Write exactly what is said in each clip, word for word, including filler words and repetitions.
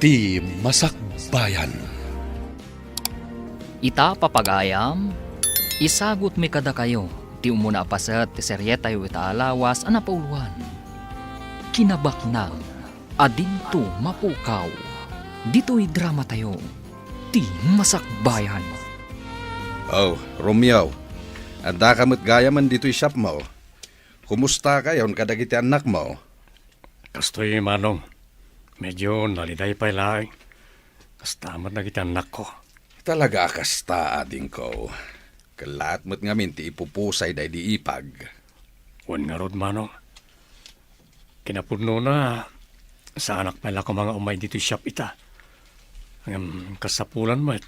Ti Masakbayan. Ita, papagayam, isagutmi kadakayo ti umuna a paset ti serietayo ita a lawas a napauluan, Kinabaknang a Dinto Mapukaw. Ditoy dramatayo, Ti Masakbayan. Oh, Romeo, addaka met gayamen ditoy shopmo. Kumustakayon kadagiti annakmo? Kastoy, Manong. Medyo naliday pay laeng. Kasta met dagiti annakko. Talaga a kasta, adingko. Kellaat met ngamin ti ipupusay daydi ipag. Wen ngarud, Manong. Kinapudnona, saanak pay la koma nga umay ditoy shop ita. Ngem kasapulan met,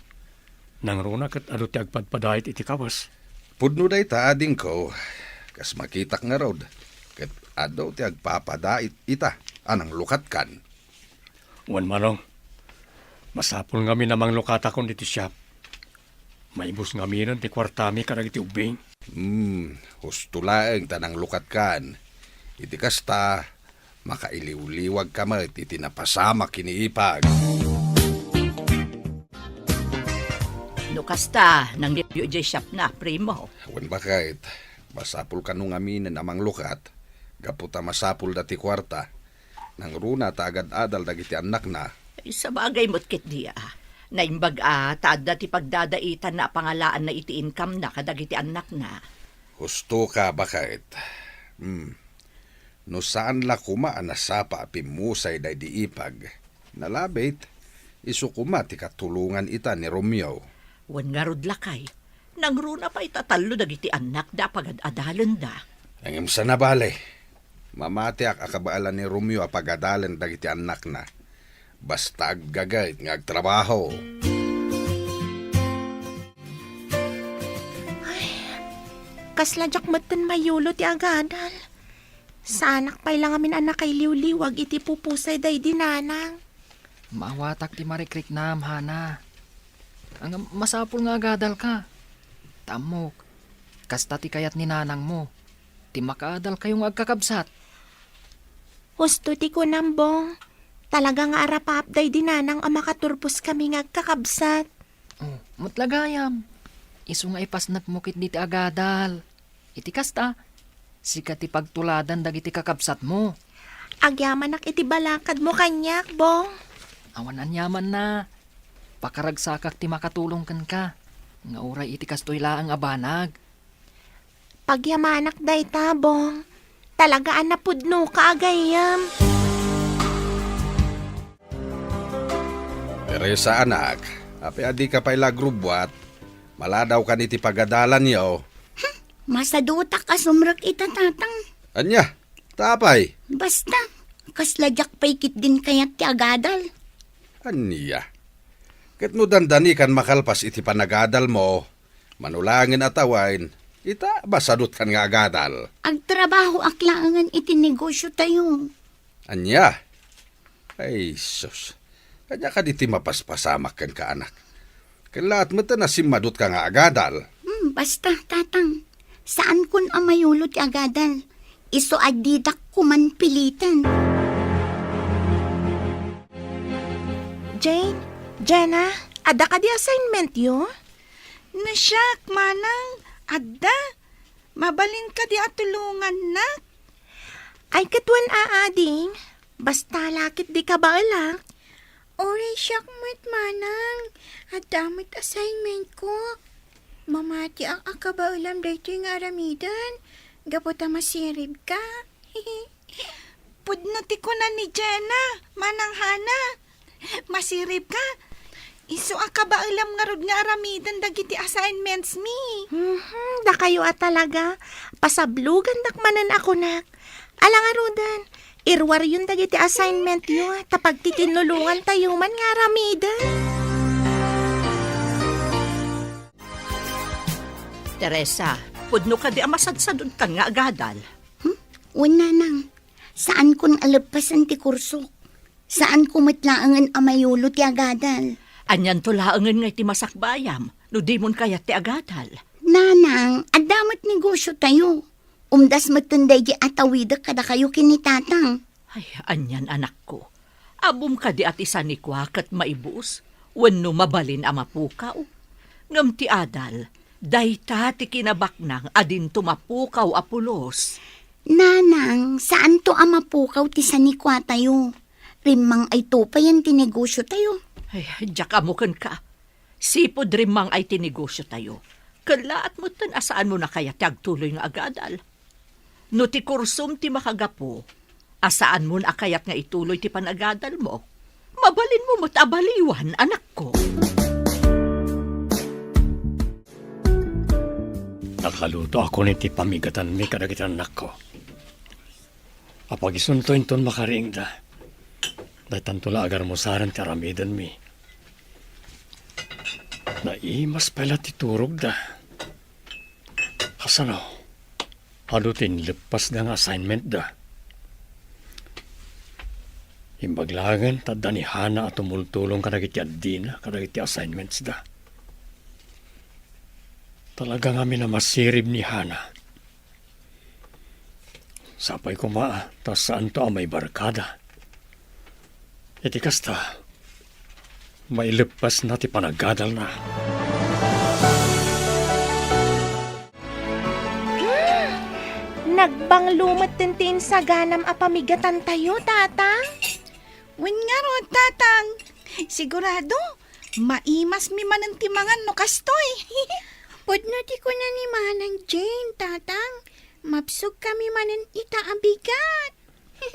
nangruna ket adu ti agpadpadait iti kawes. Pudno dayta, adingko, kas makitak ngarud, ket adu ti agpapadait ita a nanglukatkan. Wen, Manong, masapul ngamin a manglukatakon ditoy shop. Maibus ngaminen ti kuartami kadagiti ubbing. Hmm, husto laeng ta nanglukatkan. Iti kasta, makailiwliwagka met iti napasamak ken ni ipag. No kasta, nangruna idiay shopna, primo. Wen, baket, masapul kano ngaminen a manglukat, gapu ta masapulda ti kuarta. Nangruna ta agad-adal dagiti annakna. Ay, sabagay met ketdi a. Naimbag a ta adda ti pagdadaitanna a pangalaanna iti income-na kadagiti annakna. Hustoka, baket. Hmm. No saan la koma a nasapa a pimmusay daydi ipag, nalabit, isu koma ti katulongan ita ni Romeo. Wen ngarud, lakay, nangruna pay ta tallo dagiti annakda a pagad-adalenda. Ngem saan a bale, mamatiak a kabaelan ni Romeo a pagadalen dagiti annakna. Basta aggagayt nga agtrabaho. Ay, kasla diak metten mayulo ti agadal. Saanak pay la ngamin a nakailiwliwag iti pupusay daydi nanang. Maawatak ti marikriknam, Hana. Ngem masapul nga agadalka. Ta ammok, kasta ti kayat ni nanangmo, ti makaadalkayo nga agkakabsat. Husto ti kunam, Bong. Talaga nga arapaap daydi nanang a makaturposkami nga agkakabsat. Oh, met la gayam. Isu nga ipasnekmo ketdi ti agadal. Iti kasta, sika ti pagtuladan dagiti kakabsatmo. Agyamanak iti balakadmo kaniak, Bong. Awan aniamanna. Pakaragsakak ti makatulong kenka, nga uray iti kastoy laeng a banag. Pagyamanak dayta, Bong. Talaga a napudnoka a gayyem. Teresa, anak, apay a dika pay la agrubbuat? Maladawkan iti pagadalanyo. Hmm, masadutak a sumrek ita, Tatang. Ania? Ta apay? Basta, kasla diak pay ketdin kayat ti agadal. Ania? Ket no dandani kan makalpas iti panagadalmo, mano laengen a tawen, ita, masadutkan nga agadal. Agtrabahoak laengen iti negosiotayo. Ania? Ay, sus. Ania kadi ti mapaspasamak kenka, anak? Kellaat met a simmadutka nga agadal. Hmm, basta, Tatang. Saankon a mayulo ti agadal. Isu a didak koman piliten. Jane, Jenna, adda kadi assignmentyo? No siak, Manang, adda. Mabalin kadi a tulongannak? Ay, ket wen a, ading. Basta la ket di kabaelak. Uray siak met, Manang. Adda met assignmentko. Mamatiak a kabaelam daytoy nga aramiden, gapu ta masiribka. Pudno ti kuna ni Jenna, Manang Hana. Masiribka. Isu a kabaelam ngarud nga aramiden dagiti assignmentsmi. Mhm, dakayo a talaga. Pasablogandak manen a kunak. Ala ngaruden, iruaryon dagiti assignmentyo, ta pagtitinulongantayo man nga aramiden. Teresa, pudno kadi a masadsadutkan nga agadal? Hmm? Wen, Nanang. Saankon a leppasen ti kursok. Saanko met laengen a mayulo ti agadal. Anianto laengen nga iti masakbayam no dimon kayat ti agadal? Nanang, adda met negosiotayo. Umdas metten daydi a tawidek kadakayo ken ni Tatang. Ay, anian, anakko. Ammom kadi a ti sanikua ket maibus wenno mabalin a mapukaw? Ngem ti adal, dayta ti kinabaknang a dinto mapukaw a pulos. Nanang, saanto a mapukaw ti sanikuatayo. Rimmang-ayto payen ti negosiotayo. Ay, diak ammo kenka. Sipud rimmang-ay ti negosiotayo, kellaat metten a saanmon a kayat ti agtuloy nga agadal. No ti kursom ti makagapu, a saanmon a kayat nga ituloy ti panagadalmo, mabalinmo met a baliwan, anakko. Nakalutoakon iti pamigatanmi kadagiti annakko. Apagisunto inton makariingda. Daytanto la a garmusaren ti aramidenmi. Naimas pay la ti turogda. Kasano? Adu ti inleppasda nga assignmentda. Imbag laengen ta adda ni Hana a tumultulong kadagiti addina kadagiti assignmentsda. Talaga ngamin a masirib ni Hana. Sapay koma ta saanto a maibarkada. Iti kasta, maileppasna ti panagadalna. Hmm, nagbanglo metten ti insaganam a pamigatantayo, Tatang. Wen ngarud, Tatang. Sigurado, maimasmi manen ti mangan no kastoy. Pudno ti kuna ni Manang Jane, Tatang. Mabsogkami manen ita a bigat.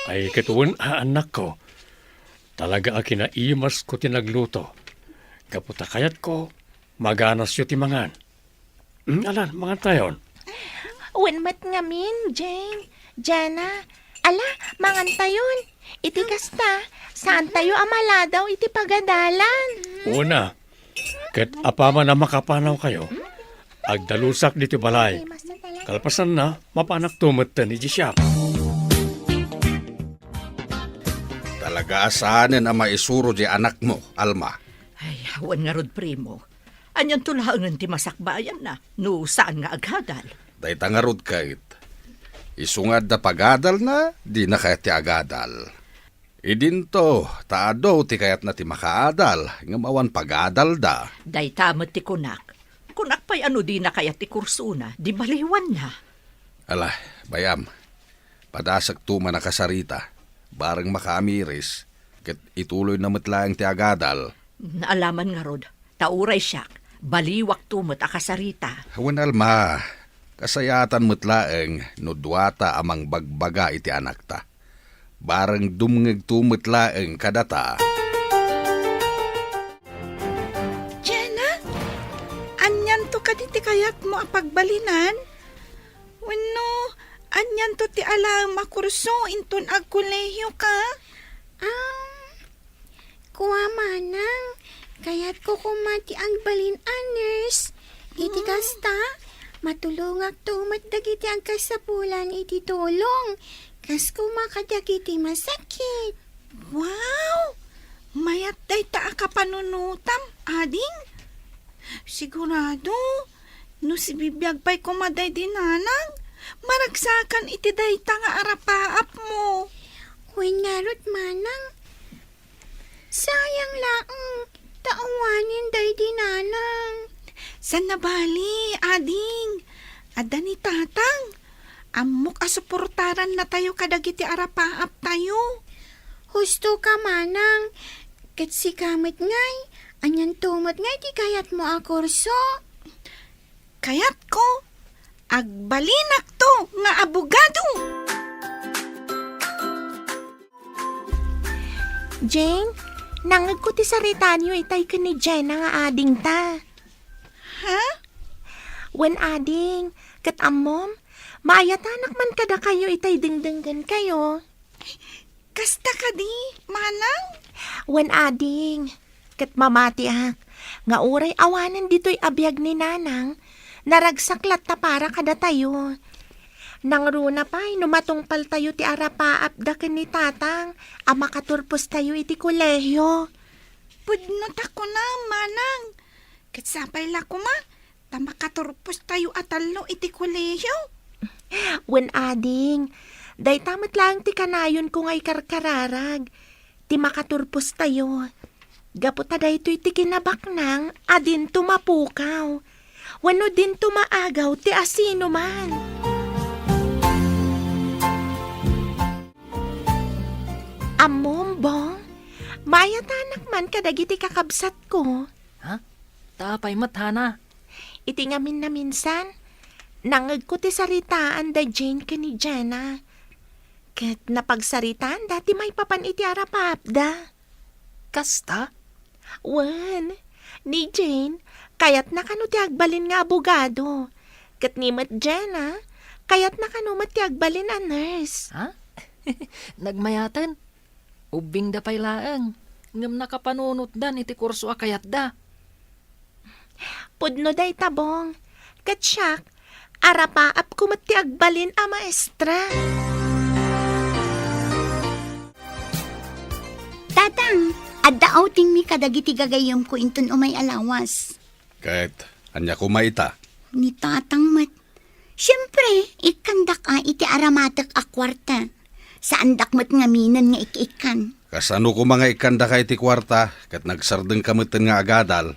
Ay, ket wen a, annakko. Talaga a kinaimasko ti nagluto. Gapu ta kayatko, maganasyo ti mangan. Hmm, alan, mangantayon. Wen met ngamin, Jane. Jana, ala, mangantayon. Iti kasta, saantayo a maladaw iti pagadalan. Una, ket apaman a makapanawkayo, agdalusak ditoy balay. Kalpasanna, mapanakto metten idiay siak. Talaga a saanen a maisuro diay anakmo, Alma. Ay, awan ngarud, primo. Anianto laengen ti masakbayanna no saan nga agadal? Dayta ngarud ket, isu nga adda pagadalna, dina kayat ti agadal. Idinto, ta adu ti kayatna ti makaadal, ngem awan pagadalda. Dayta met ti kunak. Kunak pay a no dina kayat ti kursona, di baliwanna. Ala, bay-am, padasekto man a kasarita, bareng makaamiris, ket ituloyna met laeng ti agadal. Naalaman ngarud, ta uray siak, baliwakto met a kasarita. Wen, Alma, kasayatan met laeng no duata a mangbagbaga iti anakta. Bareng dumngegto met laeng kadata. Jana, anianto kadi ti kayatmo a pagbalinan? Wenno, anianto ti alaem a kurso inton agkolehioka? Um, Kua, Manang, kayatko koma ti agbalin a nurse. Iti kasta, matulongakto met dagiti agkasapulan iti tulong, kas koma kadagiti masakit. Wow! Mayat dayta a kapanunotam, ading. Sigurado, no sibibiag pay koma daydi nanang, maragsakan iti dayta nga arapaapmo. Wen ngarud, Manang, sayang laeng, ta awanen daydi nanang. Saan a bali, ading. Adda ni tatang. Ammok a suportarannatayo kadagiti arapaaptayo. Husto ka, Manang. Ket sika met ngay, anianto met ngay ti kayatmo a kurso? Kayatko, agbalinakto nga abogado. Jane, nangngegko ti saritaanyo itay ken ni Jenna nga adingta. Ha? Wen, ading, ket ammom, maayatanak man kadakayo itay dengdenggenkayo. Kasta kadi, Manang? Wen, ading, ket mamatiak nga uray awanen ditoy a biag ni Nanang, naragsak latta para kadatayo. Nangruna pay no matungpaltayo ti arapaapda ken ni Tatang a makaturpostayo iti kolehio. Pudno ta kunam, Manang, ket sapay la koma ta makaturpostayo a tallo iti kolehio. Wen, ading, dayta met laeng ti kanayonko nga ikarkararag. ti makaturpostayo. Gapu ta daytoy ti kinabaknang a dinto mapukaw, wenno dinto maagaw ti asinoman. Ammom, Bong, maayatanak man kadagiti kakabsatko. Ha? Ta apay met, Hana? Iti ngamin a minsan, nangngegko ti saritaan da Jane ken ni Jenna. Ket napagsaritaanda ti maipapan iti arapaapda. Kasta? Wen, ni Jane, kayatna kano ti agbalin nga abogado. Ket ni met Jenna, kayatna kano met ti agbalin a nurse. Ha? Nagmayaten? Ubbingda pay laeng, ngem nakapanunotdan iti kurso a kayatda. Pudno dayta, Bong. Ket siak, arapaapko met ti agbalin a maestra. Tatang, adda outingmi kadagiti gagayyemko inton umay a lawas. Ket ania koma ita? Ni Tatang met. Siempre, ikkandak a iti aramatek a kuarta. Saandak met ngaminen nga ik-ikkan. Kasano koma nga ikkandaka iti kuarta ket nagsardengka metten nga agadal?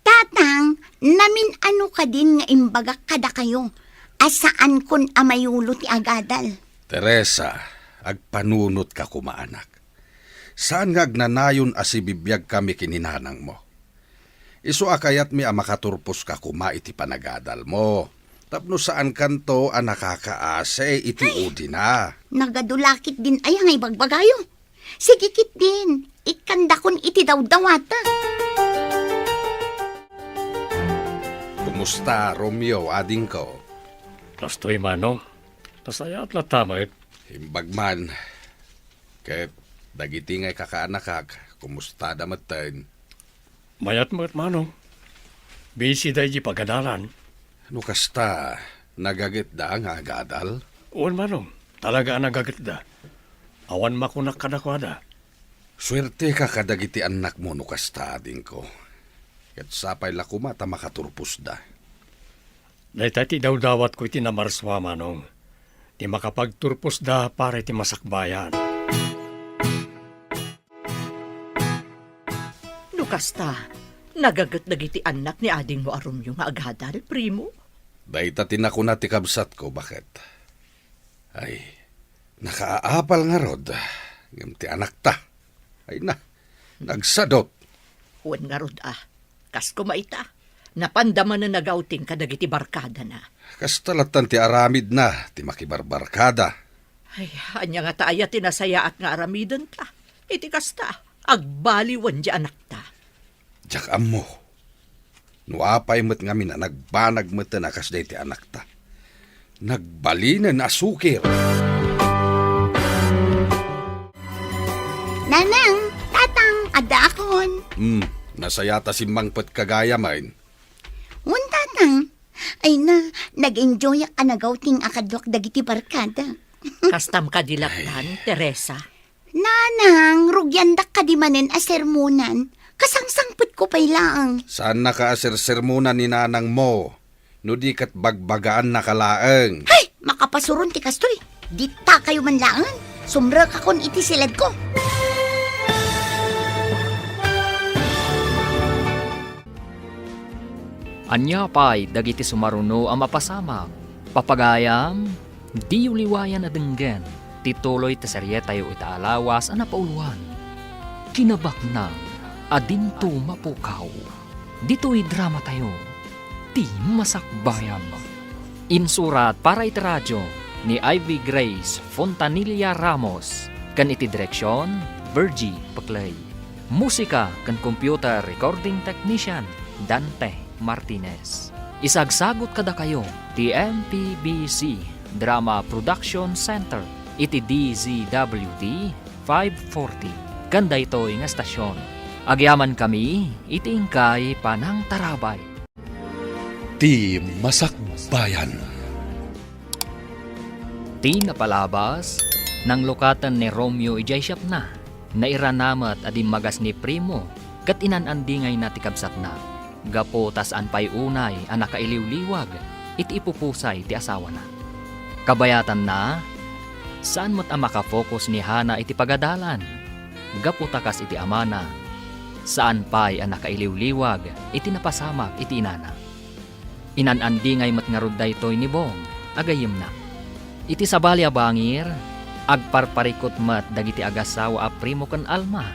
Tatang, namin-ano kadin nga imbagak kadakayo a saankon a mayulo ti agadal? Teresa, agpanunotka koma, anak. Saan nga agnanayon a sibibiagkami ken ni nanangmo. Isu a kayatmi a makaturposka koma iti panagadalmo, tapno saankanto a nakakaasi iti Ay! Udina. Nagadu la ketdin aya nga ibagbagayo. Sige ketdin, ikkandakon iti dawdawatek. Kumusta, Romeo, adingko? Kastoy, Manong. Nasayaat latta met. Imbag man. Ket dagiti nga ikakaanakak, kumustada metten? Mayat met, Manong. Busy da iti pagadalan. No kasta, nagagitda nga agadal? Wen, Manong. Talaga a nagagitda. Awan makunak kadakuada. Suerteka kadagiti annakmo no kasta, adingko. Ket sapay la koma ta makaturposda. Dayta ti dawdawatko iti namarsua, Manong. Ti makapagturposda para iti masakbayan. No kasta, nagaget dagiti annak ni adingmo a Romeo nga agadal, primo? Dayta ti nakuna ti kabsatko, baket. Ay, nakaapal ngarud, ngem ti anakta. Ay na, nagsadut. Wen ngarud a, kas koma ita, napanda manen nagawting kadagiti barkadana. Kasta lattan ti aramidna ti makibarbarkada. Ay, ania ngata aya ti nasayaat nga aramidenta? Iti kasta, agbaliwen ti anakta. Diak ammo. No apay met ngamin a nagbanag metten a kas dayta ti anakta. Nagbalinen a sukir. Nanang, Tatang, addaakon. Hmm, nasayaat a simmangpetka gayamen. Wen, Tatang. Ay na, nag-enjoyak a nagawting a kaduak dagiti barkada. Kastam kadi lattan, Teresa? Nanang, rugiandak kadi manen a sermonan. Kasangsangpetko pay laeng. Saannaka a sersermonan ni nanangmo, no di ket bagbagaannaka laeng. Hay! Makapasuron ti kastoy. Ditakayo man laeng. Sumrekakon iti siledko. Ania pay dagiti sumaruno a mapasamak? Papagayam, diyo liwayan a denggen ti tuloy ti serietayo ita a lawas a napauloan, Kinabaknang a Dinto Mapukaw. Ditoy dramatayo, Ti Masakbayan. Insurat para iti radio ni Ivy Grace Fontanilla Ramos ken iti direksion, Virgie Peclay. Musika ken computer recording technician, Dante Martinez. Isagsagot kadakayo ti M P B C Drama Production Center iti D Z W T five forty ken daytoy nga estasion. Agyamankami iti inkay panangtarabay. Ti Masakbayan. Ti napalabas, nanglukaten ni Romeo idiay siapna. Nairana met a dimmagas ni Primo ket inan-andingayna ti kabsatna, gapu ta saan pay unay a nakailiwliwag iti ipupusay ti asawana. Kabayatanna, saan met a makafocus ni Hana iti pagadalan. gapu ta kas iti amana, saan pay a nakailiwliwag iti napasamak iti inana. Inan-andingay met ngarud daytoy ni Bong a gayyemna. Iti sabali a bangir, agparparikut met dagiti agasawa a Primo ken Alma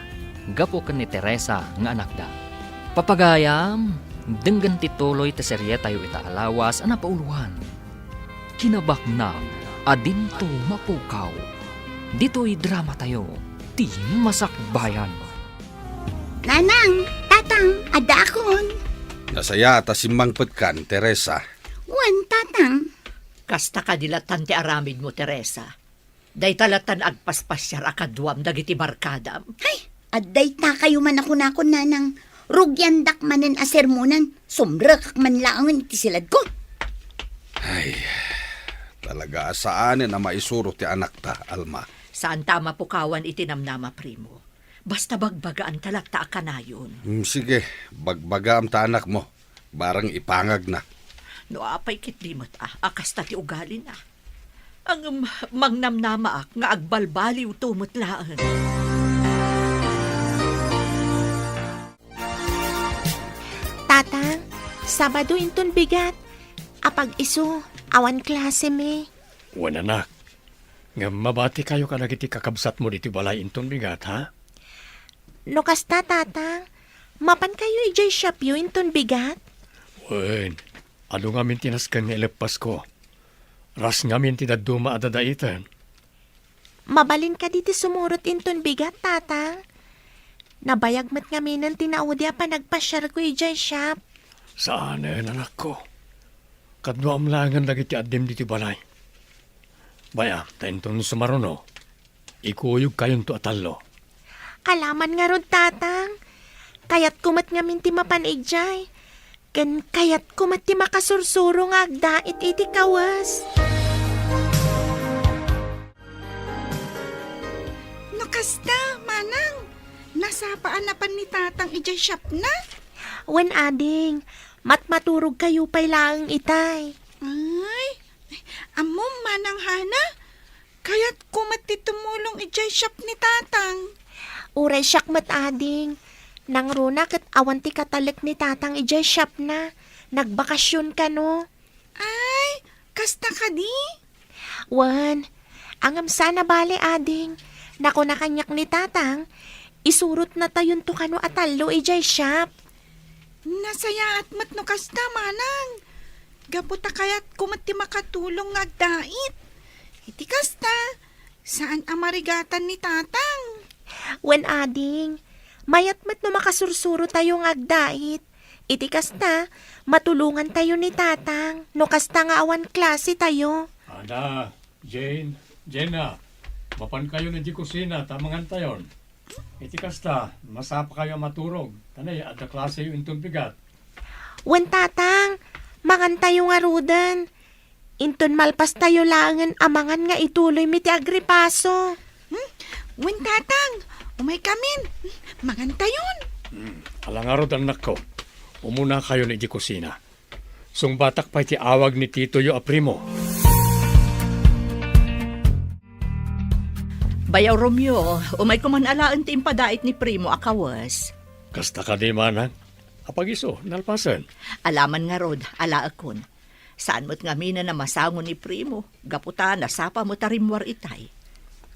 gapu ken ni Teresa nga anakda. Papagayam, denggen ti tuloy ti serietayo ita a lawas a napauloan. Kinabaknang a dinto mapukaw. Ditoy dramatayo, ti Masakbayan. Nanang, Tatang, addaakon. Nasayaat a simmangpetkan, Teresa. Wen, Tatang. Kasta kadi lattan ti aramidmo, Teresa. Dayta lattan agpaspasiar a kaduam dagiti barkadam. Ay, adda itakayo man a kunakon, Nanang. Rugiandak manen a sermonan, sumrekak man laengen iti siladko. Ay, talaga a saanen a maisuro ti anakta, Alma. Saanta a mapukawan iti namnama, Primo. Basta bagbagaanta latta a kanayon. Hmm, sige, bagbagaam ta anakmo. Barang ipangagna. No apay ketdi met a, a kasta ti ugalina. Ngem mangnamnamaak nga agbalbaliwto met laeng. Tatang, Sabado inton bigat. Apag-isu, awan klasemi. Wen, anak. Ngem mabatikayo kadagiti kakabsatmo ditoy balay inton bigat, ha? No kasta, Tatang, mapankayo idiay shopyo inton bigat? Wen, adu ngamin ti nasken nga ileppasko. Ras ngamin ti dadduma a dadaiten. Mabalin kadi ti sumurot inton bigat, Tatang? Nabayag met ngaminen ti naudi a panagpasiarko idiay shop. Saanen, anakko. Kaduam laengen dagiti addim ditoy balay. Bay-am, ta inton sumaruno, ikuyogkayonto a tallo. Alaman ngarud, Tatang. Kayatko met ngamin ti mapan idiay. Ken kayatko met ti makasursuro nga agdait iti kawes. No kasta, Manang, nasapa a napan ni Tatang idiay shopna? Wen, ading, matmaturogkayo pay laeng itay. Ay, ammom, Manang Hana, kayatko met ti tumulong idiay shop ni Tatang. Uray siak met, ading. Nangruna ket awan ti katalek ni Tatang idiay shopna. Nagbakasyon kano. Ay, kasta kadi? Wen, ngem saan a bale, ading. Nakuna kaniak ni Tatang, isurotnatayonto kano a tallo idiay shop. Nasayaat met no kasta, Manang. Gapu ta kayatko met ti makatulong nga agdait. Iti kasta, saan a marigatan ni Tatang. Wen, ading, mayat met no makasursurotayo nga agdait. Iti kasta, matulongantayo ni Tatang no kasta nga awan klasetayo. Ada, Jane, Jenna, mapankayon idiay kusina ta mangantayon. Iti kasta, masapakayo a maturog, ta nay, adda klaseyo inton bigat. Wen, Tatang, mangantayo ngaruden. Inton malpastayo laengen a mangan nga ituloymi ti agripaso. Hmm? Wen, Tatang, umaykamin. Mangantayon. Hmm, ala ngarud, annakko. Umunakayon idiay kusina. Sungbatak pay ti awag ni titoyo a Primo. Bayaw Romeo, umayko man alaen ti impadait ni Primo a kawes. Kasta kadi, Manang? Apag-isu, nalpasen. Alaman ngarud, alaekon. Saan met ngaminen a masango ni Primo, gapu ta nasapa met a rimmuar itay.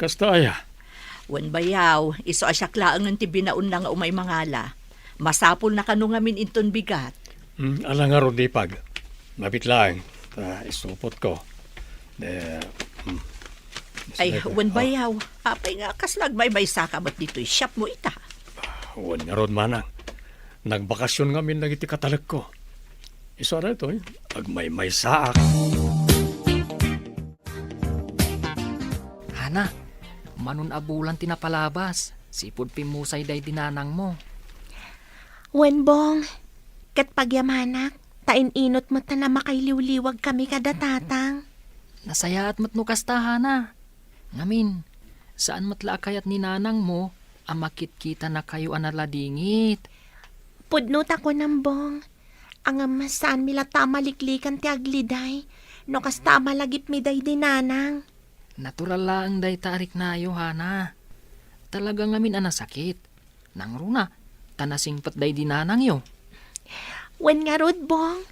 Kasta aya? Wen, bayaw, isu a siak laengen ti binaonna nga umay mangala. Masapulna kano ngamin inton bigat. Hmm, ala ngarud, Ipag. Mabit laeng, ta isupotko. De, hmm. Ay, wen, bayaw. Apay nga kasla agmaymaysaka met ditoy shopmo ita? Wen ngarud, Manang. Nagbakasyon ngamin dagiti katalekko. Isu a daytoy, agmaymaysaak. Hana, manon a bulan ti napalabas, sipud pimmusay daydi nanangmo. Wen, Bong, ket pagyamanak, ta in-inut met a makailiwliwagkami kada Tatang. Nasayaat met no kasta, Hana. Ngamin, saan met la a kayat ni nanangmo a makitkitanakayo a naladingit. Pudno ta kunam, Bong. Ngem saanmi latta a maliklikan ti agliday no kasta a malagipmi daydi nanang. Natural laeng dayta a riknayo, Hana. Talaga ngamin a nasakit. Nangruna, ta nasingpet daydi nanangyo. Wen ngarud, Bong.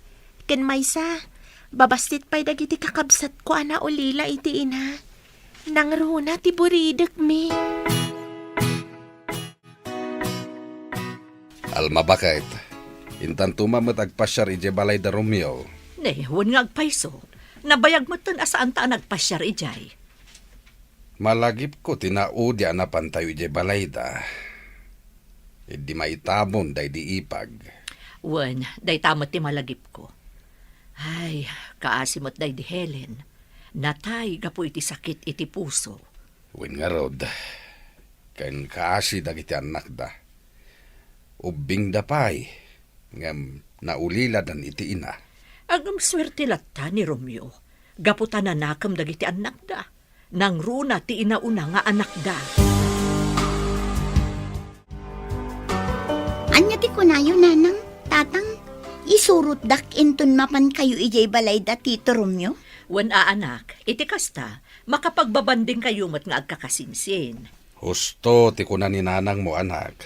Ken maysa, babassit pay dagiti kakabsatko a naulila iti ina. Nangruna ti buridekmi. Alma, baket, intanto met agpasiar idiay balay da Romeo. Ne, wen nga agpayso. Nabayag metten a saanta a nagpasiar idiay. Malagipko ti naudi a napantayo idiay balayda. Idi maitamon daydi ipag. Wen, dayta met ti malagipko. Ay, kaasi met daydi Helen. Natay gapu iti sakit iti puso. Wen ngarud, ken kaasi dagiti annakda. Ubbingda pay, ngem nauliladan iti ina. Ngem suerte latta ni Romeo, gapu ta nanakem dagiti annakda. Nangruna ti inauna nga anakda. Ania ti kunayo, Nanang, Tatang? Isurotdak inton mapankayo idiay balay da Tito Romeo? Wen a, anak, iti kasta, makapagbabandingkayo met nga agkakasinsin. Husto ti kuna ni nanangmo, anak.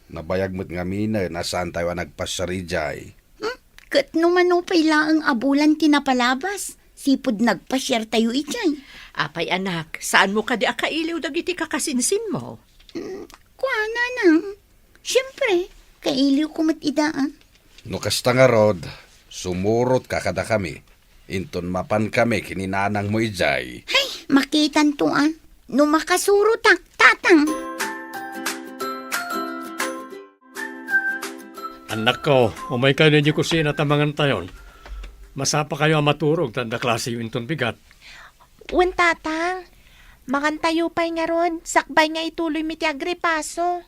Nabayag met ngaminen a saantayo a nagpasiar idiay. Hmm? Ket no mano pay laeng a bulan ti napalabas, sipud nagpasiartayo idiay. Apay, anak, saanmo kadi a kailiw dagiti kakasinsinmo? Hmm, kua, Nanang. Siempre, kailiwko met ida, a. No kasta ngarud, sumurotka kadakami, inton mapankami ken ni nanangmo idiay. Hay, makitanto, a. No makasurotak, Tatang. Annakko, umaykayo idiay kusina ta mangantayon. Masapakayo a maturog ta adda klaseyo inton bigat. Wen, Tatang. Mangantayo pay ngarud, sakbay nga ituloymi ti agripaso.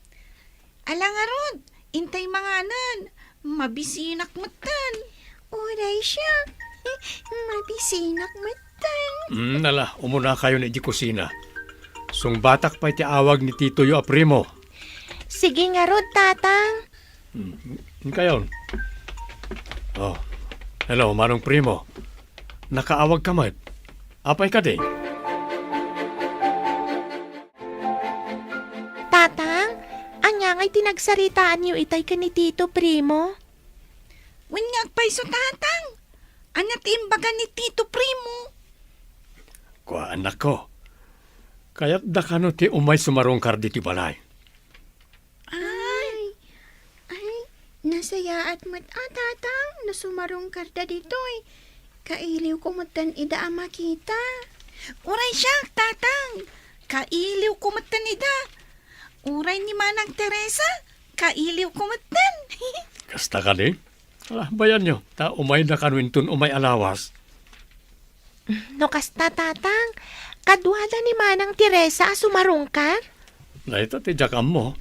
Ala ngarud, intay manganen. Mabisinak metten. Uray siak. Mabisinak metten. Hmm, ala, umunakayon idiay kusina. Sungbatak pay ti awag ni titoyo a primo. Sige ngarud, Tatang. Hmm, inkayon. Oh, hello, Manong Primo. Nakaawagka met. Apay kadi? Tatang, ania ngay ti nagsaritaanyo itay ken ni Tito Primo? Wen nga agpayso, Tatang. Ania ti imbaga ni Tito Primo? Kua, annakko. Kayatda kano ti umay sumarungkar ditoy balay? Ay, ay, nasayaat met a, Tatang, no sumarungkarda ditoy. Kailiwko metten ida a makita. Uray siak, Tatang. Kailiwko metten ida. Uray ni Manang Teresa, kailiwko metten. Kasta kadi? Ala, bayanyo, ta umayda kano inton umay a lawas. No kasta, Tatang, kaduada ni Manang Teresa a sumarungkar? Dayta ti diak ammo.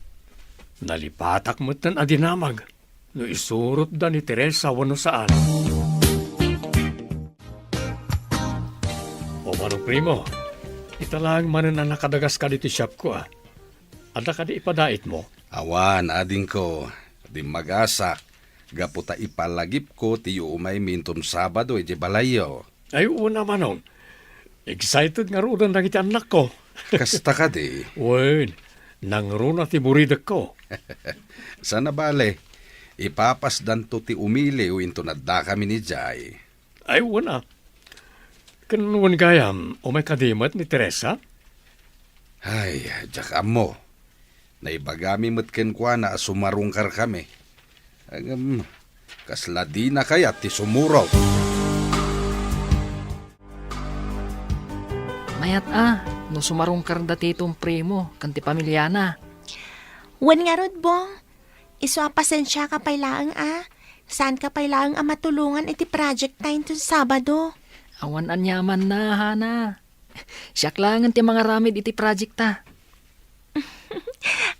Nalipatak metten a dinamag no isurotda ni Teresa wenno saan. O Manong Primo, ita laeng manen a nakadagaska ditoy siapko, a. Adda kadi ipadaitmo? Awan, adingko. Dimmagasak, gapu ta ipalagipko ti iumaymi inton Sabado idiay balayyo. Ay, wen a, Manong. Excited ngaruden dagiti annakko. Kasta kadi? Wen, nangruna ti buridekko. Saan a bale, ipapasdanto ti umiliw inton addakamin idiay. Ay, wen a. Ken wen gayam, umay kadi met ni Teresa? Ay, diak ammo. Naibagami met kenkuana a sumarungkarkami. Ngem, kasla dina kayat ti sumurot. Mayat a, no sumarungkarda ti Tito Primo ken ti pamiliana. Wen ngarud, Bong. Isu a pasensiaka pay laeng a. Saanka pay laeng a matulongan iti project ta inton Sabado. Awan aniamanna, Hana. Siak laengen ti mangaramid iti project ta.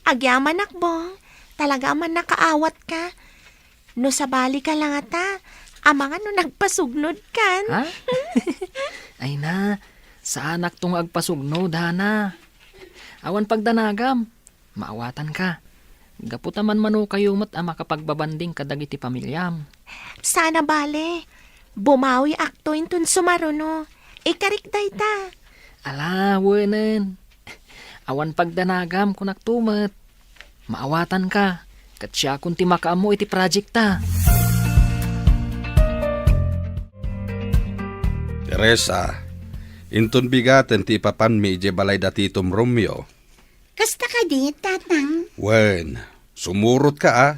Agyamanak, Bong. Talaga a mannakaawatka. No sabalika la ngata, amangan no nagpasugnodkan. Ha? Ay na, saanakto nga agpasugnod, Hana. Awan pagdanagam. Maawatanka. Gapu ta manmanokayo met a makapagbabanding kadagiti pamiliam. Saan a bale. Bumawiakto inton sumaruno. Ikarik dayta. Ala, wenen. Awan pagdanagam, kunakto met. Maawatanka, ket siakon ti makaammo iti project ta. Teresa, inton bigaten ti ipapanmi idiay balay da Titom Romeo. Kasta kadi, Tatang? Wen, sumurotka a.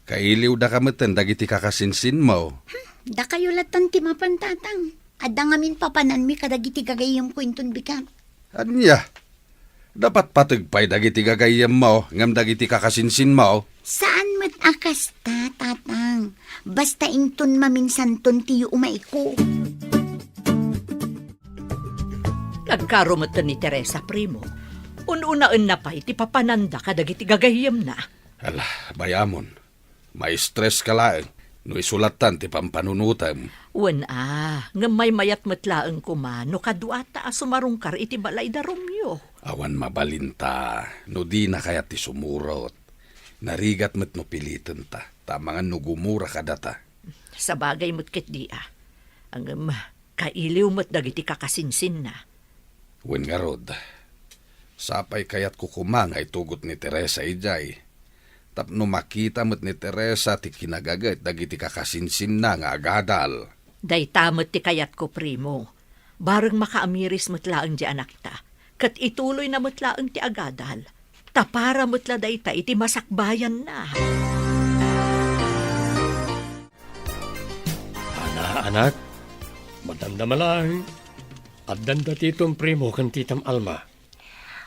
Kailiwdaka metten dagiti kakasinsinmo. Hmm, dakayo latta ti mapan, Tatang. Adda ngamin papananmi kadagiti gagayyemko inton bigat. Ania? Napatpateg pay dagiti gagayyemmo ngem dagiti kakasinsinmo? Saan met a kasta, Tatang. Basta inton maminsanton ti yuumayko. Nagkaro metten ni Teresa, primo. Un-unaenna pay ti papananda kadagiti gagayyemna. Ala, bay-amon. Maistres ka laeng no isu lattan ti pampanunotem. Wen a, ngem maymayat met laeng koma no kaduata a sumarungkar iti balay da Romeo. Awan mabalinta no dina kayat ti sumurot. Narigat met no pilitenta, ta amangan no gumura kadata. Sabagay met ketdi a. Ngem, kailiw met dagiti kakasinsinna. Wen ngarud, sapay kayatko koma nga itugot ni Teresa idiay, tapno makita met ni Teresa ti kinagaget dagiti kakasinsinna nga agadal. Dayta met ti kayatko, primo. Bareng makaamiris met laeng ti anakta, ket ituloyna met laeng ti agadal, ta para met la dayta iti masakbayanna. Ana, anak, madamdama laeng. Addanda Titom Primo ken Titam Alma.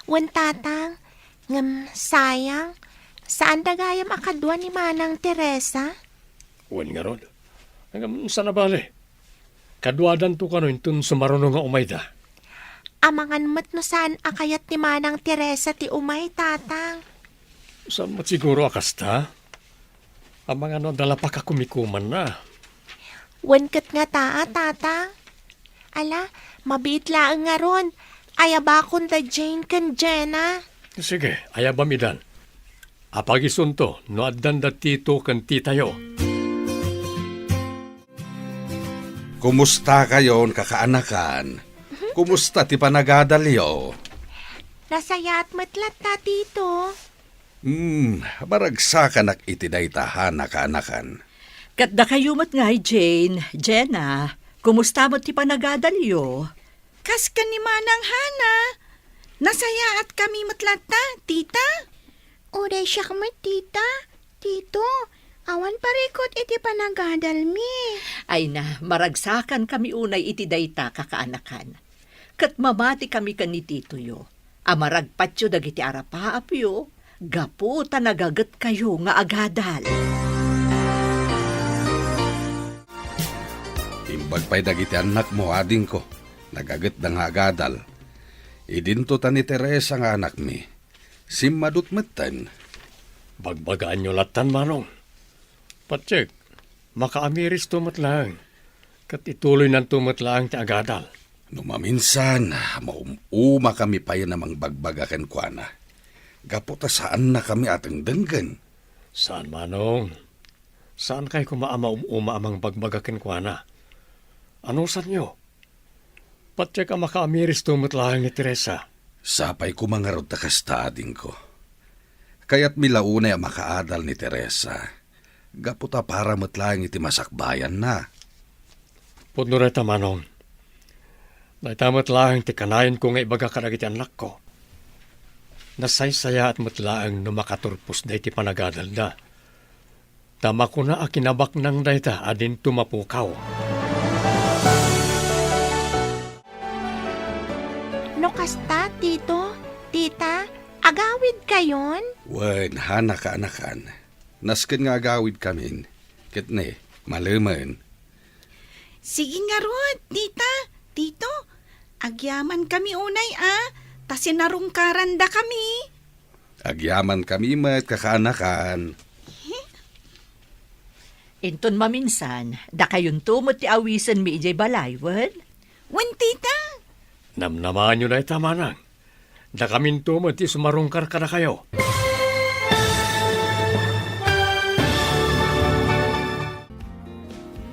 Wen, Tatang, ngem sayang, saanda gayam a kadua ni Manang Teresa. Wen ngarud, ngem saan a bale. Kaduadanto kano inton sumaruno nga umayda. Amangan met no saan a kayat ni Manang Teresa ti umay, Tatang. Saan met siguro a kasta? Amangan no adda la pakakumikumanna. Wen ket ngata a, Tatang. Ala, mabiit laeng ngarud. Ayabakon da Jane ken Jenna. Sige, ayabam idan. Apagisunto no addan da Tito ken Titayo. Kumusta kayon, kakaanakan? Kumusta ti panagadalyo? Nasayaat met latta, Tito. Hmm, maragsakanak iti dayta, Hana, kaanakan. Ket dakayo met ngay, Jane, Jenna, kumusta met ti panagadalyo? Kas ken ni Manang Hana, nasayaatkami met latta, Tita. Uray siak met, Tita. Tito, awan parikut iti panagadalmi. Ay na, maragsakankami unay iti dayta, kakaanakan. Ket mamatikami ken ni Titoyo a maragpatyo dagiti arapaapyo gapu ta nagagetkayo nga agadal. Imbag pay dagiti annakmo, adingko, nagagetda nga agadal. Idinto ta ni Teresa nga anakmi. Simmadut metten. Bagbagaanyo lattan, Manong. Patiek, makaamiristo met laeng, ket ituloynanto met laeng ti agadal. No maminsan, maum-umakami payen a mangbagbaga kenkuana, gapu ta saannakami a dengdenggen. Saan, Manong. Saankay koma a maum-uma a mangbagbaga kenkuana. Anusanyo? Patiek a makaamiristo met laeng ni Teresa. Sapay koma ngarud ta kasta, adingko. Kayatmi la unay a makaadal ni Teresa, gapu ta para met laeng iti masakbayanna. Pudno dayta, Manong. Dayta met laeng ti kanayanko nga ibaga kadagiti annakko. Nasaysayaat met laeng no makaturpos dayta panagadalda. Ta makuna a kinabaknang dayta a dinto mapukaw. No kasta, Tito, Tita, agawidkayon? Wen, Hana, kaanakan. Nasken nga agawidkamin. Ket ne, malemen. Sige ngarud, Tita, Tito, agyamankami unay a, ta sinarungkarandakami. Agyamankami met, kakaanakan. Inton maminsan, dakayonto met ti awisenmi idiay balay, wen? Wen, Tita. Namnamaanyo dayta, Manang. Dakaminto met ti sumarungkar kadakayo.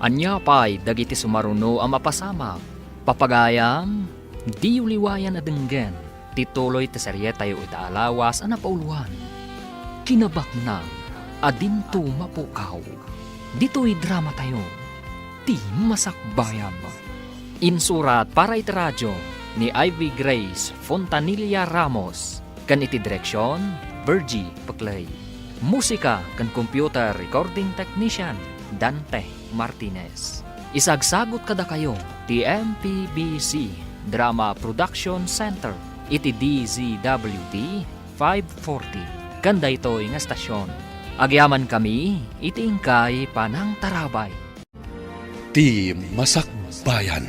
Ania pay dagiti sumaruno a mapasamak? Papagayam, diyo liwayan a denggen. ti tuloy ti serietayo ita a lawas a napauluan, Kinabaknang a Dinto Mapukaw. Ditoy dramatayo, ti Masakbayan. Insurat para iti radio ni Ivy Grace Fontanilla Ramos, ken iti direksion, Virgie Peclay. Musika ken computer recording technician, Dante Martinez. Isagsagut kadakayo ti M P B C Drama Production Center iti D Z W T five forty, ken daytoy nga estasion. Agyamankami iti inkay panangtarabay. Ti Masakbayan.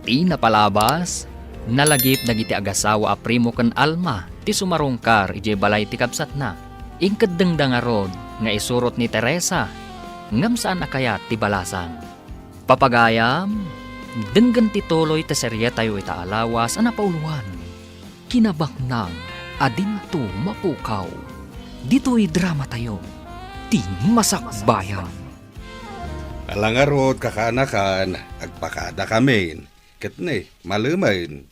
Ti napalabas, nalagip dagiti agasawa a Primo ken Alma ti sumarungkar idiay balay ti kabsatna. Inkeddengda ngarud nga isurot ni Teresa, ngem saan a kayat ti balasang. Papagayam, denggen ti tuloy ti serietayo ita a lawas a napauluan, Kinabaknang a Dinto Mapukaw. Ditoy dramatayo, ti Masakbayan. Ala ngarud, kakaanakan, agpakadakamin. Ket ne, malemen.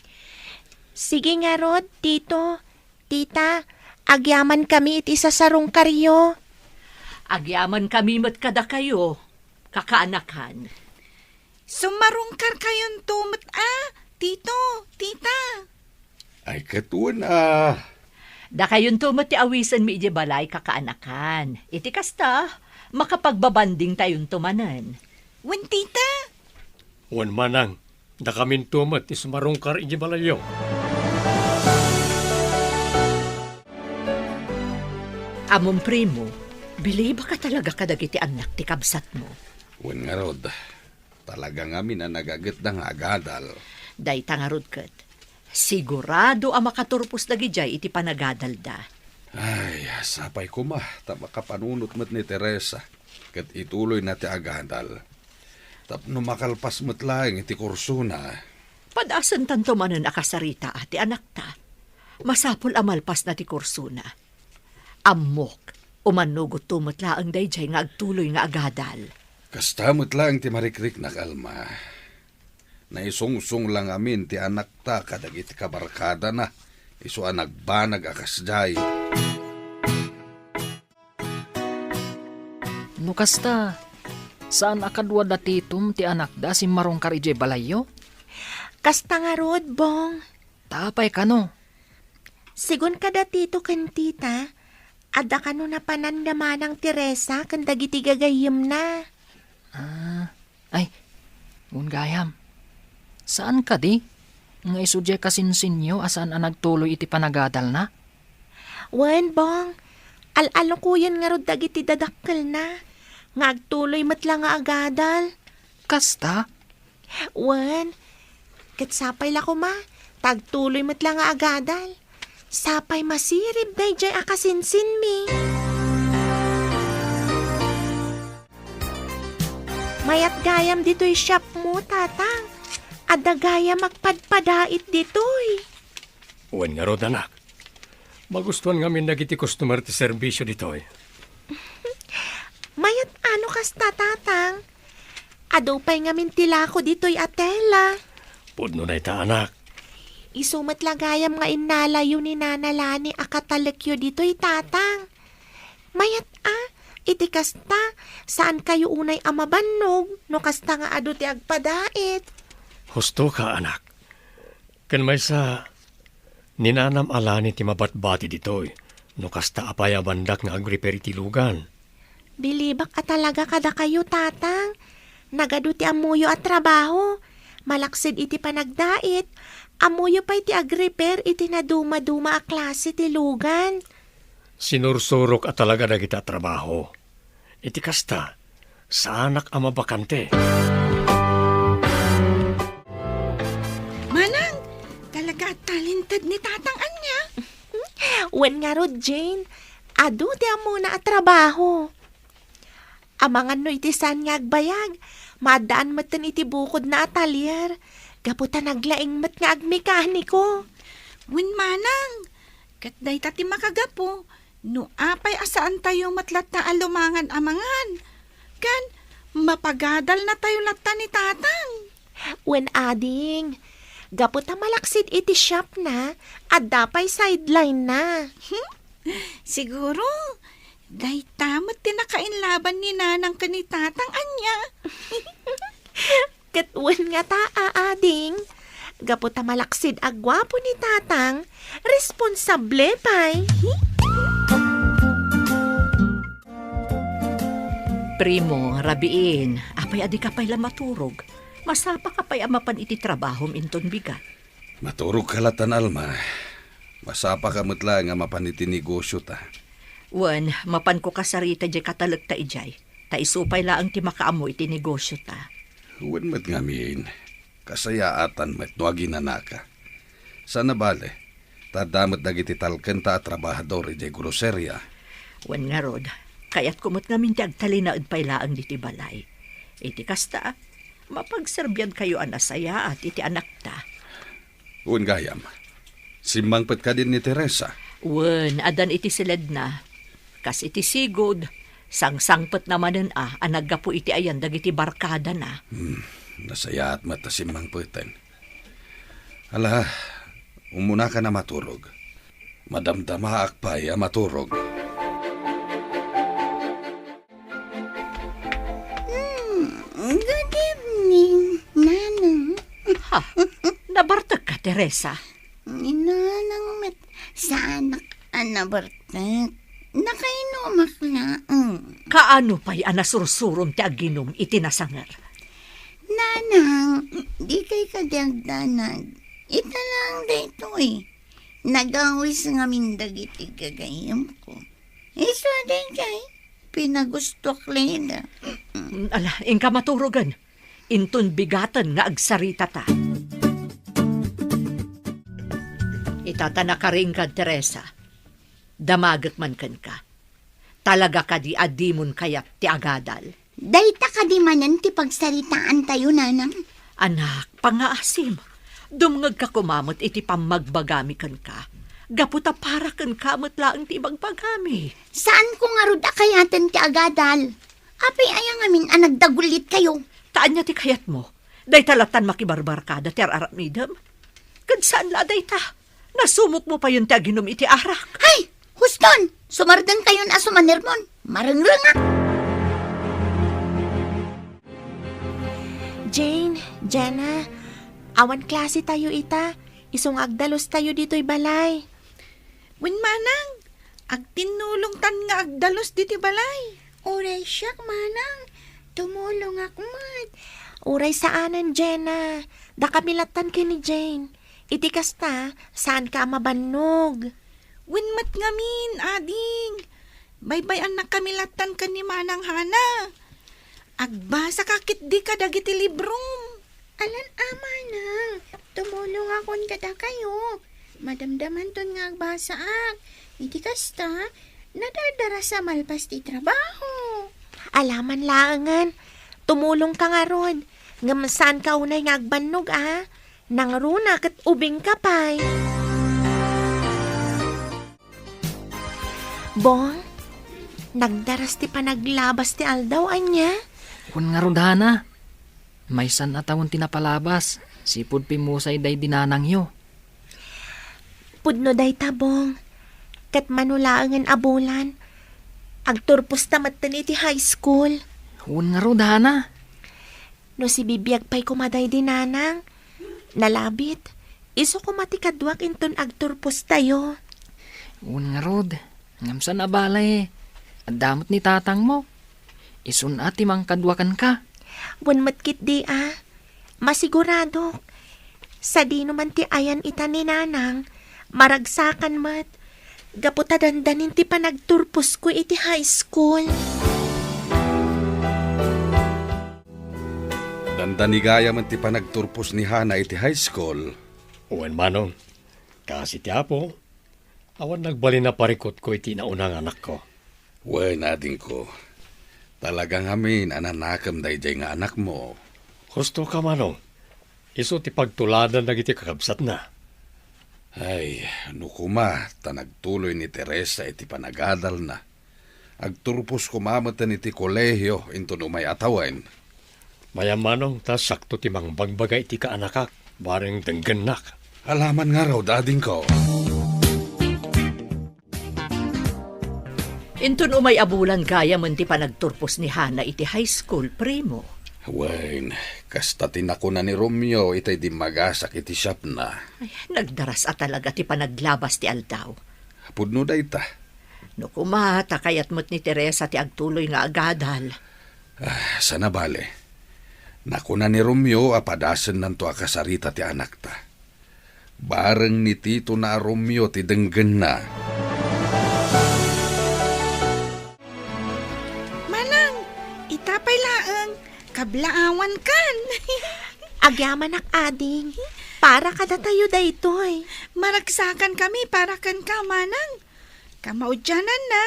Sige ngarud, Tito, Tita, agyamankami iti sasarungkaryo. Agyamankami met kadakayo, kakaanakan. Sumarungkarkayonto met a, Tito, Tita. Ay, ket wen a. Dakayonto met ti awisenmi idiay balay, kakaanakan. Iti kasta, makapagbabandingtayonto manen. Wen, Tita. Wen, Manang, dakaminto met ti sumarungkar idiay balayyo. Ammom, Primo, bilibak a talaga kadagiti annak ti kabsatmo. Wen ngarud, talaga ngamin a nagagetda nga agadal. Dayta ngarud ket, sigurado a makaturpos dagidiay iti panagadalda. Ay, sapay koma ta makapanunot met ni Teresa ket ituloyna ti agadal tapno makalpas met laeng iti kursona. Padasentanto manen a kasaritaa ti anakta. Masapul a malpasna ti kursona. Ammok, umannugotto met laeng daydiay nga agtuloy nga agadal. Kasta met laeng ti marikriknak, Alma. Naisungsong la ngamin ti anakta kadagiti kabarkadana, isu a nagbanag a kasdiay. No kasta, saan a kadua da Titom ti anakda a simmarungkar idiay balayyo? Kasta ngarud, Bong. Ta apay kano? Sigun kada Tito ken Tita, adda kano napanan da Manang Teresa ken dagiti gagayyemna. Ah, ay, wen gayam. Saan kadi nga isu diay kasinsinyo a saan a nagtuloy iti panagadalna? Wen, Bong, al-alukoyen ngarud dagiti dadakkelna nga agtuloy met la nga agadal. Kasta? Wen, ket sapay la koma ta agtuloy met la nga agadal. Sapay masirib daydiay a kasinsinmi. Mayat gayam ditoy shopmo, Tatang. Adda gayam agpadpadait ditoy. Wen ngarud, anak. Magustuan ngamin dagiti customer ti serbisio ditoy. Mayat a no kasta, Tatang. Adu pay ngamin ti lako ditoy a tela. Pudno dayta, anak. Isu met la gayam nga innalayo ni Nana Lani a katalekyo ditoy, Tatang. Mayat a, iti kasta, saankayo unay a mabannog no kasta nga adu ti agpadait. Husto ka, anak. Ken maysa, ni Nanam a Lani ti mabatbati ditoy, no kasta a payabandak nga agrepair iti lugan. Bilibak a talaga kadakayo, Tatang. Nagadu ti ammoyo a trabaho. Malaksid iti panagdait, ammoyo pay ti agrepair iti nadumaduma a klase ti lugan. Sinursurok a talaga dagita a trabaho. Iti kasta, saanak a mabakante. Manang, talaga a talented ni Tatang ania? Wen ngarud, Jane. Adu ti ammona a trabaho. Amangan no iti saan nga agbayag, maaddaan metten iti bukodna a talyer, gapu ta naglaing met nga agmekaniko. Wen, Manang, ket dayta ti makagapu no apay a saantayo met latta a lumangan amangan, ken mapagadalnatayo latta ni Tatang. Wen, ading, Gapu ta malaksid iti shopna, adda pay sideline-na. Siguro, dayta met ti nakainlaban ni Nanang ken ni Tatang, ania? Ket wen ngata, ading. Gapu ta malaksid a guapo ni Tatang, responsable pay. Primo, rabiin, apay a dika pay la maturog? Masapaka pay a mapan iti trabahom inton bigat. Maturogka latta, Alma. Masapaka met laeng a mapan iti negosyota. Wen, mapanko kasarita diay katalekta idiay. Ta isu pay laeng ti makaammo iti negosyota. Wen met ngamin, kasayaatan met no aginanaka. Saan a bale, ta adda met dagiti talkenta a trabahador idiay groseria. Wen ngarud, kayatko met ngamin ti agtalinaed pay laeng ditoy balay. Iti kasta, mapagserbiankayo a nasayaat iti anakta. Wen gayam, simmangpet kadin ni Teresa? Wen, addan iti siledna. Kas iti sigud, sangsangpetna manen a, a naggapu iti ayan dagiti barkadana. Hmm, nasayaat met ta simmangpeten. Ala, umunaka a maturog. Madamdamaak pay a maturog. Hmm, good evening, Nanang. Ha? Nabartekka, Teresa? Ni Nanang met saanak a nabartek. Nakainumak laeng. Kaano pay a nasursurom ti aginum iti nasanger? Nanang, dikay kadi agdanag. Ita laeng daytoy. Nagawis ngamin dagiti gagayyemko. Isu a daydiay, pinagustoak laeng. Mm, ala, inka maturogen. Inton bigaten nga agsaritata. Ita ta nakaringkad, Teresa. Damagek man kenka. Talaga kadi a dimon kayat ti agadal? Dayta kadi manen ti pagsaritaantayo, Nanang? Anak, pangngaasim. Dumngegka koma met iti pammagbagami kenka. Gapu ta para kenka met laeng ti ibagbagami. Saanko ngarud a kayaten ti agadal. Apay aya ngamin a nagdagulitkayo? Ta ania ti kayatmo? Dayta lattan makibarbarkada ti ar-aramidem? Ket saan la a dayta. Nasumokmo payen ti aginum iti arak. Hay! Huston! Sumardengkayon a sumanermon. Marengrengak! Jane, Jenna, awan klasetayo ita. Isu nga agdalustayo ditoy balay. Wen, Manang, agtinnulongtan nga agdalus ditoy balay. Uray siak, Manang, tumulongak met. Uray saanen, Jenna. Dakami lattan ken ni Jane. Iti kasta, saanka a mabannog. Wen met ngamin, ading. Baybay-annakami lattan ken ni Manang Hana. Agbasaka ketdi kadagiti librom. Alan a, Manang, tumulongakon kadakayo. Madamdamanton nga agbasaak. Iti kasta, nadardarasa malpas ti trabaho. Alaman laengen, tumulongka ngarud. Ngem saanka unay nga agbannog, a? Nangruna ket ubingka pay. Bong, nagdaras ti panaglabas ti aldaw, ania? Wen ngarud, Hana. Maysan a tawen ti napalabas, sipud pimmusay daydi nanangyo. Pudno dayta, Bong. Ket mano laengen a bulan, agturposta metten iti high school. Wen ngarud, Hana. No sibibiag pay koma daydi nanang, nalabit, isu koma ti kaduak inton agturpostayo. Wen ngarud, ngem saan a bale, adda met ni tatangmo. Isun a ti mangkadua kenka. Wen met ketdi a, masiguradok. Sadino man ti ayan ita ni nanang, maragsakan met. Gapu ta dandanin ti panagturposko iti high school. Dandani gayam ti panagturpos ni Hana iti high school. Wen, Manong, kaasi ti Apo, awan nagbalin a parikutko iti nauna nga anakko. Wen, adingko, talaga ngamin a nanakem daydiay nga anakmo. Husto ka, Manong. Isu ti pagtuladan dagiti kakabsatna. Ay, no koma ta nagtuloy ni Teresa iti panagadalna, agturpos koma metten iti kolehio inton umay a tawen. Mayam, Manong, ta sakto ti mangbagbaga iti kaanakak. Bareng denggennak. Alaman ngarud, adingko. Inton umay a bulan gayamen ti panagturpos ni Hana iti high school, primo. Wen, kasta ti nakuna ni Romeo itay dimmagasak iti shopna. Ay, nagdaras a talaga ti panaglabas ti aldaw. Pudno dayta. No kuma, ta kayat met ni Teresa ti agtuloy nga agadal. Ah, sana bale. Nakuna ni Romeo a padasennanto a kasarita ti anakta. Bareng ni Tito na a Romeo ti denggenna. Manang, ita pay laeng, kablaawankan. Agyamanak, ading. Para kadatayo daytoy. Maragsakan kami para kenka, Manang. Kamaudiananna,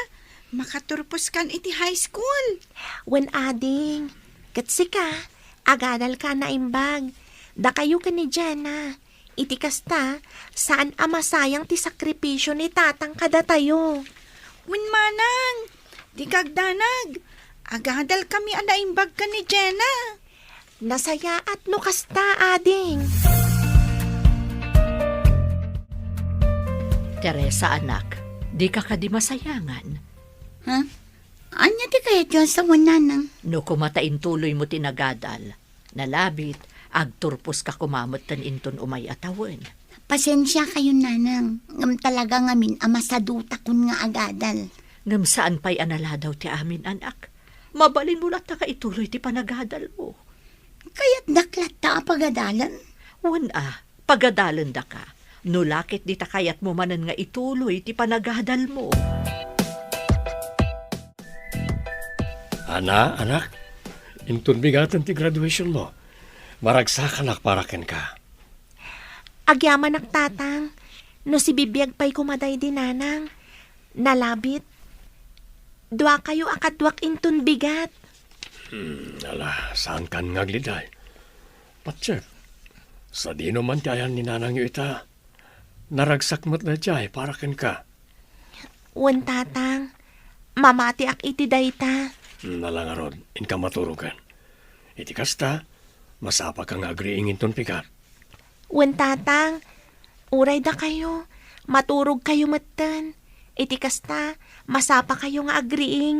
makaturposkan iti high school. Wen, ading. Ket sika, agadalka a naimbag. Dakayo ken ni Jenna. Iti kasta, saan a masayang ti sakripisio ni Tatang kadatayo. Wen, Manang, dika agdanag. Agadalkami a naimbag ken ni Jenna. Nasayaat no kasta, ading. Teresa, anak, dika kadi masayangan? Ha? Ania ti kayatyo a sawen, Nanang? No kuma ta intuloymo ti nagadal, nalabit, agturposka kuma metten inton umay a tawen. Pasensiakayon, Nanang, ngem talaga ngamin a masadutakon nga agadal. Ngem saan pay a naladaw ti amin, anak. Mabalinmo latta nga ituloy ti panagadalmo. Kayatdak latta a pagadalen? Wen a, pagadalendaka. No la ket dita kayatmo manen nga ituloy ti panagadalmo. Ana, anak, inton bigaten ti graduationmo, maragsakanak para kenka. Agyamanak, Tatang, no sibibiag pay koma daydi Nanang, nalabit. Duakayo a kaduak inton bigat. Hmm, ala, saankan nga agliday. Patiek, sadino man ti ayan ni Nanangyo ita, naragsak met daydiay para kenka. Wen, Tatang, mamatiak iti dayta. Hmm, ala ngarud, inka maturogen. Iti kasta, masapaka nga agriing inton pigat. Wen, Tatang, uray dakayo, maturogkayo metten. Iti kasta, masapakayo nga agriing.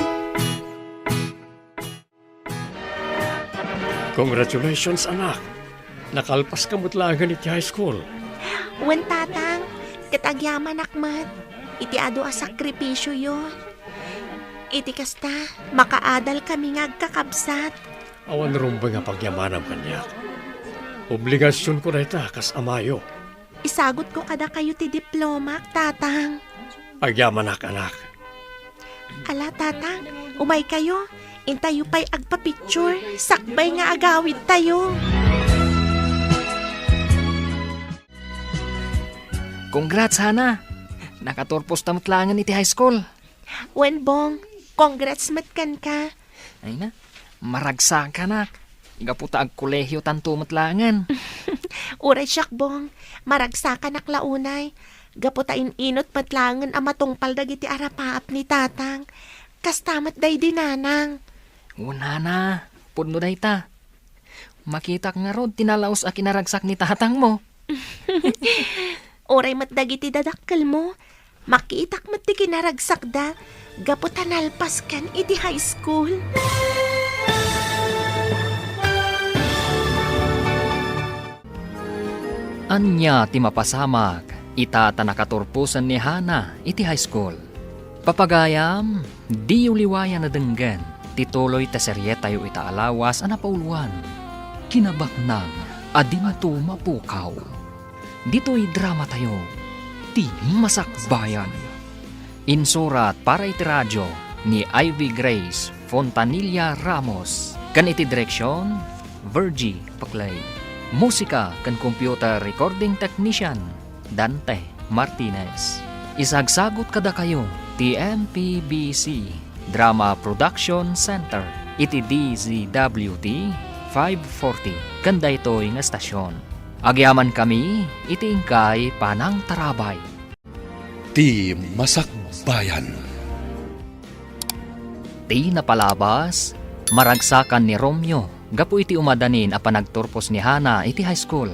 Congratulations, anak! Nakalpaska met laengen iti high school. Wen, Tatang, ket agyamanak met iti adu a sakripisioyo. Iti kasta, makaadal kami nga agkakabsat. Awan rumbeng a pagyamanam kaniak. Obligasionko dayta kas amayo. Isagutko kadakayo ti diplomak, Tatang. Agyamanak, anak. Ala, Tatang, umaykayo. Intayo pay agpa-picture, sakbay nga agawidtayo. Congrats, Hana! Nakaturposta met laengen iti high school. Wen, Bong, congrats met kenka. Ay na, maragsakanak. Gapu ta agkolehiotanto met laengen. Uray siak, Bong, maragsakanak la unay. Gapu ta in-inut met laengen a matungpal dagiti arapaap ni Tatang. Kasta met daydi Nanang. Wen, Hana, pudno dayta. Makitak ngarud ti nalaus a kinaragsak ni tatangmo. Uray met dagiti dadakkelmo, makitak met ti kinaragsakda gapu ta nalpaskan iti high school. Ania ti mapasamak ita ta nakaturposen ni Hana iti high school? Papagayam, diyo liwayan a denggen ti tuloy ta serietayo ita a lawas a napauluan, Kinabaknang a Dinto Mapukaw. Ditoy dramatayo, Ti Masakbayan. Insurat para iti radio ni Ivy Grace Fontanilla Ramos, ken iti direksion, Virgie Paclay. Musika ken computer recording technician, Dante Martinez. Isagsagut kadakayo ti M P B C Drama Production Center iti D Z W T five forty ken daytoy nga estasion. Agyamankami iti inkay panangtarabay. Ti Masakbayan. Ti napalabas, maragsakan ni Romeo gapu iti umadanin a panagturpos ni Hana iti high school.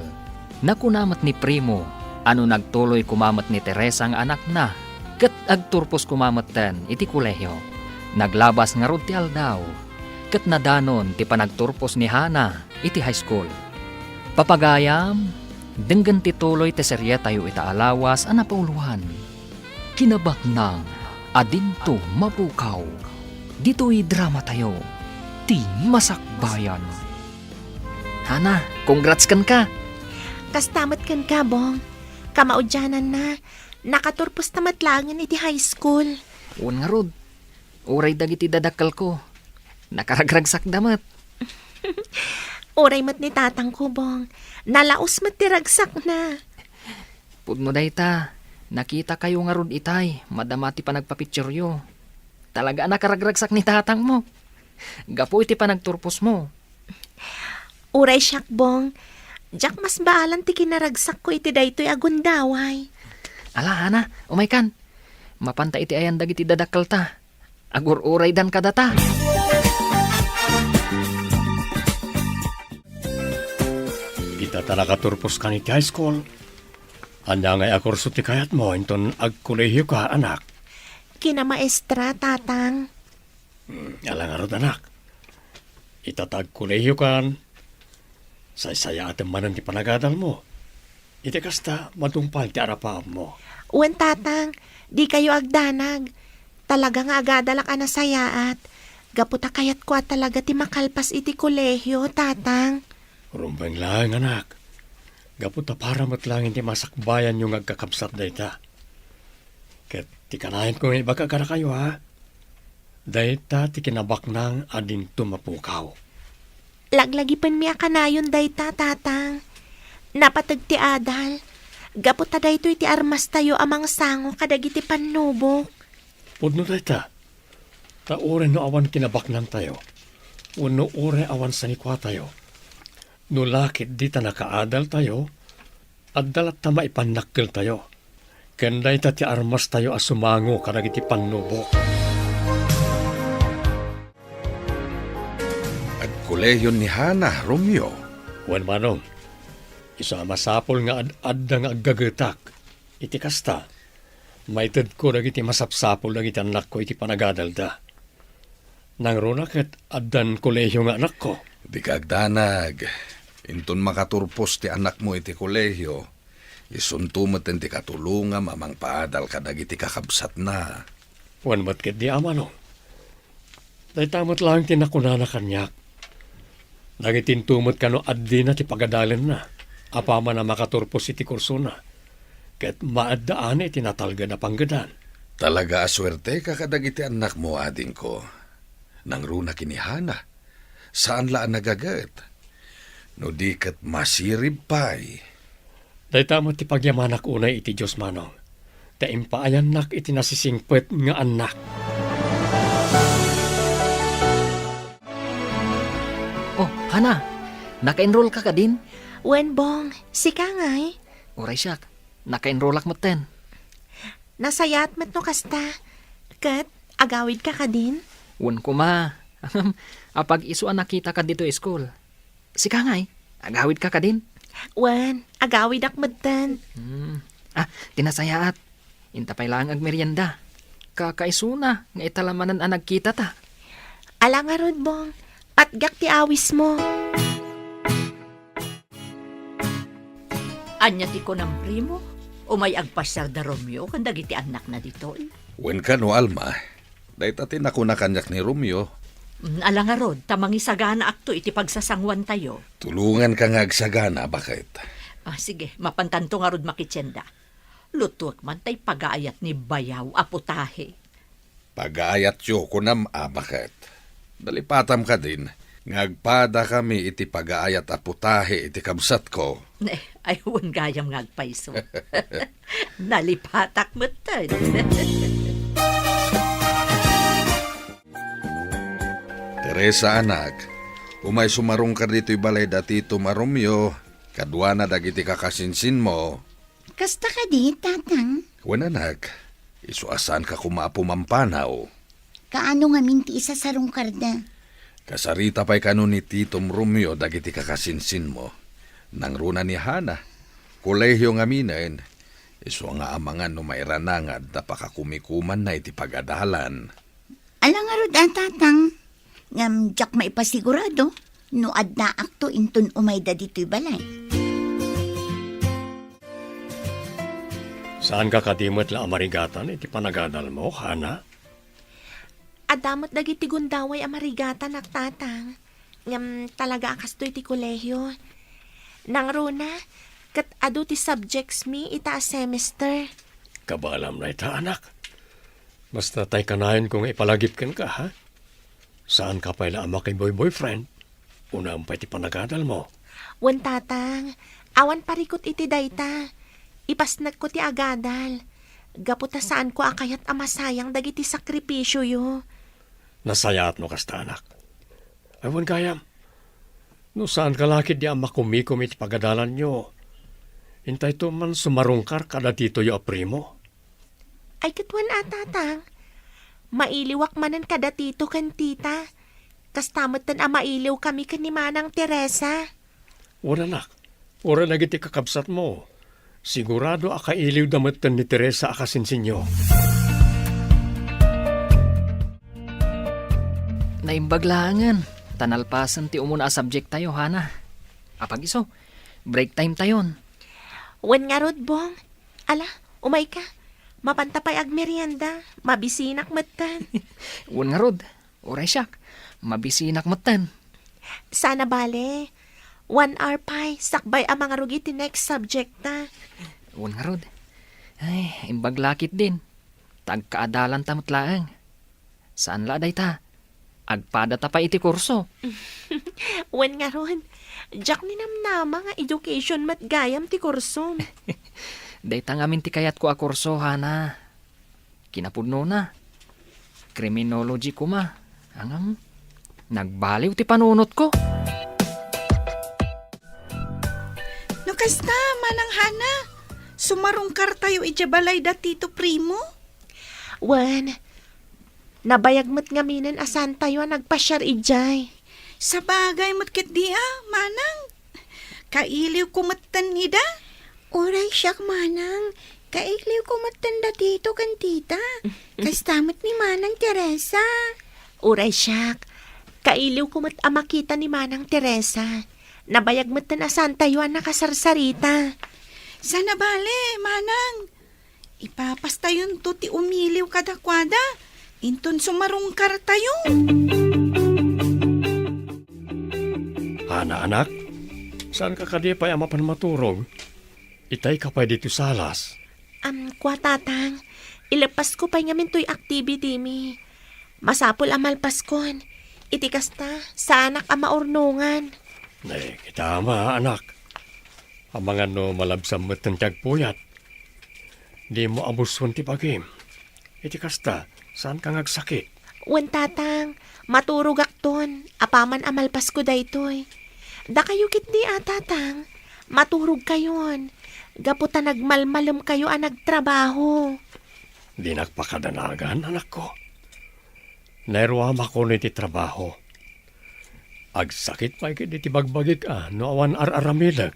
Nakuna met ni Primo a no nagtuloy koma met ni Teresa nga anakna, ket agturpos koma metten iti kolehio. Naglabas ngarud ti aldaw, ket nadanon ti panagturpos ni Hana iti high school. Papagayam, denggen ti tuloy ti serietayo ita a lawas a napauluan. Kinabaknang a dinto mapukaw. Ditoy dramatayo, Ti Masakbayan. Hana, congrats kenka! Kasta met kenka, Bong. Kamaudiananna, nakaturposta met laengen iti high school. Wen ngarud, uray dagiti dadakkelko, nakaragragsakda met. Uray met ni tatangko, Bong. Nalaos met ti ragsakna. Pudno dayta, nakitakayo ngarud itay, madama ti panagpapicturyo. Talaga a nakaragragsak ni tatangmo. Gapu iti panagturposmo. Uray siak, Bong. Diak masbaalan ti kinaragsakko iti daytoy a gundaway. Ala, Hana, umaykan. Mapanta iti ayan dagiti dadakkelta. Agur-uraydan kadata. Ita ta nakaturpos kan iti high school, ania ngay a kurso ti kayatmo inton agkolehioka, anak? Kinamaestra, Tatang. Hmm, ala ngarud, anak. Ita ta agkolehiokan, saysayaatem manen ti panagadalmo. Iti kasta, matungpal ti arapaapmo. Wen, Tatang, dikayo agdanag. Talaga nga agadalak a nasayaat. Gapu ta kayatko a talaga ti makalpas iti kolehio, Tatang. Rumbeng laeng, anak. Gapu ta para met laeng iti masakbayanyo nga agkakabsat dayta. Ket ti kanayanko nga ibaga kadakayo, a, dayta ti kinabaknang a dinto mapukaw. Laglagipenmi a kanayon dayta, Tatang. Napateg ti adal. Gapu ta daytoy ti armastayo a mangsango kadagiti pannubok. Pudno dayta. Ta uray no awan kinabaknangtayo, wenno uray awan sanikuatayo, no la ketdi ta nakaadaltayo, adda latta maipannakkeltayo. Ken dayta ti armastayo a sumango kadagiti pannubok. Agkolehion ni Hana, Romeo. Wen, Manong, isu a masapul nga ad-adda nga aggagetak. Iti kasta, maitedko dagiti masapsapul dagiti annakko iti panagadalda. Nangruna ket addan kolehio nga anakko. Dika agdanag. Inton makaturpos ti anakmo iti kolehio, isunto metten ti katulongam a mangpaadal kadagiti kakabsatna. Wen met ketdi, Ama, no? Dayta met laeng ti nakunana kaniak. Nangitinto met kano addina ti pagadalenna, apaman a makaturpos iti kursona, ket maaddaana iti natalged a panggedan. Talaga a suerteka kadagiti annakmo, adingko. Nangruna ken ni Hana, saan la a nagaget. No di ket masirib pay. Dayta met ti pagyamanak unay iti Dios, Manong, ta impaayannak iti nasisingpet nga annak. Oh, Hana, naka-enroll ka kadin? Wen, Bong, sika ngay? Uray siak, naka-enrollak metten. Nasayaat met no kasta. Ket, agawid ka kadin? Wen koma. Apag isu a nakita ka ditoy school. Sika ngay, agawid ka kadin? Wen, agawidak metten. Hmm. Ah, ti nasayaat. Inta pay laeng agmerienda. Kakaisuna nga ita la manen a nagkita ta. Ala ngarud, Bong. Patgak ti awismo. Ania ti kunam, Primo? Umay agpasiar da Romeo ken dagiti annakna ditoy? Wen kano, Alma. Dayta ti nakuna kaniak ni Romeo. Mm, ala ngarud, ta mangisaganaakto iti pagsasanguantayo. Tulonganka nga agsagana, baket. Ah, sige, mapankanto ngarud makitienda. Lutuek man tay pagaayat ni bayaw a putahe. Pagaayatyo, kunam a, baket. Nalipatam kadin nga agpadakami iti pagaayat a putahe iti kabsatko. Ne, ay, wen gayam nga agpayso. Nalipatak metten. Teresa, anak, umay sumarungka ditoy balay da titom a Romeo, kaduana dagiti kakasinsinmo. Kasta kadi, Tatang? Wen, anak, isu a saanka koma a pumampanaw. Kaano ngamin ti isasarungkarda? Kasarita pay kano ni titom Romeo dagiti kakasinsinmo. Nangruna ni Hana, Kolehiyo ngaminen, isu nga amangan no mairana nga adda pakakumikumanna iti pagadalan. Ala ngarud a, Tatang, ngem diak maipasigurado no addaakto inton umayda ditoy balay. Saanka kadi met la a marigatan iti panagadalmo, Hana? Adda met dagiti gundaway a marigatanak, Tatang. Ngem talaga a kastoy ti kolehiyo. Nangruna, ket adu ti subjects mi ita a semester. Kabaelam dayta, anak. Basta tay kanayonko nga ipalagip kenka, ha? Saanka pay la a makiboy-boyfriend? Unaem pay ti panagadalmo. Wen, Tatang, awan parikut iti dayta. Ipasnekko ti agadal. Gapu ta saanko a kayat a masayang dagiti sakripisioyo. Nasayaat no kasta, anak. Ay, wen gayam, no saanka la ketdi a makumikom iti pagadalanyo, intayto man sumarungkar kada titoyo a primo. Ay, ket wen a, Tatang. Mailiwak manen kada tito ken tita. Kasta metten a mailiwkami ken ni Manang Teresa. Wen, anak, uray dagiti kakabsatmo, sigurado a kailiwda metten ni Teresa a kasinsinyo. Naimbag laengen, ta nalpasen ti umuna a subject tayo, Hana. Apag isu, break time tayon. Wen ngarud, Bong. Ala, umayka. Mapanta pay agmerienda. Mabisinak metten. Wen ngarud, uray siak. Mabisinak metten. Saan a bale. One hour pay, sakbay a mangrugit ti next subject ta. Wen ngarud. Ay, imbag la ketdin. Ta agkaadalanta met laeng. Saan la dayta. Agpadata pay iti kurso. Wen ngarud, diak ninamnama nga education met gayam ti kursom. Dayta ngamin ti kayatko a kurso, Hana. Kinapudnona, criminology koma. Ngem, nagbaliw ti panunotko. No kasta, Manang Hana, sumarungkar tayo idiay balay da Tito Primo? Wen, nabayag met ngaminen a saan tayo a nagpasiar idiay. Sabagay met ketdi a, Manang. Kailiwko metten ida. Uray siak, Manang. Kailiwko metten da Tito ken Tita. Kasta met ni Manang Teresa. Uray siak. Kailiwko met a makita ni Manang Teresa. Nabayag metten a saan tayo a nakasarsarita. Saan a bale, Manang. Ipapastayonto ti umiliw kadakuada, inton sumarungkar tayo. Hana, anak, saanka kadi pay a mapan maturog? Itayka pay ditoy salas. Am, kua, Tatang, ileppasko pay ngamin toy activity mi. Masapul a malpaskon. Iti kasta, saanak a maurnongan. Nay, kita ama, anak. Amangan no malabsam metten ti agpuyat. Dimo abuson ti bagim. Iti kasta, saanka nga agsakit? Wen, Tatang, maturogakton, apaman a malpasko daytoy. Dakayo ketdi a, Tatang, maturogkayon, gapu ta nagmalmalemkayo a nagtrabaho. Dinak pakadanagan, anakko. Nairuamakon iti trabaho. Agsakit pay ketdi ti bagbagik a no awan ar-aramidek.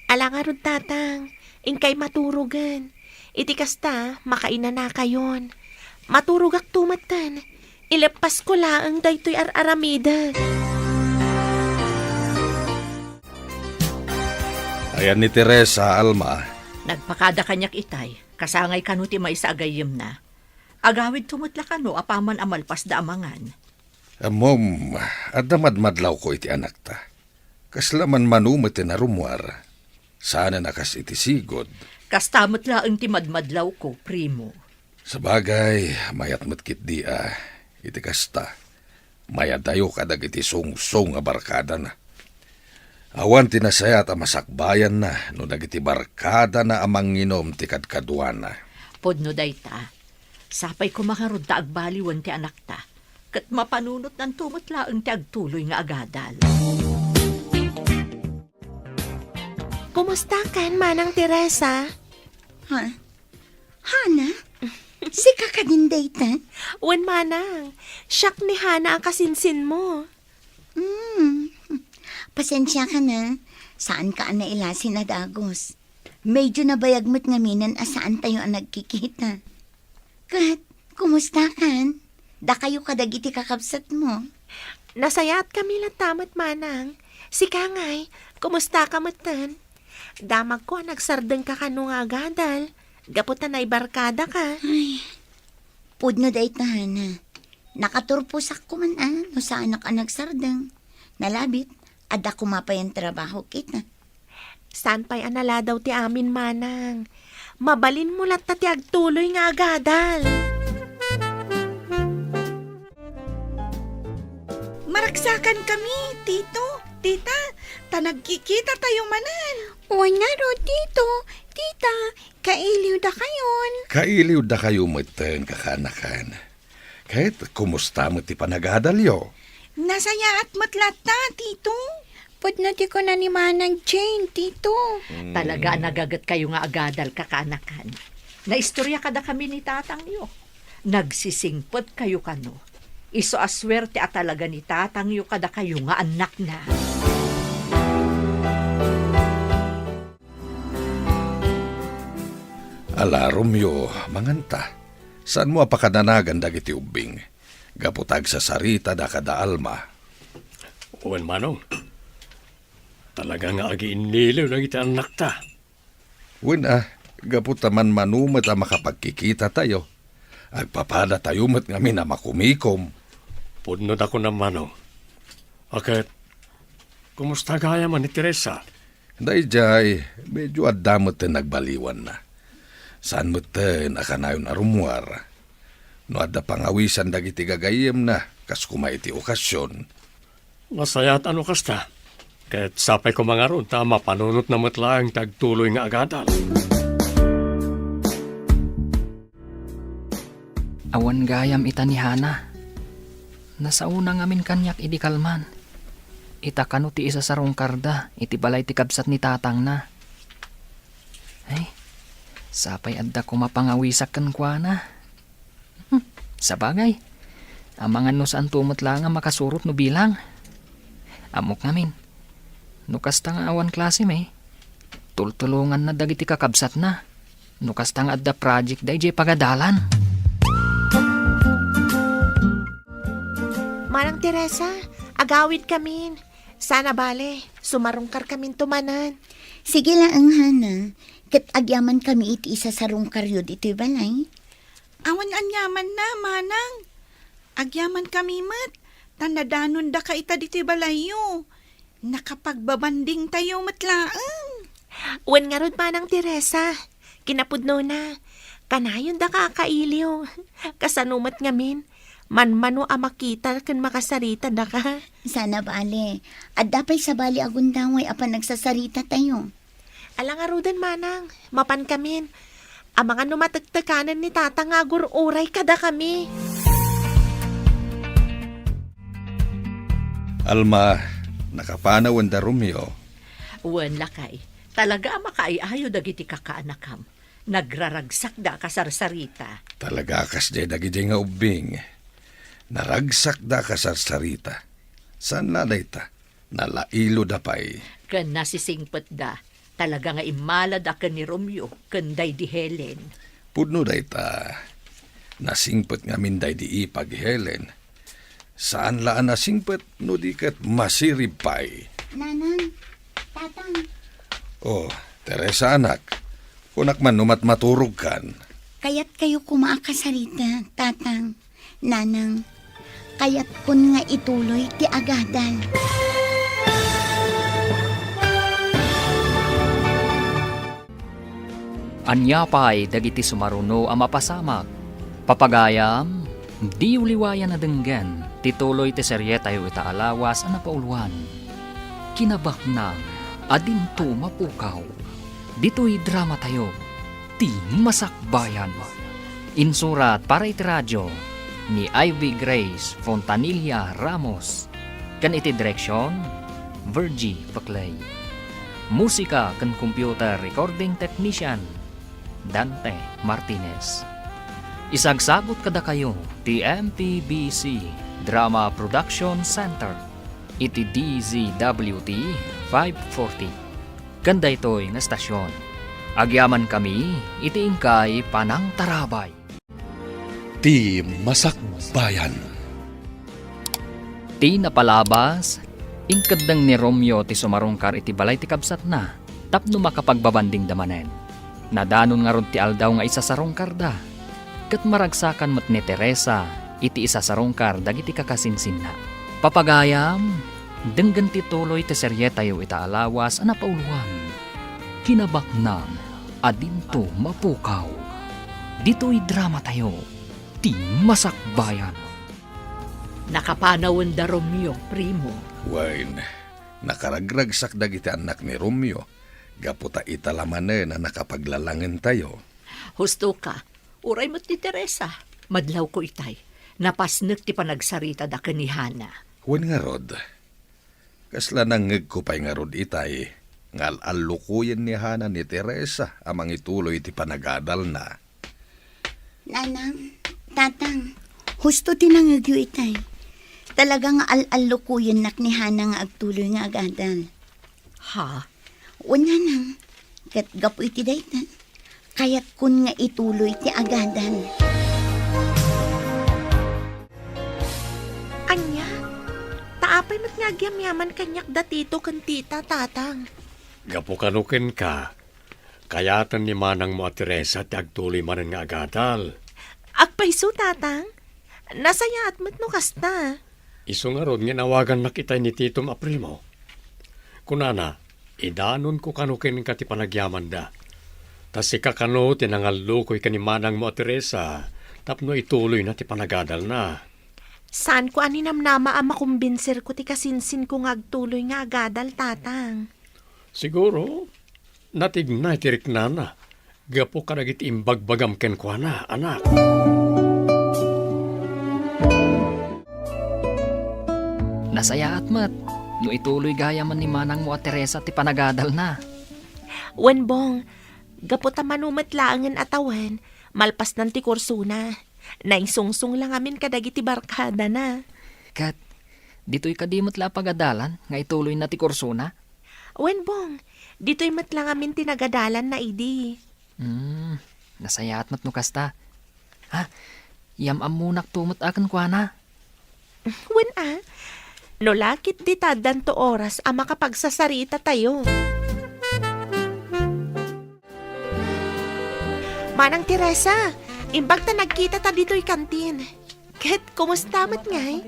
Ala ngarud, Tatang, inkay maturogen. Iti kasta, makainanakayon. Maturogakto metten. Ileppasko laeng daytoy ar-aramidek. Ayan ni Teresa, Alma. Nagpakada kaniak itay, kasangay kano ti maysa a gayyemna. Agawidto met la kano apaman a malpasda a mangan. Ammom, adda madmadlawko iti anakta. Kasla manmano met ti narummuar. Saanen a kas iti sigud. Kasta met laeng ti madmadlawko, primo. Sabagay, mayat met ketdi a, iti kasta, mayadayo kadagiti sungsong a barkadana. Awan ti nasayaat a masakbayanna no dagiti barkadana a manginum ti kadkaduana. Pudno dayta. Sapay koma ngarud ta agbaliwen ti anakta, ket mapanunotnanto met laeng ti agtuloy nga agadal. Kumustakan, Manang Teresa? Ha? Hana? Sika kadin dayta? Wen, Manang. Siak ni Hana a kasinsinmo. Hmm. Pasensiaka na. Saanka a nailasin a dagus. Medyo nabayag met ngaminen a saantayo a nagkikita. Ket, kumustakan? Dakayo kadagiti kakabsatmo? Nasayatkami latta met, manang. Sika ngay, kumustaka metten? Damagko a nagsardengka kano nga agadal, gapu ta naibarkadaka. Ay, pudno dayta, Hana. Nakaturposak koma a no saanak a nagsardeng. Nalabit, adda koma pay a trabaho kita. Saan pay a naladaw ti amin, manang. Mabalinmo latta ti agtuloy nga agadal. Maragsakankami, Tito, Tita, ta nagkikitatayo manen. Wen ngarud, Tito, Tita, kailiwdakayon. Kailiwdakayo metten, kakaanakan. Ket kumusta met ti panagadalyo? Nasayaat met latta, Tito. Pudno ti kuna ni Manang Jane, Tito. Mm. Talaga a nagagetkayo nga agadal, kakaanakan. Naistorya kadakami ni tatangyo. Nagsisingpetkayo kano. Isu a suerte a talaga ni tatangyo kadakayo nga annakna. Ala, Romeo, manganta. Saanmo a pakananagan dagiti ubbing? Gapu ta agsasaritada kada Alma. Wen, Manong. Talaga nga agiinniliw dagiti annakta. Wen a, gapu ta manmano met a makapagkikitatayo, agpapadatayo met ngamin a makumikom. Pudno da kunam, Manong. A ket, kumusta gayam ni Teresa? Daydiay, medyo adda metten nagbaliwanna. Saan metten a kanayon a rummuar. No adda pangawisan dagiti gagayyemna, kas koma iti okasion. Nasayaat a no kasta. Ket sapay koma ngarud ta mapanunotna met laeng ti agtuloy nga agadal. Awan gayam ita ni Hana. Nasaona ngamin kaniak idi kalman. Ita kano ti isasarungkarda iti balay ti kabsat ni tatangna. Ay, sapay adda koma pangawisak kenkuana. Hmm, sabagay. Amangan no saanto met laeng a makasurot no bilang. Ammok ngamin. No kasta nga awan klasem, tultulonganna dagiti kakabsatna. No kasta nga adda project daydiay pagadalan. Manang Teresa, agawidkamin. Saan a bale, sumarungkarkaminto manen. Sige laeng, Hana. Ket agyamankami iti isasarungkaryo ditoy balay. Awan aniamanna, manang. Agyamankami met, ta nadanondaka ita ditoy balayyo. Nakapagbabandingtayo met laeng. Wen ngarud, Manang Teresa, kinapudnona, kanayondaka a kailiw. Kasano met ngamin, manmano a makita ken makasaritada ka. Saan a bale, adda pay sabali a gundaway a panagsasaritatayo. Ala ngaruden, manang, mapankamin. Amangan no matektekanen ni tata nga agur-uray kadakami. Alma, nakapanaw wen da Romeo? Wen, lakay. Talaga a makaay-ayo dagiti kakaanakam. Nagraragsakda a kasarsarita. Talaga a kasdiay dagidiay nga ubbing. Naragsakda a kasarsarita. Saan la dayta? Nalailoda pay. Ken nasisingpetda. Talaga nga immalada ken ni Romeo ken daydi Helen. Pudno dayta. Nasingpet ngamin daydi ipag Helen. Saan la a nasingpet no di ket masirib pay. Nanang, Tatang. Oh, Teresa, anak. Kunak man no matmaturogkan. Kayatkayo koma a kasarita, Tatang. Nanang, kayatkon nga ituloy ti agadal. Ania pay dagiti sumaruno a mapasamak? Papagayam, diyo liwayan a denggen ti tuloy ti serietayo ita a lawas a napauluan, Kinabaknang a Dinto Mapukaw. Ditoy dramatayo, ti Masakbayan. Insurat para iti radio ni Ivy Grace Fontanilla Ramos, ken iti direksion, Virgie Peclay. Musika ken computer recording technician, Dante Martinez. Isagsagut kadakayo ti M P B C Drama Production Center iti D Z W T five forty. Ken daytoy nga estasion, Agyamankami iti inkay panangtarabay. Ti masakbayan. Ti napalabas, inkeddeng ni Romeo ti sumarungkar iti balay ti kabsatna tapno makapagbabandingda manen. Nadanon ngarud ti aldaw nga isasarungkarda, ket maragsakan met ni Teresa iti isasarungkar dagiti kakasinsinna. Papagayam, denggen ti tuloy ti serietayo ita a lawas a napauluan, Kinabaknang a Dinto Mapukaw. Ditoy dramatayo, Ti Masakbayan. Nakapanawenda Romeo, primo. Wen, nakaragragsak dagiti annak ni Romeo, gapu ta ita la manen a nakapaglalangentayo. Husto ka, uray met ni Teresa, madlawko itay. Napasnek ti panagsaritada ken ni Hana. Wen ngarud, kasla nangngegko pay ngarud itay nga al-allukoyen ni Hana ni Teresa a mangituloy iti panagadalna. Nanang, Tatang, husto ti nangngegyo itay. Talaga nga al-allukoyennak ni Hana nga agtuloy nga agadal. Ha? Wen, Nanang, ket gapu iti dayta, kayatkon nga ituloy ti agadal. Ania? Ta apay met nga agyamyaman kaniak da Tito ken Tita, Tatang? Gapu kano kenka, kayaten ni manangmo a Teresa ti agtuloy manen nga agadal. Agpayso, Tatang? Nasayaat met no kasta. Isu ngarud nga inawagannak itay ni titom a primo. Kunana, idanonko kano kenka ti panagyamanda. Ta sika kano ti nangallukoy ken ni manangmo a Teresa tapno ituloyna ti panagadalna. Saanko a ninamnama a makumbinserko ti kasinsinko nga agtuloy nga agadal, Tatang. Siguro, natignay ti riknana gapu kadagiti imbagbagam kenkuana, anak. Nasayaat met no ituloy gayamen ni manangmo a Teresa ti panagadalna. Wen, Bong, gapu ta mano met laengen a tawen, malpasnan ti kursona. Naisungsong la ngamin kadagiti barkadana. Ket, ditoy kadi met la a pagadalan nga ituloyna ti kursona? Wen, Bong, ditoy met la ngamin ti nagadalanna idi. Hmm, nasayaat met no kasta. Ha, yam-ammonakto met a kenkuana. Wen a, no la ketdi ta addanto oras a makapagsasaritatayo. Manang Teresa, imbag ta nagkitata ditoy kantin. Ket kumusta met ngay?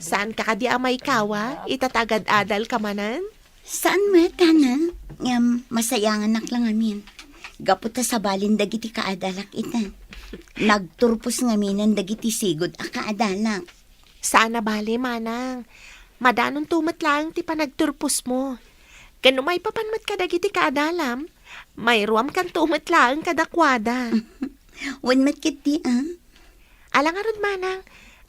Saanka kadi a maikawa ita ta agad-adalka manen? Saan met, Hana. Ngem masayanganak la ngamin. Gapu ta sabalen dagiti kaadalak ita. Nagturpos ngaminen dagiti sigud a kaadalak. Saan a bale, manang. Madanonto met laeng ti panagturposmo. Ken no maipapan met kadagiti kaadalam, mairuamkanto met laeng kadakuada. Wen met ketdi, a? Ala ngarud, manang,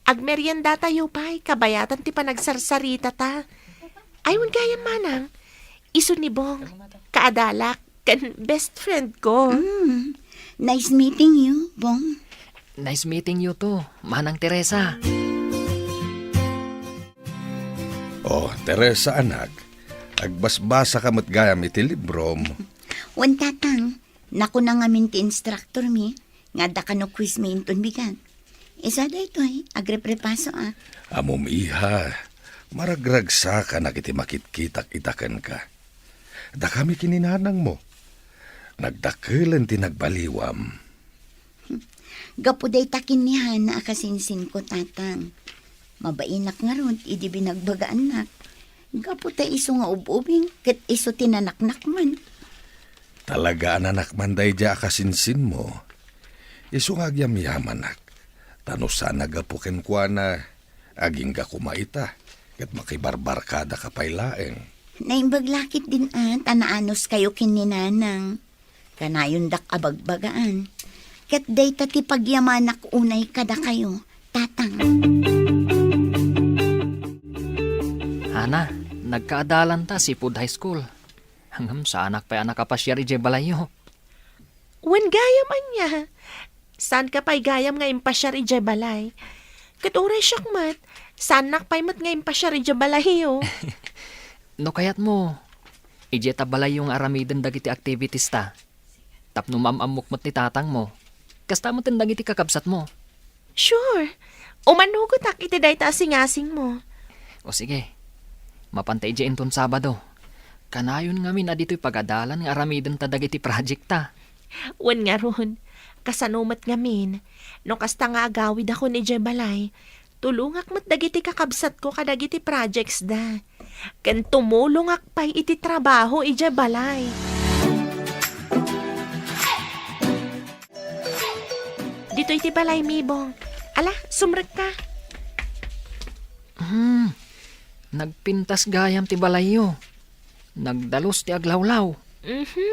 agmeriendatayo pay kabayatan ti panagsarsaritata. Ay, wen gayam, manang, isu ni Bong, kaadalak, ken best friend ko. Mm. Nice meeting you, Bong. Nice meeting you too, Manang Teresa. Oh, Teresa, anak, agbasbasa ka met gayam iti librom. Wen, Tatang, nakuna ngamin ti instructor mi nga adda kano quiz mi inton bigat. Isu daytoy, agreprepasoak. Ammom, iha, maragragsakanak iti makitkitak ita kenka. Dakami ken ni nanangmo, nagdakelen ti nagbaliwam. Gapu dayta ken ni Hana a kasinsinko, Tatang. Mabainak ngarud idi binagbagaannak. Gapu ta isu nga ub-ubing ket isu ti nanaknakman. Talaga a nanakman daydiay a kasinsinmo. Isu nga agyamyamanak. Ta no saan a gapu kenkuana, agingga koma ita, ket makibarbarkadaka pay laeng. Naimbag la ketdin a ta naanuskayo ken ni Nanang. Kanayondak a bagbagaan. Ket dayta ti pagyamanak unay kadakayo, Tatang. Hana, nagkaadalanta Seafood High School. Ngem saanak pay a nakapasiar idiay balayyo. Wen gayam ania? Saanka pay gayam nga impasiar idiay balay? Ket uray siak met, saannak pay met nga impasiar idiay balayyo. No kayatmo, Idiay ta balayyo nga aramiden dagiti activities ta. Tapno maam-ammok met ni tatangmo. Kasta met dagiti kakabsatmo. Sure. Umanugotak iti dayta a singasingmo. O sige. Mapanta idiay inton Sabado. Kanayon ngamin a ditoy pagadalan nga aramiden ta dagiti project ta. Wen ngarud, kasano met ngamin, no kasta nga agawidakon idiay balay, tulongak met dagiti kakabsatko kadagiti projects da. Ken tumulongak pay iti trabaho idiay balay. Ditoy ti balay, Mibong. Ala, sumrekka. Hmm, nagpintas gayam ti balayyo. Nagdalus ti aglawlaw. Mhm.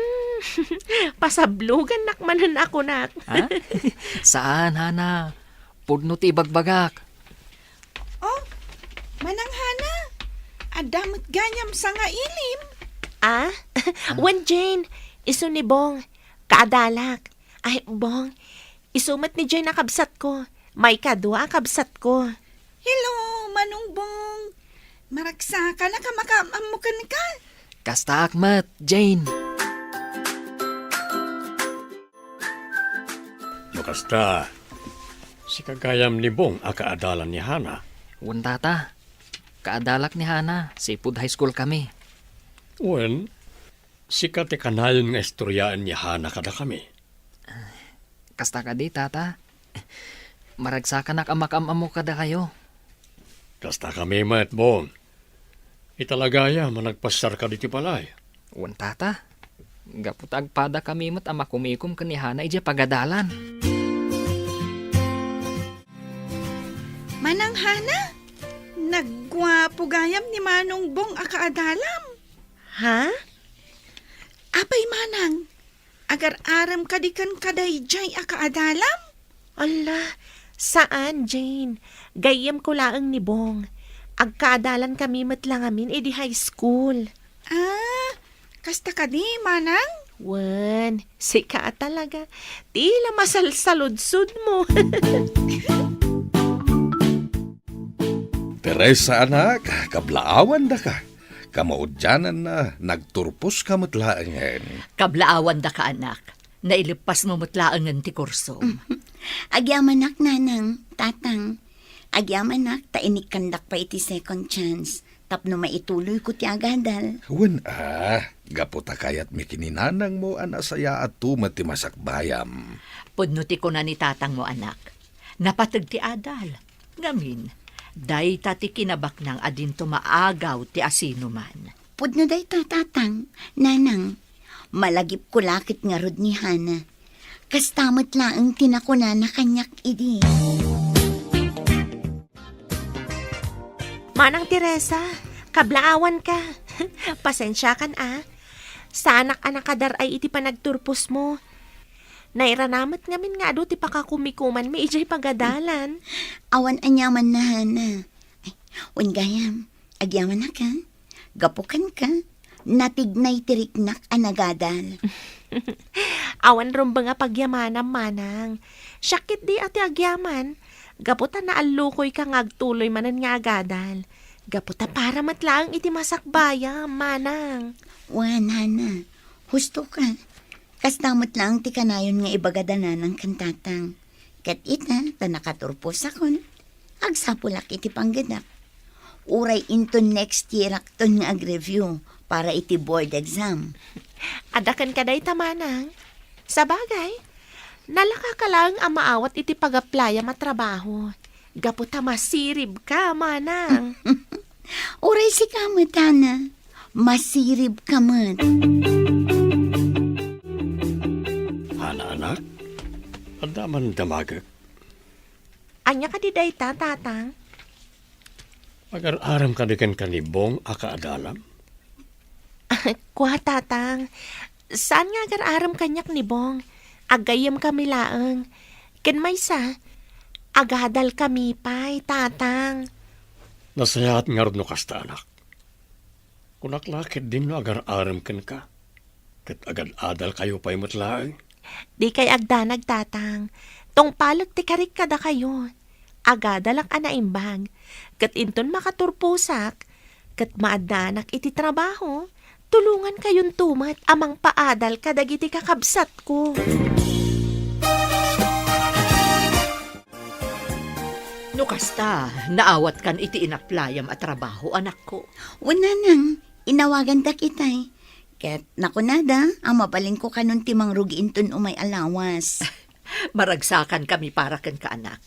Pasablogannak manen a kunak. Ha? Saan, Hana. Pudno ti ibagbagak. Oh, Manang Hana, adda met gayam sangailim. Ah? Ah? Wen, Jane, isu ni Bong. Kaadalak. Ay, Bong, isu met ni Jane a kabsatko. Maikadua a kabsatko. Hello, Manong Bong. Maragsakanak a makaam-ammo kenka. Kastaak met, Jane. No kasta, sika gayam ni Bong a kaadalan ni Hana. Wen, Tata. Kaadalak ni Hana, sipud high school kami. Wen, sika ti kanayon nga istoryaen ni Hana kadakami. Kasta kadi, Tata. Maragsakanak a makaam-ammo kadakayo. Kasta kami met, Bong. Italagayam a nagpasiarka ditoy balay. Wen, Tata. Gapu ta agpadakami met a makumikom ken ni Hana idiay pagadalan. Manang Hana, nagguapo gayam ni Manong Bong a kaadalam. Ha? Apay, Manang, agar-arem kadi kenka daydiay a kaadalam? Ala, saan, Jane. Gayyemko laeng ni Bong. Agkaadalan kami met la ngamin idi high school. Ah, kasta kadi, Manang? Wen, sika a talaga. Ti la masalsaludsodmo. Teresa, anak, kablaawandaka. Kamaudiananna, nagturposka met laengen. Kablaawandaka, anak. Naileppasmo met laengen ti kursom. Agyamanak, Nanang, Tatang. Agyamanak ta inikkandak pay iti second chance tapno maituloyko ti agadal. Wen a, gapu ta kayatmi ken ni nanangmo a nasayaatto met ti masakbayam. Pudno ti kuna ni tatangmo, anak. Napateg ti adal. Ngamin, dayta ti kinabaknang a dinto maagaw ti asinoman. Pudno dayta, Tatang, Nanang. Malagipko la ket ngarud ni Hana. Kasta met laeng ti nakunana kaniak idi. Manang Teresa, kablaawanka. Pasensiakan a. Saanak a nakadar-ay iti panagturposmo. Nairanamet ngamin nga adu ti pakakumikumanmi idiay pagadalan. Awan aniamanna, Hana. Ay, wen gayam, agyamanak a. Gapu kenka, natignay ti riknak a nagadal. Awan rumbeng a pagyamanam, Manang. Siak ketdi a ti agyaman, gapu ta naallukoyka nga agtuloy manen nga agadal. Gapu ta para met laeng iti masakbayam, Manang. Wen, Hana, husto ka. Kasta met laeng ti kanayon nga ibaga da Nanang ken Tatang. Ket ita, ta nakaturposakon, agsapulak iti panggedak. Uray inton next year-akton nga ag-review para iti board exam. Adda kenka dayta, Manang. Sabagay, nalaka ka laeng a maawat iti pag-applyam a trabaho. Gapu ta masiribka, Manang. Uray sika met, Hana. Masiribka met. Hana, anak, adda man damagek. Ania kadi dayta, Tatang? Agar-arem kadi kenka ni Bong a kaadalam? Kua, Tatang. Saan nga agar-arem kaniak ni Bong. Aggayyemkami laeng. Ken maysa, agadalkami pay, Tatang. Nasayaat ngarud no kasta, anak. Kunak la ketdin no agar-arem kenka, ket agad-adalkayo pay met laeng. Dikay agdanag, Tatang. Tungpalek ti karik kadakayo. Agadalak a naimbag. Ket inton makaturposak, ket maaddaanak iti trabaho, Tulongankayonto met a mangpaadal kadagiti kakabsatko. No kasta, naawatkan iti inaplayam a trabaho, anakko. Wen, nanang, inawagandak itay. Ket nakunada a mabalinko kanon ti mangrugi inton umay a lawas. Maragsakankami para kenka, anak.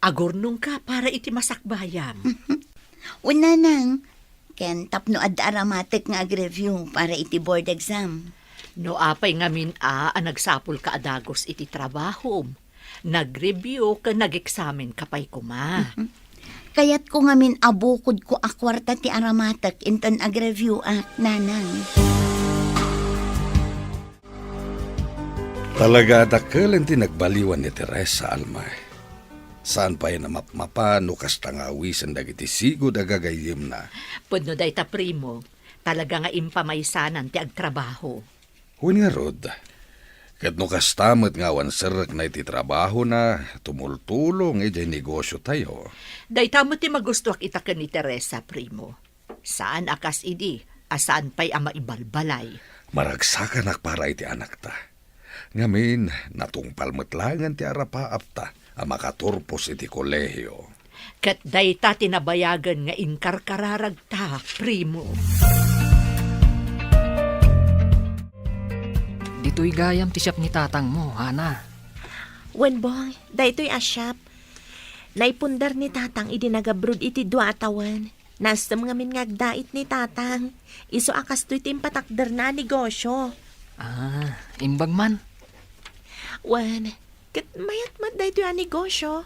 Agurnongka para iti masakbayam. Wen, nanang, ken tapno adda aramatek nga ag-review para iti board exam. No apay ngamin a, a nagsapulka a dagus iti trabahom, nag-review ken nag-eksamenka pay koma. Kayatko ngamin a bukodko a kuarta ti aramatek inton ag-review-ak, nanang. Talaga a dakkel ti nagbaliwan ni Teresa, Alma. Saan pay a mapmapa no kasta nga awisen dagiti sigud a gagayyemna. Pudno dayta, primo. Talaga nga impamaysanan ti agtrabaho. Wen ngarud, ket no kasta met nga awan serrekna iti trabahona, tumultulong idiay negosiotayo. Dayta met ti magustoak ita ken ni Teresa, primo. Saan a kas idi a saan pay a maibalbalay. Maragsakanak para iti anakta. Ngamin, natungpal met laengen ti arapaapta a makaturpos iti kolehio. Ket dayta ti nabayagen nga inkarkararagta, primo. Ditoy gayam ti siap ni tatangmo, Hana. Wen, Bong, daytoy a siap. Naipundar ni tatang idi nagabroad iti dua a tawen. Naestem ngamin nga agdait ni tatang. Isu a kastoy ti impatakderna a negosio. Ah, imbag man. Wen, ket mayat met daytoy a negosio.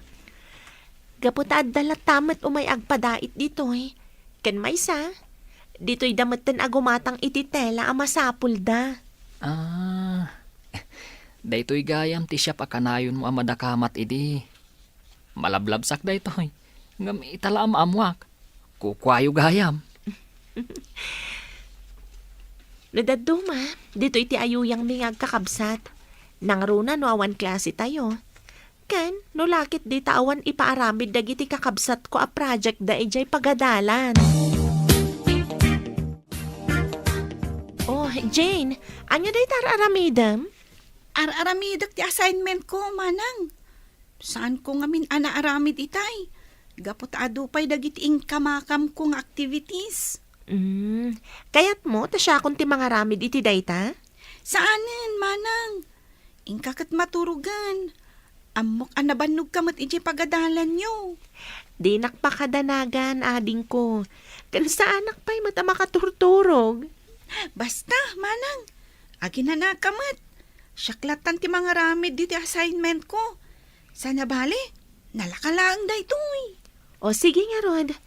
Gapu ta adda latta met umay agpadait ditoy. Ken maysa, ditoyda metten a gumatang iti tela a masapulda. Ah, daytoy gayam ti siap a kanayonmo a madakamat idi. Malablabsak daytoy, ngem ita la a maammoak. Kukuayo gayam. No dadduma, ditoy ti ayuyangmi nga agkakabsat. Nangruna no awan klasetayo. Ken no lakit dita awan ipaaramid dagiti kakabsatko a projectda idiay pagadalan. Oh, Jane, ania dayta ar-aramidem? Ar-aramidek ti assignmentko, manang. Saanko ngamin a naaramid itay, gapu ta adu pay dagiti inkamakamko nga activities. Mm, kayatmo ta siakon ti mangaramid iti dayta? Saanen, manang. Inka ket maturogen. Ammok a nabannogka met idiay pagadalanyo. Dinak pakadanagan, adingko. Ken saanak pay met a makaturturog. Basta, manang, aginanaka met. Siak lattan ti mangaramid diti assignmentko. Saan a bale, nalaka laeng daytoy. O sige ngarud,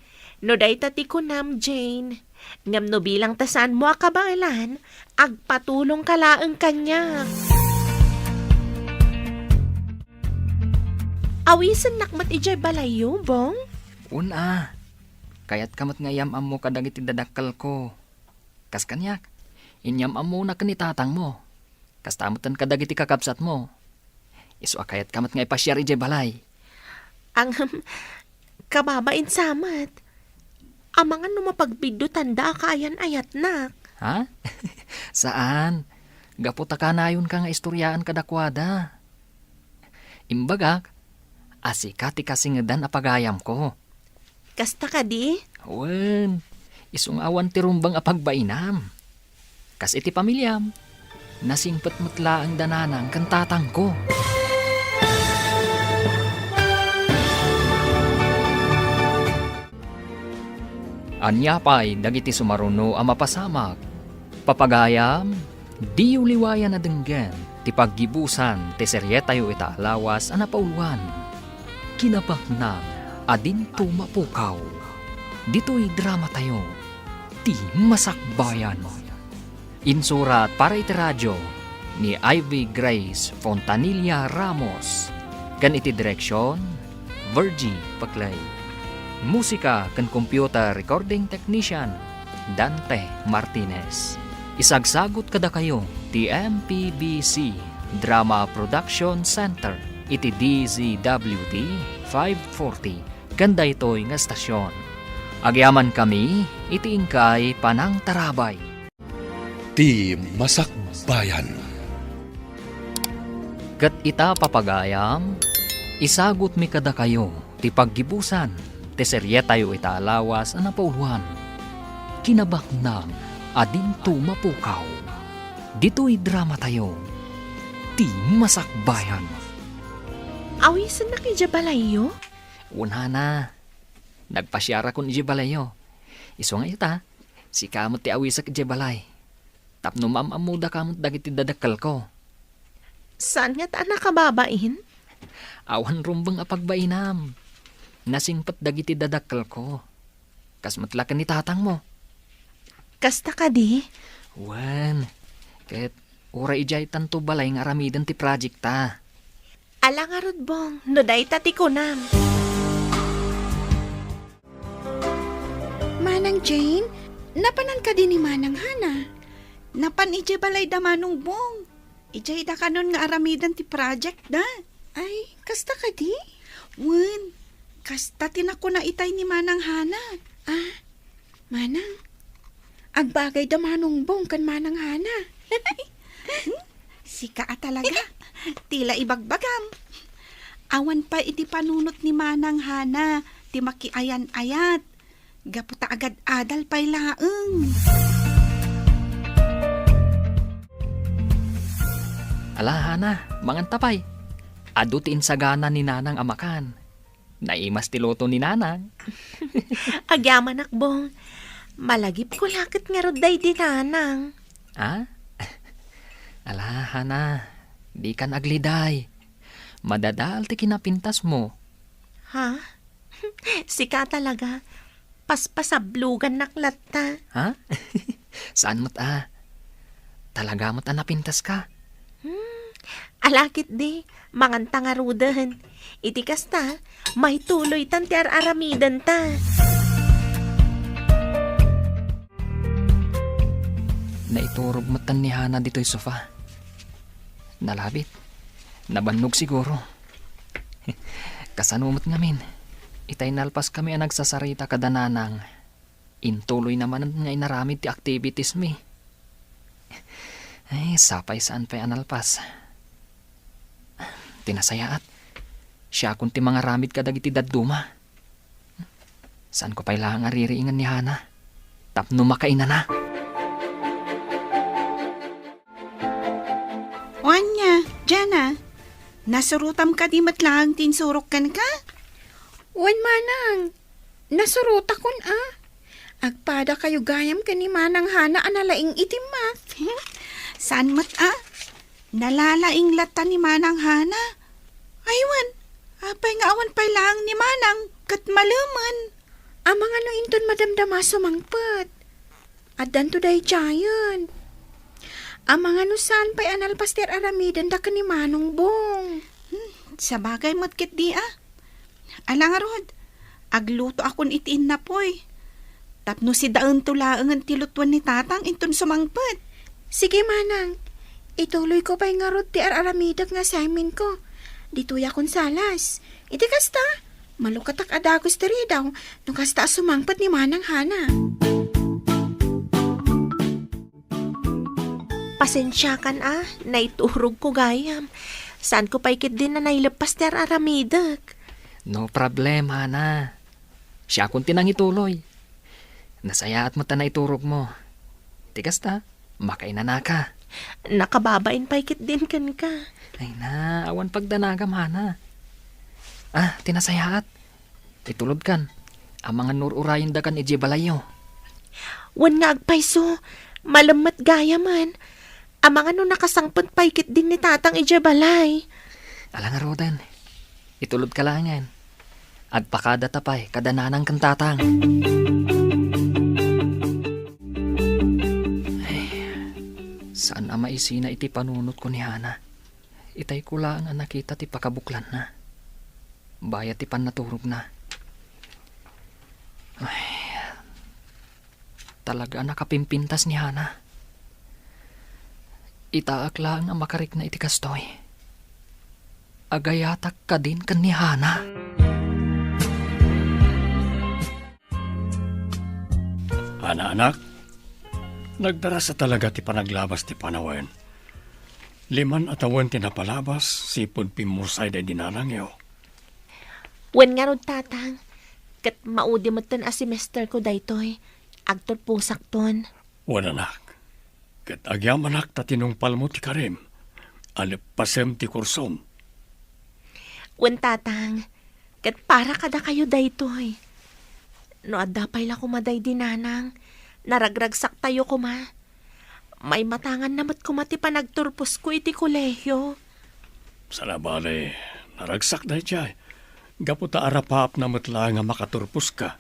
no dayta ti kunam, Jane. Ngem no bilang ta saanmo a kabaelan, agpatulongka laeng kaniak. Awisennak met idiay balayyo, Bong? Wen a. Kayatka met nga iyam-ammo kadagiti dadakkelko. Kas kaniak, inyam-ammona ken ni tatangmo. Kasta metten kadagiti kakabsatmo. Isu a kayatka met nga ipasiar idiay balay. Ngem, kababain sa met. Amangan no mapagbiddutanda a kaayan-ayatnak. Ha? Saan. Gapu ta kanayonka nga istoriaan kadakuada. Imbagak a sika ti kasingedan a pagayamko. Kasta kadi? Wen, isu nga awan ti rumbeng a pagbainam. Kas iti pamiliam, nasingpet met laeng da nanang ken tatangko. Ania pay dagiti sumaruno a mapasamak? Papagayam, diyo liwayan a denggen ti paggibusan ti serietayo ita a lawas a napauluan, Kinabaknang a Dinto Mapukaw. Ditoy dramatayo, Ti Masakbayan. Insurat para iti radio ni Ivy Grace Fontanilla Ramos, ken iti direksion, Virgie Paclay. Musika ken computer recording technician, Dante Martinez. Isagsagut kadakayo ti M P B C Drama Production Center iti D Z W T five forty ken daytoy nga estasion. Agyamankami iti inkay panangtarabay. Ti Masakbayan. Ket ita, papagayam, isagutmi kadakayo ti paggibusan ti serietayo ita a lawas a napauloan, Kinabaknang a Dinto Mapukaw. Ditoy dramatayo, Ti Masakbayan. Awisennak idiay balayyo? Wen, Hana. Nagpasiarakon idiay balayyo. Isu nga ita, sika met ti awisek idiay balay. Tapno maam-ammodaka met dagiti dadakkelko. Saan ngata a nakababain? Awan rumbeng a pagbainam. Nasingpet dagiti dadakkelko. Kas met la ken ni tatangmo. Kasta kadi? Wen, ket uray idiay tanto balay nga aramiden ti project ta. Ala ngarud, Bong, no dayta ti kunam. Manang Jane, napanan kadi ni Manang Hana? Napan idiay balay da Manong Bong. Idiay da kanon nga aramiden ti project da. Ay, kasta kadi? Wen, kasta ti nakuna itay ni Manang Hana. Ah, Manang, agbagay da Manong Bong ken Manang Hana. Hmm? Sika a talaga. Ti la ibagbagam. Awan pay iti panunot ni Manang Hana ti makiayan-ayat. Gapu ta agad-adal pay laeng. Ala, Hana, manganta pay. Adu ti insagana ni Nanang a makan. Naimas ti luto ni Nanang. Agyamanak, Bong. Malagipko la ket ngarud daydi Nanang. Ah? Ala, Hana, dikan agliday. Madadael ti kinapintasmo. Ha? Sika talaga. Paspasablogannak latta. Ha? Saan met a? Talaga met a napintaska? Hmm, ala ketdi, manganta ngaruden. Iti kasta, maituloytan ti ar-aramidenta. Naiturog metten ni Hana ditoy sofa. Nalabit. Nabannog siguro. Kasano met ngamin? Itay nalpaskami a nagsasarita kada Nanang. Intuloyna manen nga inaramid ti activitiesmi. Ay, sapay saan pay a nalpas. Ti nasayaat, siakon ti mangaramid kadagiti dadduma. Saanko pay laeng a ririingen ni Hana tapno makainana. O ania, Jana, nasurotam kadi met laeng ti insurok kenka? Wen, Manang, nasurotakon a. Agpadakayo gayam ken ni Manang Hana a nalaing iti math. Saan met a? Nalalaing latta ni Manang Hana. Ay wen, apay nga awan pay laeng ni Manang ket malemen? Amangan no inton madamdama sumangpet. Addanto daydiayen. Amangan no saan pay a nalpas ti ar-aramidenda ken ni Manong Bong. Hmm, sabagay met ketdi a. Ala ngarud, aglutoakon iti innapoy. Tapno sidaento laengen ti lutoen ni Tatang inton sumangpet. Sige, Manang. Ituloyko pay ngarud ti ar-aramidek nga assignmentko. Ditoyakon salas. Iti kasta, malukatak a dagus ti ridaw no kasta a sumangpet ni Manang Hana. Pasensiakan a, naiturogko gayam. Saanko pay ketdin a naileppas ti ar-aramidek. No problem, Hana. Siakon ti nangituloy. Nasayaat met a naiturogmo. Ti kasta, makainanaka. Nakababain pay ketdin kenka. Ay na, awan pagdanagam, Hana. Ah, ti nasayaat. Itulodkan. Amangan no ur-urayendakan idiay balayyo. Wen nga agpayso, malem met gayamen. Amangan no nakasangpet pay ketdin ni Tatang idiay balay. Ala ngaruden, itulodka laengen. Agpakadata pay kada Nanang ken Tatang. Ay, saan a maisina iti panunotko ni Hana. Itayko laeng a nakita ti pakabuklanna. Bayat ti pannaturogna. Ay, talaga a nakapimpintas ni Hana. Itaak laeng a makarikna iti kastoy. Agayatak kadin ken ni Hana. Hana, anak, Nagdarasa talaga ti panaglabas ti panawen. Liman a tawen ti napalabas, sipud pimmusay daydi nanangyo. Wen ngarud, Tatang, ket maudi metten a semester ko daytoy. Agturposakton. Wen, anak, ket agyamanak ta tinungpalmo ti karim. Aleppasem ti kursom. Wen, Tatang, ket para kadakayo daytoy. No adda pay la koma daydi nanang, naragragsaktayo koma. Maimatanganna met koma ti panagturposko iti kolehio. Saan a bale, naragsak daydiay. Gapu ta arapaapna met laeng a makaturposka.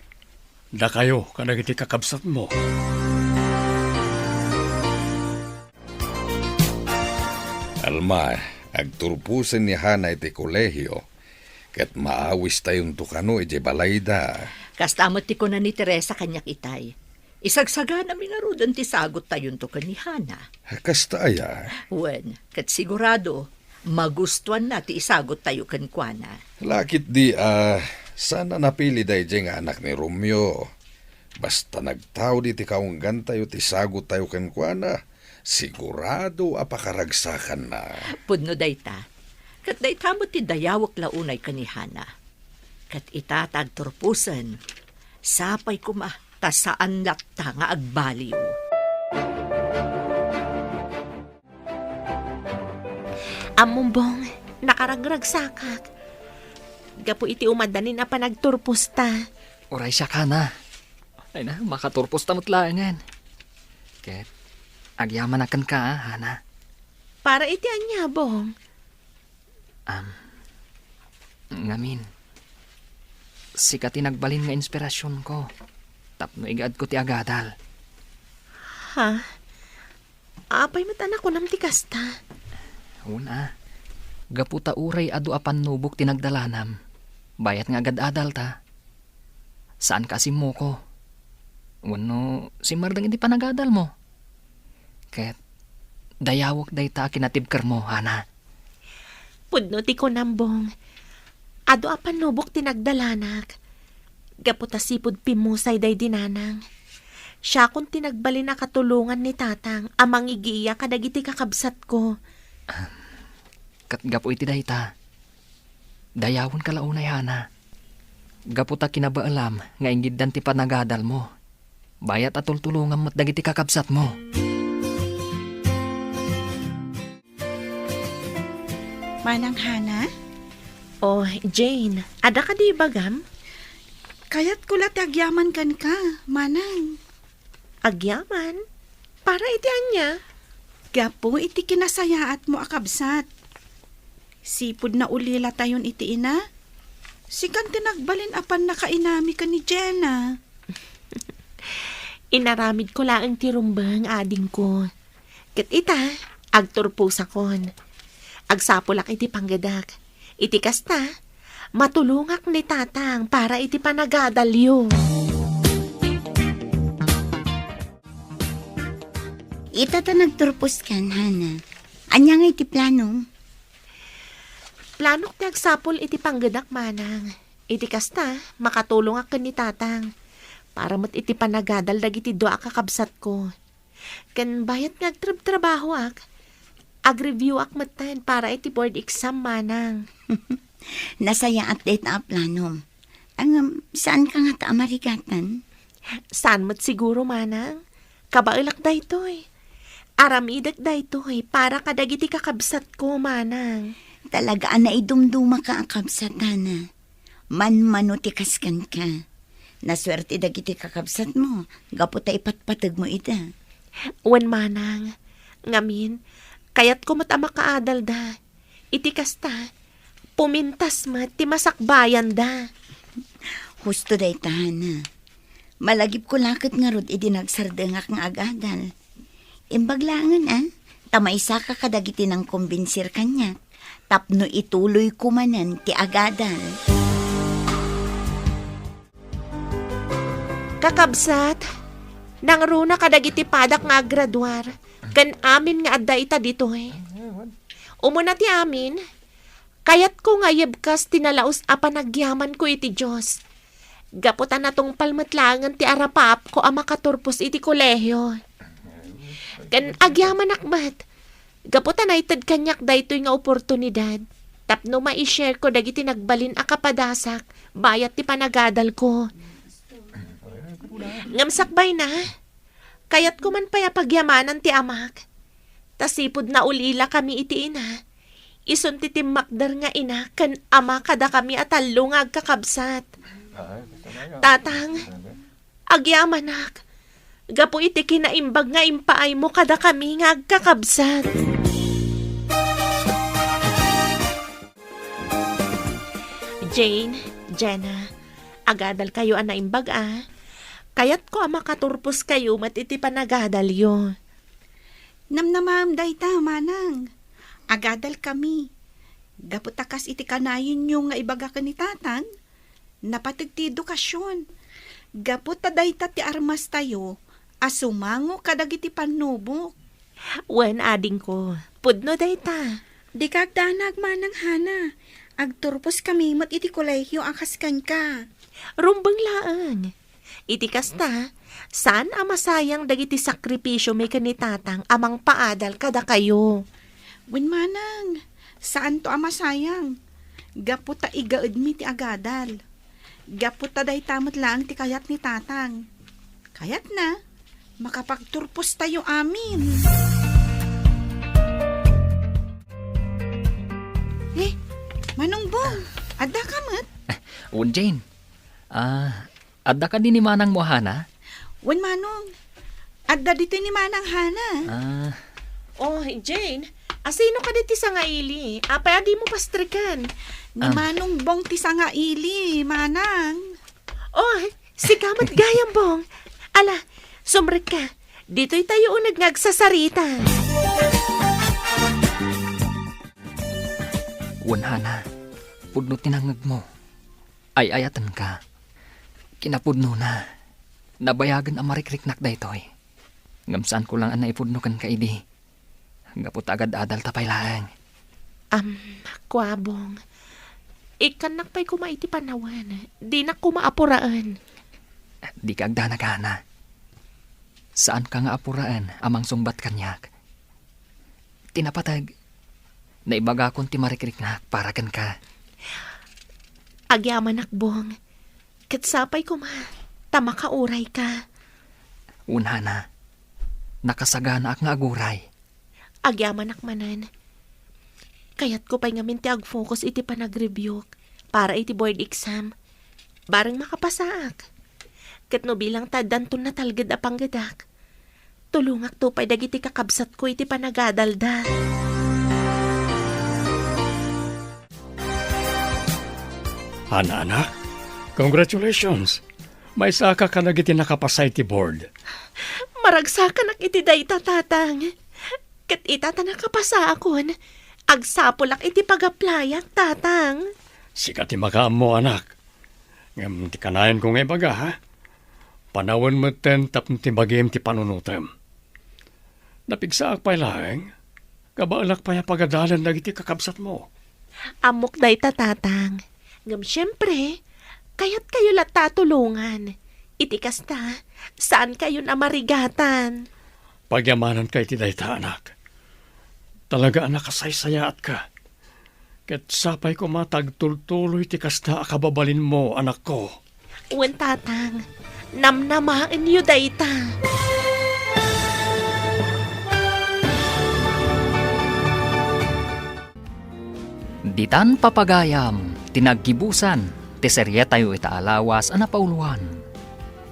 Dakayo kadagiti kakabsatmo. Alma, agturposen ni Hana iti kolehio, ket maawistayonto kano idiay balayda. Kasta met ti kuna ni Teresa kaniak itay. Isagsaganami ngaruden ti sagottayonto ken ni Hana. Kasta aya? Wen, ket sigurado, magustuanna ti isagottayo kenkuana. Lakit di a, saan a napili daydiay nga anak ni Romeo. Basta nagtaud iti kaunggantayo ti sagottayo kenkuana, sigurado a pakaragsakanna. Pudno dayta. Ket dayta met ti dayawek la unay ken ni Hana. Ket ita ta agturposen, sapay koma ta saan latta nga agbaliw. Ammom, Bong, nakaragragsakak. Gapu iti umadanin a panagturposta. Uray siak, Hana. Ay na, makaturposta met laengen. Ket, agyamanak kenka, Hana. Para iti ania, Bong? Am, ngamin, sika ti nagbalin nga inspirasionko tapno igaedko ti agadal. Ha? Apay met a nakunam ti kasta? Wen a, gapu ta uray adu a pannubok ti nagdalanam, bayat nga agad-adalta. Saanka a simmoko. Wenno simmardeng iti panagadalmo. Ket dayawek dayta a kinatibkermo, Hana. Pudno ti kunam, Bong. Adu a pannubok ti nagdalanak. Gapu ta sipud pimmusay daydi nanang. Siakon ti nagbalin a katulongan ni tatang a mangigiya kadagiti kakabsatko. Ket gapu iti dayta, dayawenka la unay, Hana. Gapu ta kinabaelam nga ingiddan ti panagadalmo. Bayat a tultulongam met dagiti kakabsatmo. Manang Hana? Oh, Jane, adda kadi ibagam? Kayatko la ti agyaman kenka, Manang. Agyaman? Para iti ania? Gapu iti kinasayaatmo a kabsat. Sipud naulilatayon iti ina, sikan ti nagbalin a pannakainami ken ni Jenna. Inaramidko laeng ti rumbeng, adingko. Ket ita, agturposakon. Agsapulak iti panggedak. Iti kasta, matulongak ni tatang para iti panagadalyo. Ita ta nagturposkan, Hana. Ania ngay ti planom? Planok ti agsapul iti panggedak, Manang. Iti kasta, makatulongak ken ni tatang. Para met iti panagadal dagiti dua a kakabsatko. Ken bayat nga agtrabtrabahoak, agreviewak metten para iti board exam, Manang. Nasayaat dayta a planom. Ngem, saanka ngata a marigatan? Saan met siguro, Manang. Kabaelak daytoy. Aramidek daytoy para kadagiti kakabsatko, Manang. Talaga a naidumdumaka a kabsat, Hana. Manmano ti kas kenka. Nasuerte dagiti kakabsatmo gapu ta ipatpategmo ida. Wen, Manang. Ngamin, kayatko met a makaadalda. Iti kasta, pumintas met ti masakbayanda. Husto dayta, Hana. Malagipko la ket ngarud idi nagsardengak nga agadal. Imbag laengen, a, ta maysaka kadagiti nangkombinsir kaniak tapno ituloyko manen ti agadal. Kakabsat, nangruna kadagiti padak nga aggraduar ken amin nga adda ita ditoy. Umuna ti amin, kayatko nga ayebkas ti nalaus a panagyamanko iti Dios. Gapu ta natungpal met laengen ti arapaapko a makaturpos iti kolehio. Ken agyamanak met, gapu ta naited kaniak daytoy nga oportunidad tapno mai-share ko dagiti nagbalin a kapadasak bayat ti panagadalko. Ngem sakbayna, kayatko man pay a pagyamanan ti amak. Ta sipud naul-ilakami iti ina, isun ti timmakder nga ina ken ama kadakami a tallo nga agkakabsat. Tatang, agyamanak, gapu iti kinaimbag nga impaaymo kadakami nga agkakabsat. Jane, Jenna, agadalkayo a naimbag a. Kayatko a makaturposkayo met iti panagadalyo. Namnamaem dayta, manang. Agadalkami. Gapu ta kas iti kanayonyo nga ibaga ken ni tatang, napateg ti edukasion. Gapu ta dayta ti armastayo a sumango kadagiti pannubok. Wen, adingko, pudno dayta. Dika agdanag, manang Hana. Agturposkami met iti kolehio a kas kenka. Rumbeng laeng. Iti kasta, saan a masayang dagiti sakripisiomi ken ni tatang a mangpaadal kadakayo. Wen manang, saanto a masayang. Gapu ta igaedmi ti agadal. Gapu ta dayta met laeng ti kayat ni tatang. Kayatna, makapagturpostayo amin. Eh, Manong Bong, adda ka met? Wen, Jane. Ah, adda kadi ni manangmo a Hana? Wen, Manong. Adda ditoy ni Manang Hana. Ah. Oh, Jane, asino kadi ti sangaili? Apay a dimo pastreken? Ni Ah. Manong Bong ti sangaili, Manang. Oh, sika met gayam, Bong. Ala, sumrekka. Ditoy tayo uneg nga agsasarita. Wen, Hana, pudno ti nangngegmo. Ay-ayatenka. Kinapudnona, nabayagen a marikriknak daytoy. Ngem saanko laeng a naipudno kenka idi. Gapu ta agad-adalta pay laeng. Am, kua, Bong. Ikkannak pay koma iti panawen. Dinak koma apuraen. Dika agdanag, Hana. Saanka nga apuraen a mangsungbat kaniak. Ti napateg, naibagakon ti marikriknak para kenka. Agyamanak, Bong. Ket sapay koma ta makaurayka. Wen, Hana, nakasaganaak nga aguray. Agyamanak manen. Kayatko pay ngamin ti agfocus iti panagreviewk para iti board exam. Bareng makapasaak. Ket no bilang ta addanton natalged a panggedak, tulongakto pay dagiti kakabsatko iti panagadalda. Hana, anak, congratulations. Maysaka kadagiti nakapasa iti board. Maragsakanak iti dayta, Tatang. Ket ita ta nakapasaakon, agsapulak iti pag-applyak, Tatang. Sika ti makaammo, anak. Ngem ti kanayonko nga ibaga, ha? Panawen metten tapno ti bagim ti panunotem. Napigsaak pay laeng, kabaelak pay a pagadalen dagiti kakabsatmo. Ammok dayta, Tatang. Ngem siempre, kayatkayo latta a tulongan. Iti kasta, saankayon a marigatan. Pagyamananka iti dayta, anak. Talaga a nakasaysayaatka. Ket sapay koma ta agtultuloy ti kasta a kababalinmo, anakko. Wen, Tatang, namnamaenyo dayta. Ditan papagayam ti naggibusan ti serietayo ita a lawas a napauloan.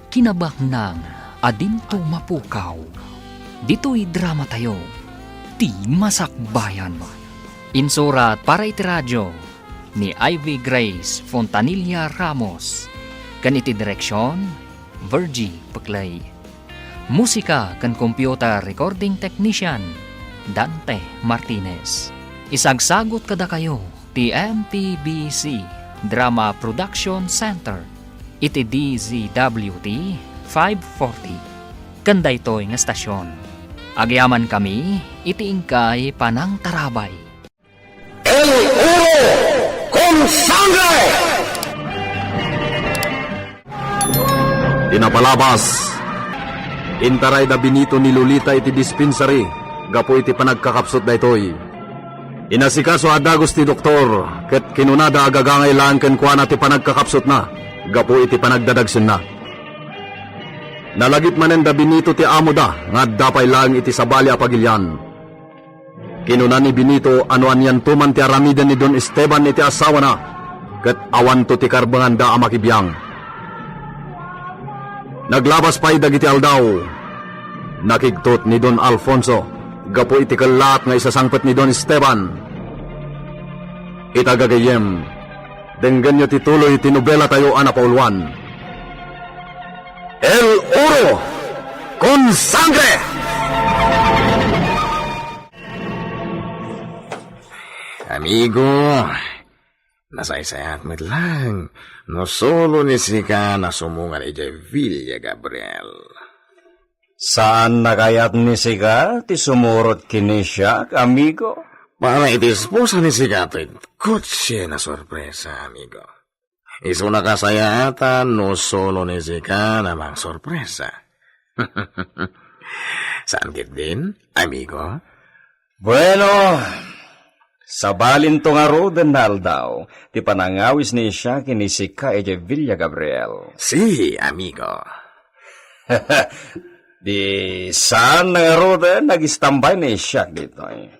Kinabaknang a dinto mapukaw. Ditoy dramatayo, Ti Masakbayan. Insurat para iti radio ni Ivy Grace Fontanilla Ramos, ken iti direksion, Virgie Peclay. Musika ken computer recording technician, Dante Martinez. Isagsagut kadakayo ti M P B C Drama Production Center iti D Z W T five forty. Ken daytoy nga estasion, agyamankami iti inkay panangtarabay. El Oro con Sangre! Pinapalabas Intaray da Benito ni Lolita iti dispensary gapu iti panagkakapsut daytoy. Inasikaso a dagus ti doktor, ket kinunada a gagangay laeng kenkuana ti panagkakapsutna gapu iti panagdadagsenna. Nalagip manen da Benito ti amoda nga adda pay laeng iti sabali a pagilian. Kinuna ni Benito a no anianto man ti aramiden ni Don Esteban iti asawana, ket awanto ti karbenganda a makibiang. Naglabas pay dagiti aldaw. Nakigtot ni Don Alfonso gapu iti kellaat nga isasangpet ni Don Esteban. Ita gagayyem, denggenyo ti tuloy ti nobelatayo a napauluan. El Oro con Sangre! Amigo, nasaysayat met laeng no solo ni sika a sumungot idiay Villa Gabriel. Saanna kayat ni sika ti sumurot ken ni siak, amigo? Para iti esposa ni sika toy kotse a sorpresa, amigo. Isuna kasayaatan no solo ni sika a mangsorpresa. Saan ketdin, amigo? Bueno, sabalinto ngaruden nga aldaw ti panangawis ni siak ken ni sika idiay Villa Gabriel. Si, amigo. Di saan ngaruden nga agistambay ni siak ditoy.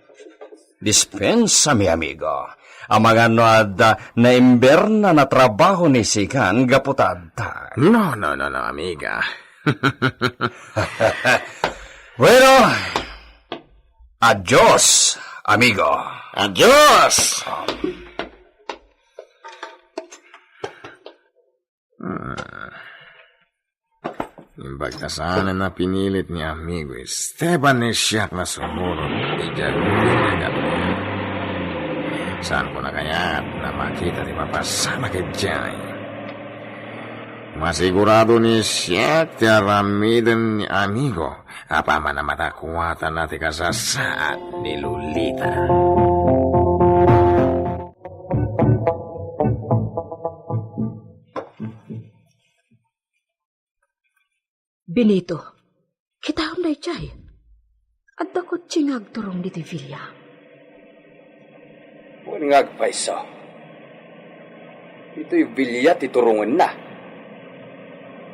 Dispensami, amigo. Amangan no adda naimberna a trabaho ni sika gapu ta adda. No, no, no, no, amiga. Bueno, adios, amigo. Adios! Ah. Imbag ta saan a pinilit ni amigo Esteban ni siak a sumurot idiay Villa Gabriel. Saanko a kayat a makita ti mapasamak idiay. Masigurado ni siak ti aramiden ni amigo, apaman a matakuatan ti kasasaad ni Lolita. Benito, kitaem daydiay. Adda kotse nga agturong ditoy villa. Wen nga agpayso. Ditoy villa ti turongenna.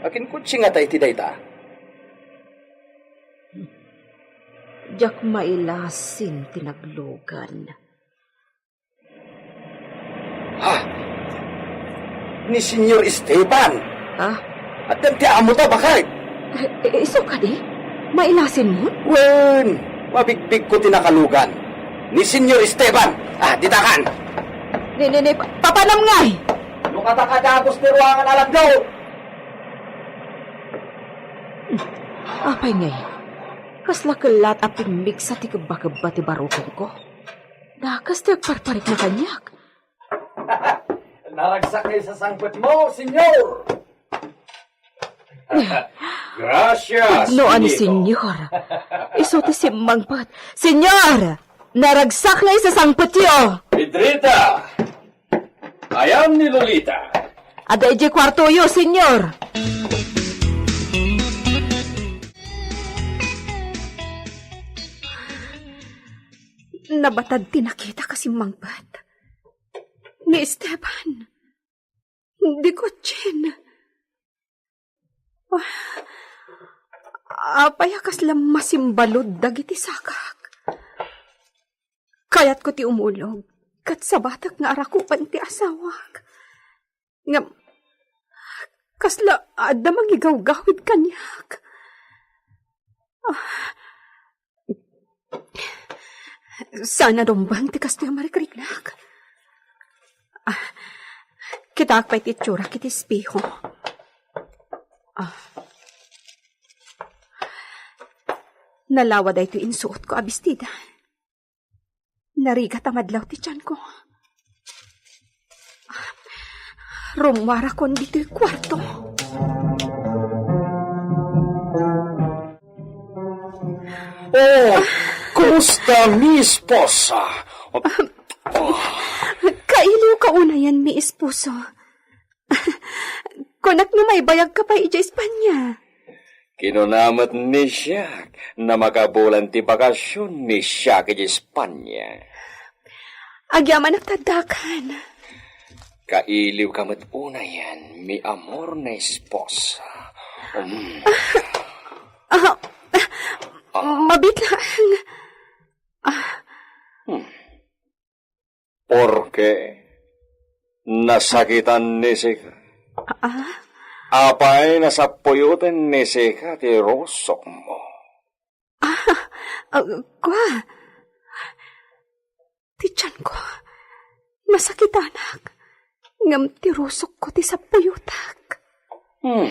Akin kotse ngata iti dayta? Diak mailasin ti naglugan. Ha? Ni Señor Esteban? Ha? Addan ti amota, baket? Eh, eh, isu kadi? Mailasin mo? Wen, mabigbigko ti nakalugan. Ni Señor Esteban. Ah, ditakan. Ni, ni, ni, pa-, papanam ngay? No katakadagos ti ruangan a laglaw. Apay ngay? Kasla kellat a pimmigsa ti kebbakebba ti barukenko. Dakas ti agparparikna kaniak. Naragsak nga isasangpetmo, Senyor! Gracias, Pupinito. No, ani, Senyor. Isu ti simmangpet. Senyor! Naragsak nga isasangpetyo! Pedrita! Ayan ni Lolita. Adda idiay kuartoyo, Senyor. Nabatad ti nakitak a simmangpet. Ni Esteban. Di kotsen. Ah, apay a kasla masimbalud dagiti sakak? Kayatko ti umulog, ket sabatek nga arakupan ti asawak. Ngem, kasla adda mangigawgawid kaniak. Ah, saan a rumbeng ti kastoy a marikriknak. Ah, kitaak pay ti itsurak iti espeho. Ah. Nalawa daytoy insuotko a bestida. Narigat a madlaw ti tianko. Rummuarakon ditoy kuarto. Oh, kumusta, mi esposa? Kailiwka unayen, mi esposo. Kunak no maibayagka pay idiay Espanya. Kinuna met ni Siak, na makabulan ti bakasion ni Siak iti Espanya. Agyamanak taddakan. Kailiwka met unayen, mi amor na esposa. Mm. Ah, ah, mabit lang. Ah. Hmm. Porke nasakitan ni sika. Ah? Apay nasappuyoten ni sika ti rusokmo? Ah, ah, kua. Ti tianko, nasakitanak. Ngem ti rusokko ti sappuyotak. Hmm.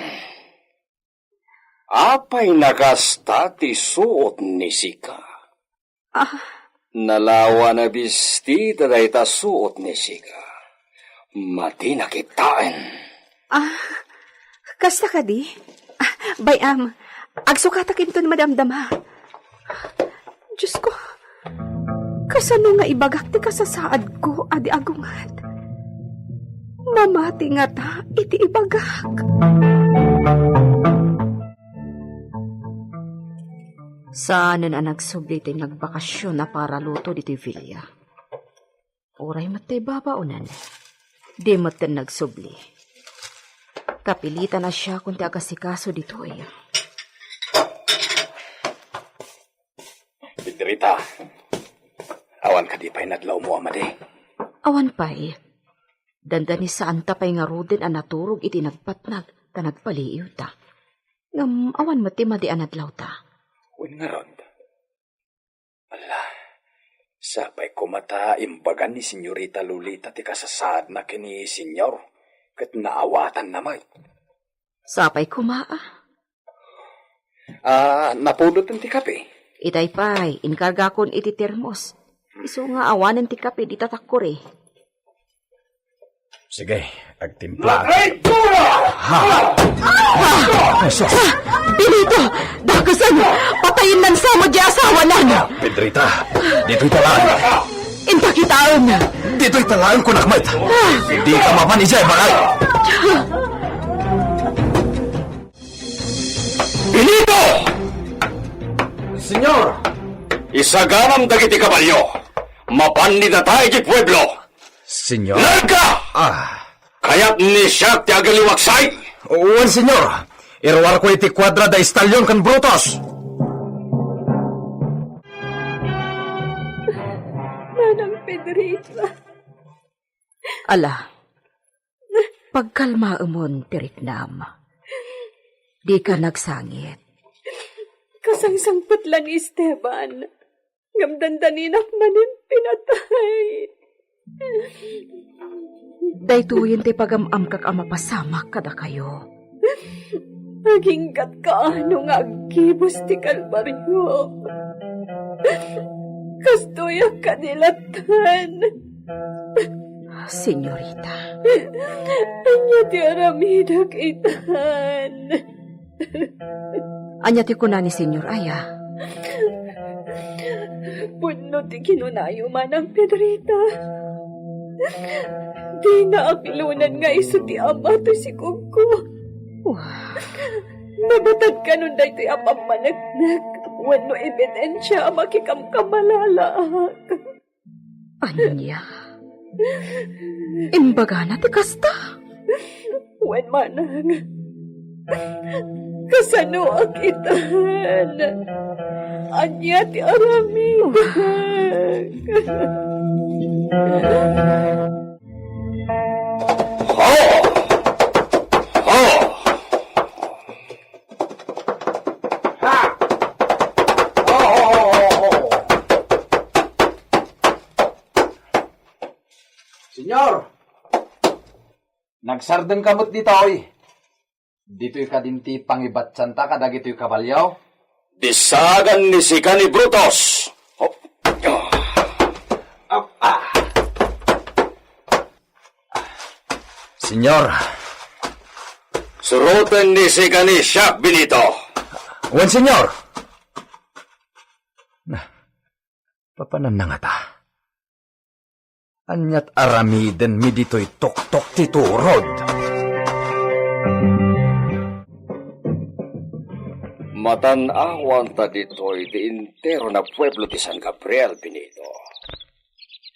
Apay nakasta ti suot ni sika? Ah. Nalawa na bisti ta dayta suot ni sika. Matina kitaen. Ah, kasta kadi? Ah, bay-am, agsukatak inton madamdama. Diyos ko, kasano nga ibagak ti kasasaadko a di agunget? Mamati ngata iti ibagak. Saanen a nagsubli ti nagbakasyon a paraluto ditoy villa. Uray met ti babaonen, di metten nagsubli. Kapilitan a siakon ti agasikaso ditoy. Pedrita, awan kadi pay nadlawmo a madi? Awan pay. Dandani saanta pay ngaruden a naturog iti nagpatnag ta nagpaliiwta. Ngem awan met ti madi a nadlawta. Wen ngarud. Ala, sapay koma ta imbagan ni Senyorita Lolita ti kasasaadna ken ni Senyor, ket naawatanna met. Sapay koma, a. Ah, napuloten ti kape? Itay pay, inkargakon iti termos. Isu nga awanen ti kape dita takkuri. Sige, agtimpla. Traitora! Ha? Ah! Benito! Dakusen! Patayen nan sa met diay asawanan! Pedrita, ditoy ta laeng. Inta kitaen! Ditoy ta laeng, kunak met! Dika mapan idiay balay! Benito! Senyor! Isaganam dagiti kabalio. Mapan ni data iti pueblo. Senyor? Larga! Ah. Kayat ni siak ti agaliwaksay? Wen, senyor. Iruarko iti kuadra da Estalion ken Brutus. Manang Pedrita. Ala, pagkalmaemon ti riknam. Dika nagsangit. Kasangsangpet la ni Esteban. Ngem dandaninak manen pinatay. Daytoyen ti pagam-amkak a mapasamak kadakayo. Aginggat kaano nga aggibus ti kalbariok. Kastoyak kadi lattan. Senyorita. Ania ti aramidek itan? Ania ti kuna ni Senyor aya? Pudno ti kinunayo, Manang Pedrita. Dina apilonan nga isu ti ama toy sikogko. Wah. Nabatad kanon daytoy a pammaneknek wenno ebidensia a makikamkamalaalaak. Ania? Imbagana ti kasta? Wen manang, kasanoak itan? Ania ti aramidek? Ho! Ho! Ha! Ho, ho, ho, ho, ho! Senyor! Nagsardengka met ditoy. Ditoy kadin ti pangibatsanta kadagitoy kabalio? Disagan ni sika ni Brutus! Oh. Ah, ah. Senyor. Suroten ni sika ni Siak Benito. Wen, senyor. Na, papananna ngata? Aniat aramidenmi ditoy tuktok ti turod? Matan-awan ta ditoy ti entero na pueblo ti San Gabriel, Benito.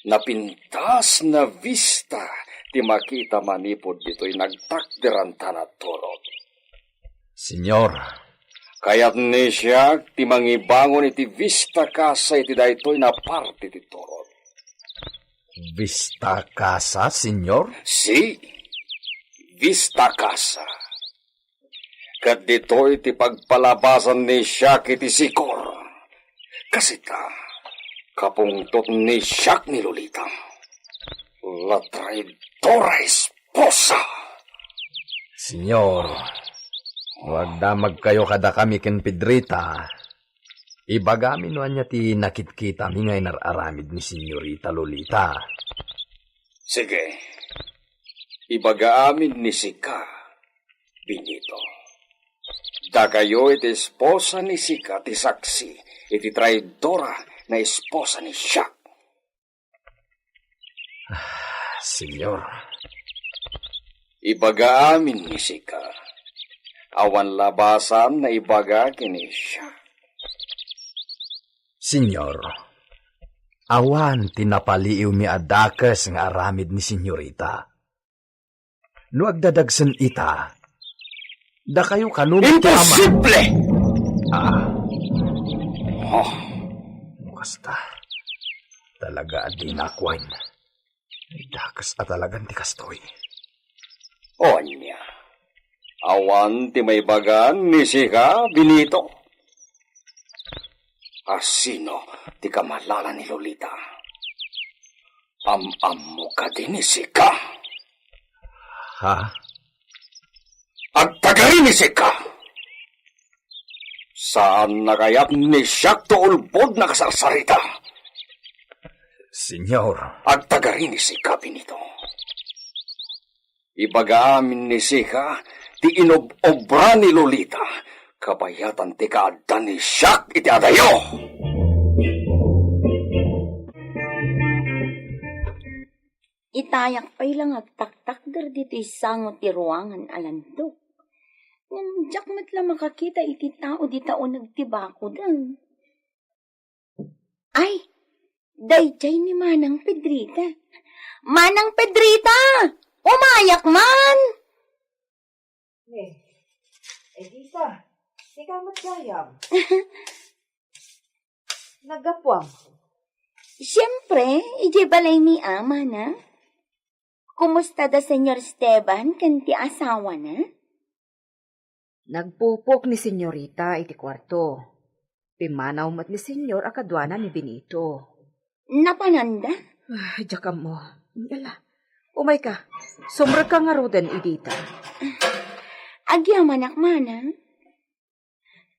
Napintas na vista ti makita manipud ditoy nagtakderan ta naturog. Señor. Kayat ni siak ti mangibangon iti vista casa iti daytoy na parte ti turog. Vista casa, señor? Si, vista casa. Ket ditoy ti pagpalabasan ni siak iti sikor. Kas ita, kapungtot ni siak ni Lolita. La traidora esposa! Señor, no agdamagkayo kadakami ken Pedrita, ibagami no ania ti nakitkitami nga inar-aramid ni Señorita Lolita. Sige, ibagaamin ni sika, Benito. Dakayo iti esposa ni sika ti saksi iti traidora na esposa ni siak. Ah, Señor. Ibagaamin ni sika. Awan labasan na ibaga ken ni siak. Señor, awan ti napaliiwmi a dakes nga aramid ni Señorita. No agdadagsen ita, dakayo kano met ti ama. Imposible! Ah. Oh. Kasta, talaga a dinak wen. Ay, dakes a talagan ti kastoy. Ania, awan ti maibagan ni sika, Benito? A sino ti kamalala ni Lolita? Am-ammo kadi ni sika? Ha? Agtagari ni sika! Saan na kayat ni siak to ulbod na kasarsarita? Señor. Agtagari ni sika, Benito. Ibagaamin ni sika ti inob-obra ni Lolita, kabayatan ti kaadda ni siak iti adayo. Itayak pay la nga agtaktakder ditoy sango ti ruangan a landok. Ngem diak met la makakita iti tao dita uneg ti bakoden. Ay, daydiay ni Manang Pedrita. Manang Pedrita! Umayak man! Eh, Edita, sika met gayam. Naggapuam? Siempre, idiay balay ni Ama na. Kumusta da Señor Esteban ken ti asawana? Nagpupok ni Señorita iti kuarto. Pimmanaw met ni Señor a kaduana ni Benito. Napananda? Ah, diak ammo. Ala, umayka. Sumrekka ngaruden, Edita. Agyamanak, Manang.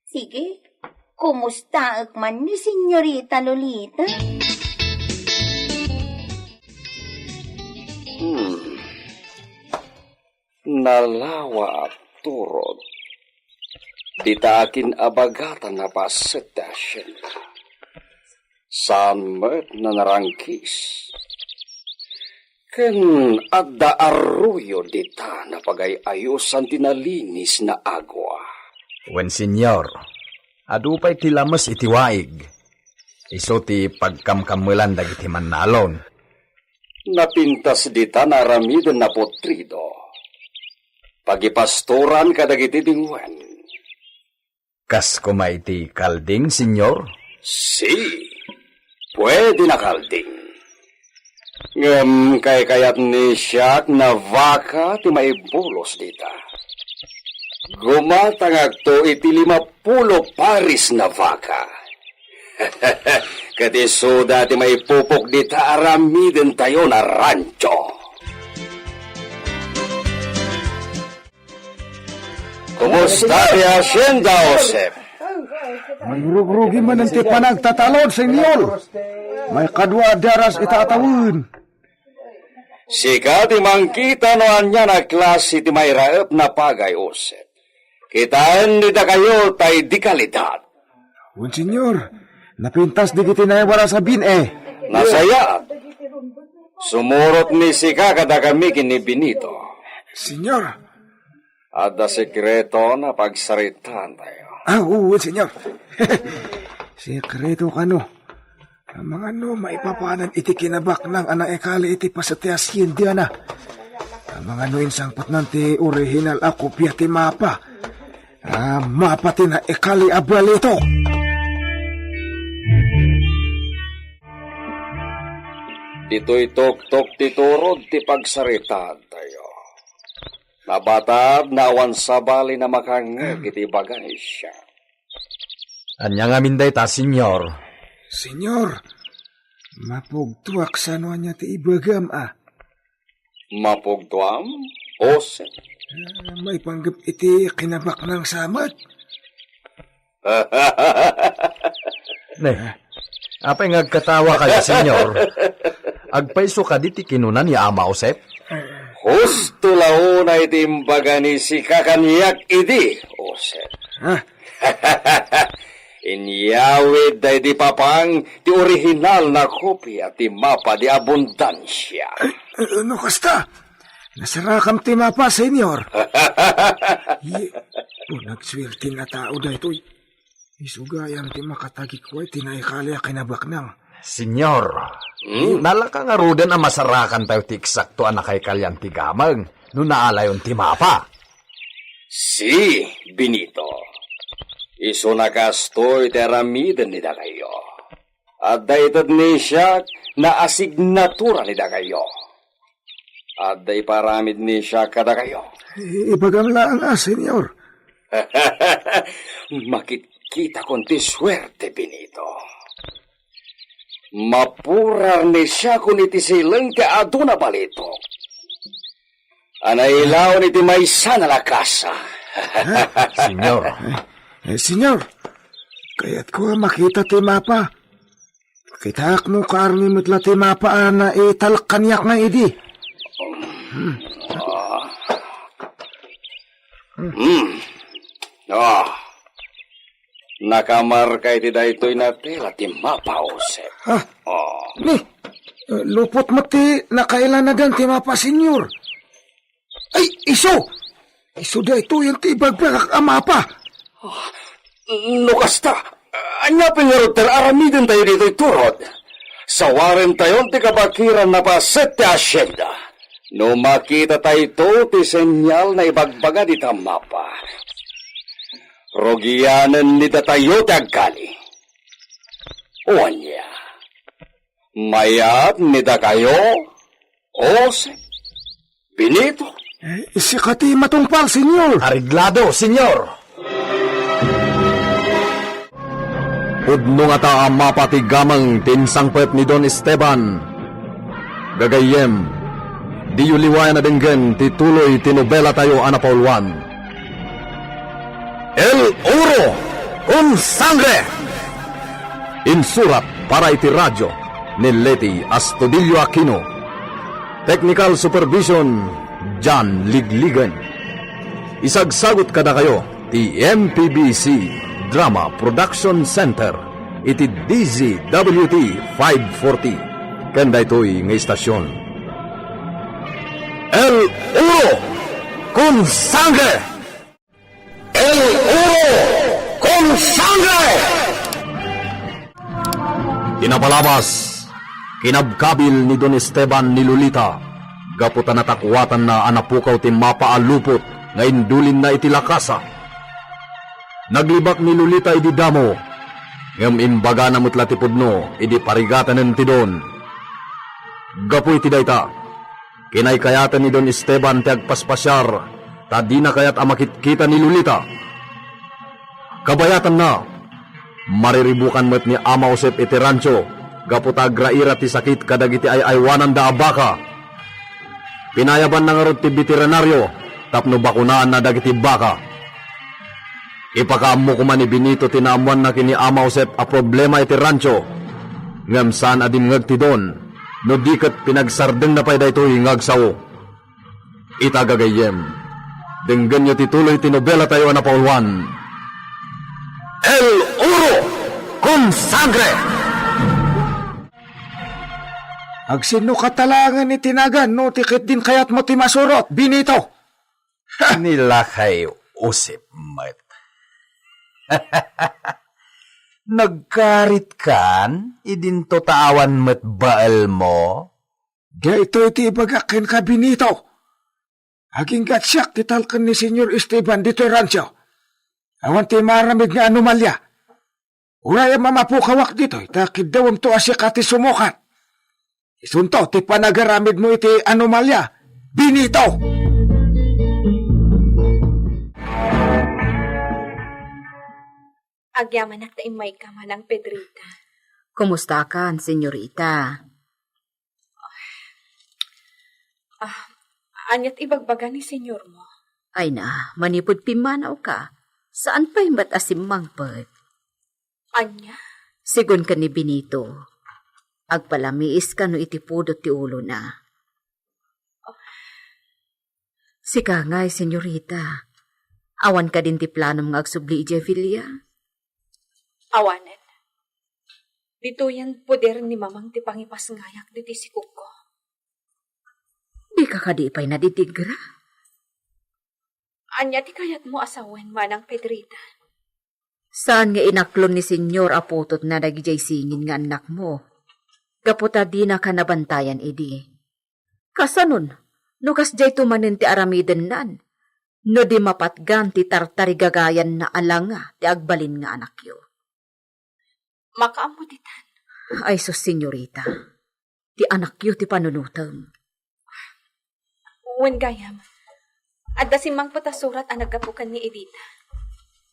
Sige, kumustaek man ni Señorita Lolita? Hmm. Nalawa a turod. Dita akin abagatan a paset ti asienda. Saan met nanarangkis. Ken adda arroyo dita napagay-ayosan ti nalinis na agua. Wen, Señor, adu pay ti lames iti waig. Isu ti pagkamkammelan dagiti mannalon. Napintas dita naaramiden a putrido. Pagipastoran kadagiti dingwen. Kas koma iti kalding, Señor? Si, pwede na kalding. Ngem kaykayat ni siak na vaka ti maibulos dita. Gumatangakto iti limapulo paris na vaka. Ket isuda ti maipupok dita aramidentayo na rancho. Kumusta ti hacienda, Josep? Mairugrugi manen ti panagtatalon, Señor. Maikadua a daras ita a tawen. Sika ti mangkita no anian a klase ti mairaep na pagay, Josep. Kitaen ni dakayo tay di kalidad. Wen, Señor, napintas dagiti naiwara sabin, eh. Nasayaat. Sumurot ni sika kadakami ken ni Benito. Señor. Adda sekreto a pagsaritaantayo. Ah, wen, Señor. Sekreto kano? Amangan no maipapanan iti kinabaknang a naikali iti paset ti hasiendana. Amangan no insangpetnan ti orihinal a kopia ti mapa. Ah, mapa ti naikali a balitok. Ditoy tuktok ti turod ti pagsaritaantayo. Nabatad nga awan sabali a makangngeg iti ibaga ni siak. Ania ngamin dayta, Señor? Señor, mapugtoak sano ania ti ibagam a. Mapugtoam, Jose? Ah, maipanggep iti kinabaknang sa met. Ne, apay nga agkatawa kayo, Señor? Agpayso kadi ti kinuna ni Ama Josep? Husto la unay ti imbaga ni sika kaniak idi, Josep. Ha? Inyawid daydi papang ti orihinal a kopia ti mapa di abundansia. Eh, eh, no kasta, nasarakam ti mapa, Señor. Ye, o, nagsuwerte a tao daytoy. Isu gayam ti makatagikuay ti naikali a kinabaknang. Señor, hmm? Nalaka ngaruden a masarakantayo ti eksakto a nakaikalian ti gameng no naalayon ti mapa. Si, Benito. Isuna kastoy ti aramiden ni dakayo. Adda ited ni siak a asignatura ni dakayo. Adda iparamid ni siak kadakayo. I-, ibagam laeng a, Señor. Makitkitakon ti suerte, Benito. Mapurar ni siakon iti sileng ti adu a balitok a nailaon iti maysa a kasa. Señor. Eh, eh, Señor, kayatko a makita ti mapa. Kitaak no kaarmi met la ti mapa a naitalek kaniak nga idi. Hmm. Ah. Nakamarka iti daytoy a tela ti mapa, Josep. Ah. Oh. Ni, eh, lupot met ti nakailanagan ti mapa, Señor. Ay, isu! Isu daytoy ti ibagbagak a mapa. Ah, no kasta, ania pay ngarud ti aramidentayo ditoy turod? Sawarentayon ti kabakiran a paset ti hasienda. No makitatayto ti senyal a ibagbaga dita mapa, rugianen ni datayo ti aggali. O ania? Mayat ni dakayo, Jose? Benito? Eh, sika ti matungpal, Señor. Areglado, Señor. Pudno ngata a mapa ti gameng ti insangpet ni Don Esteban. Gagayyem, diyo liwayan a denggen ti tuloy ti nobelatayo a napauluan. El Oro con Sangre! Insurat para iti radio ni Leti Astudillo Aquino. Technical supervision, John Ligligan. Isagsagut kadakayo ti M P B C Drama Production Center iti D Z W T five forty ken daytoy nga istasyon. El Oro con Sangre! El Oro con Sangre! Ti napalabas, kinabkabil ni Don Esteban ni Lolita gapu ta natakuatanna a napukaw ti mapa a lupot nga indulinna iti lakasa. Naglibak ni Lolita idi damo, ngem imbagana met la ti pudno idi parigatanen ti Don. Gapu iti dayta, kinaykayatan ni Don Esteban ti agpaspasiar ta dina kayat a makitkita ni Lolita. Kabayatanna, mariribukan met ni Ama Josep iti rancho gapu ta agraira ti sakit kadagiti ay-aywananda a baka. Pinayabanna ngarud ti beterinario tapno bakunaanna dagiti baka. Ipakaammo koma ni Benito ti naammoanna ken ni Ama Josep a problema iti rancho, ngem saan a dimngeg ti Don no di ket pinagsardengna pay daytoy nga agsao. Ita, gagayyem, denggenyo ti tuloy ti nobelatayo a napauluan, El Oro con Sangre! Agsinno ka talaangen iti nagan no ti ketdin kayatmo ti masurot, Benito? Ni lakay Usip met. Nagkaritkan idinto ta awan met baelmo? Daytoy ti ibagak kenka, Benito. Agingga't siak ti talken ni Señor Esteban ditoy rancho. Awan ti maaramid nga anomalia. Uray a mamapukawak ditoy, ta kiddawemto a sika ti sumukat. Isunto ti panagaramidmo iti anomalia, Benito! Agyamanak ta immayka, Manang Pedrita. Kumustakan, senyorita? Ah, aniat ibagbaga ni senyormo? Ay na, manipud pimmanawka, saan pay met a simmangpet. Ania? Sigun ken ni Benito, agpalamiis kano iti pudot ti ulona. Sika ngay, senyorita, awan kadin ti planom nga agsubli idiay villa? Awanen. Ditoyen poder ni Mamang ti pangipasngayak ditoy sikogko. Dika kadi pay nadidigra? Ania ti kayatmo a sawen, Manang Pedrita? Saan nga inaklon ni Señor a putotna dagidiay singin nga annakmo, gapu ta dinaka nabantayan idi. Kasanon, no kasdiay to manen ti aramidennan, no di mapatgan ti tartarigagayanna a langa ti agbalin nga anakyo? Makaammo ditan. Ay sus, senyorita, ti anakyo ti panunotem. Wen gayam, adda simmangpet a surat a naggapu ken ni Edita.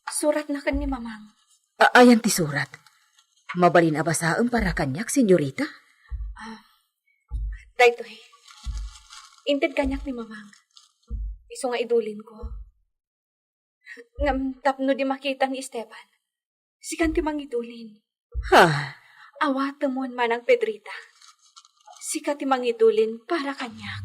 Suratna ken ni Mamang. A-, ayan ti surat? Mabalin a basaem para kaniak, senyorita? Ah, daytoy. Inted kaniak ni Mamang. Isu nga idulinko. Ngem tapno di makita ni Esteban, sikan ti mangidulin. Ha? Awatemon, Manang Pedrita. Sika ti mangidulin para kaniak.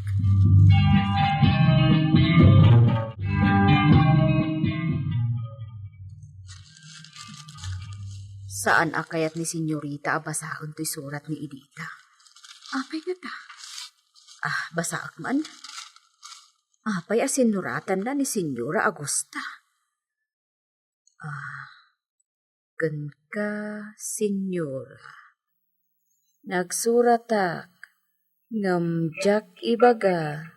Saan a kayat ni senyorita a basaen toy surat ni Edita. Apay ngata? Ah, basaek man. Apay a sinuratanna ni Señora Augusta? Ah, kenka, Señora. Nagsuratak, ngem diak ibaga.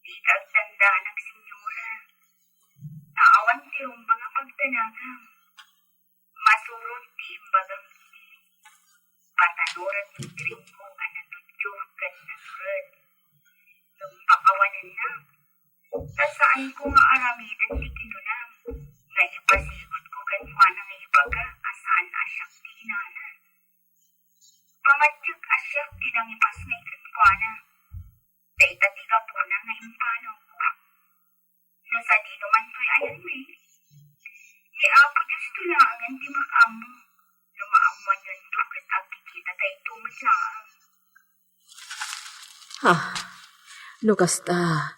Dika agdandanak, Señora. Ta awan ti rumbeng a pagdanagam. Masurot ti imbagam idi. Patanoran ti Gringo a natudyo ken nasured. Ngem pakawanenna, ta saanko nga aramiden ti kinunam, nga ipasigudko kenkuana nga ibaga a saan a siak ti inana. Pamatiek a siak ti nangipasngay kenkuana. Dayta ti gapuna nga impanawko. No sadino man toy ayanmi, ni Apo Dios to laengen ti makaammo. No maammoanyonto ket agkikita dayto met laeng. Ah, no kasta,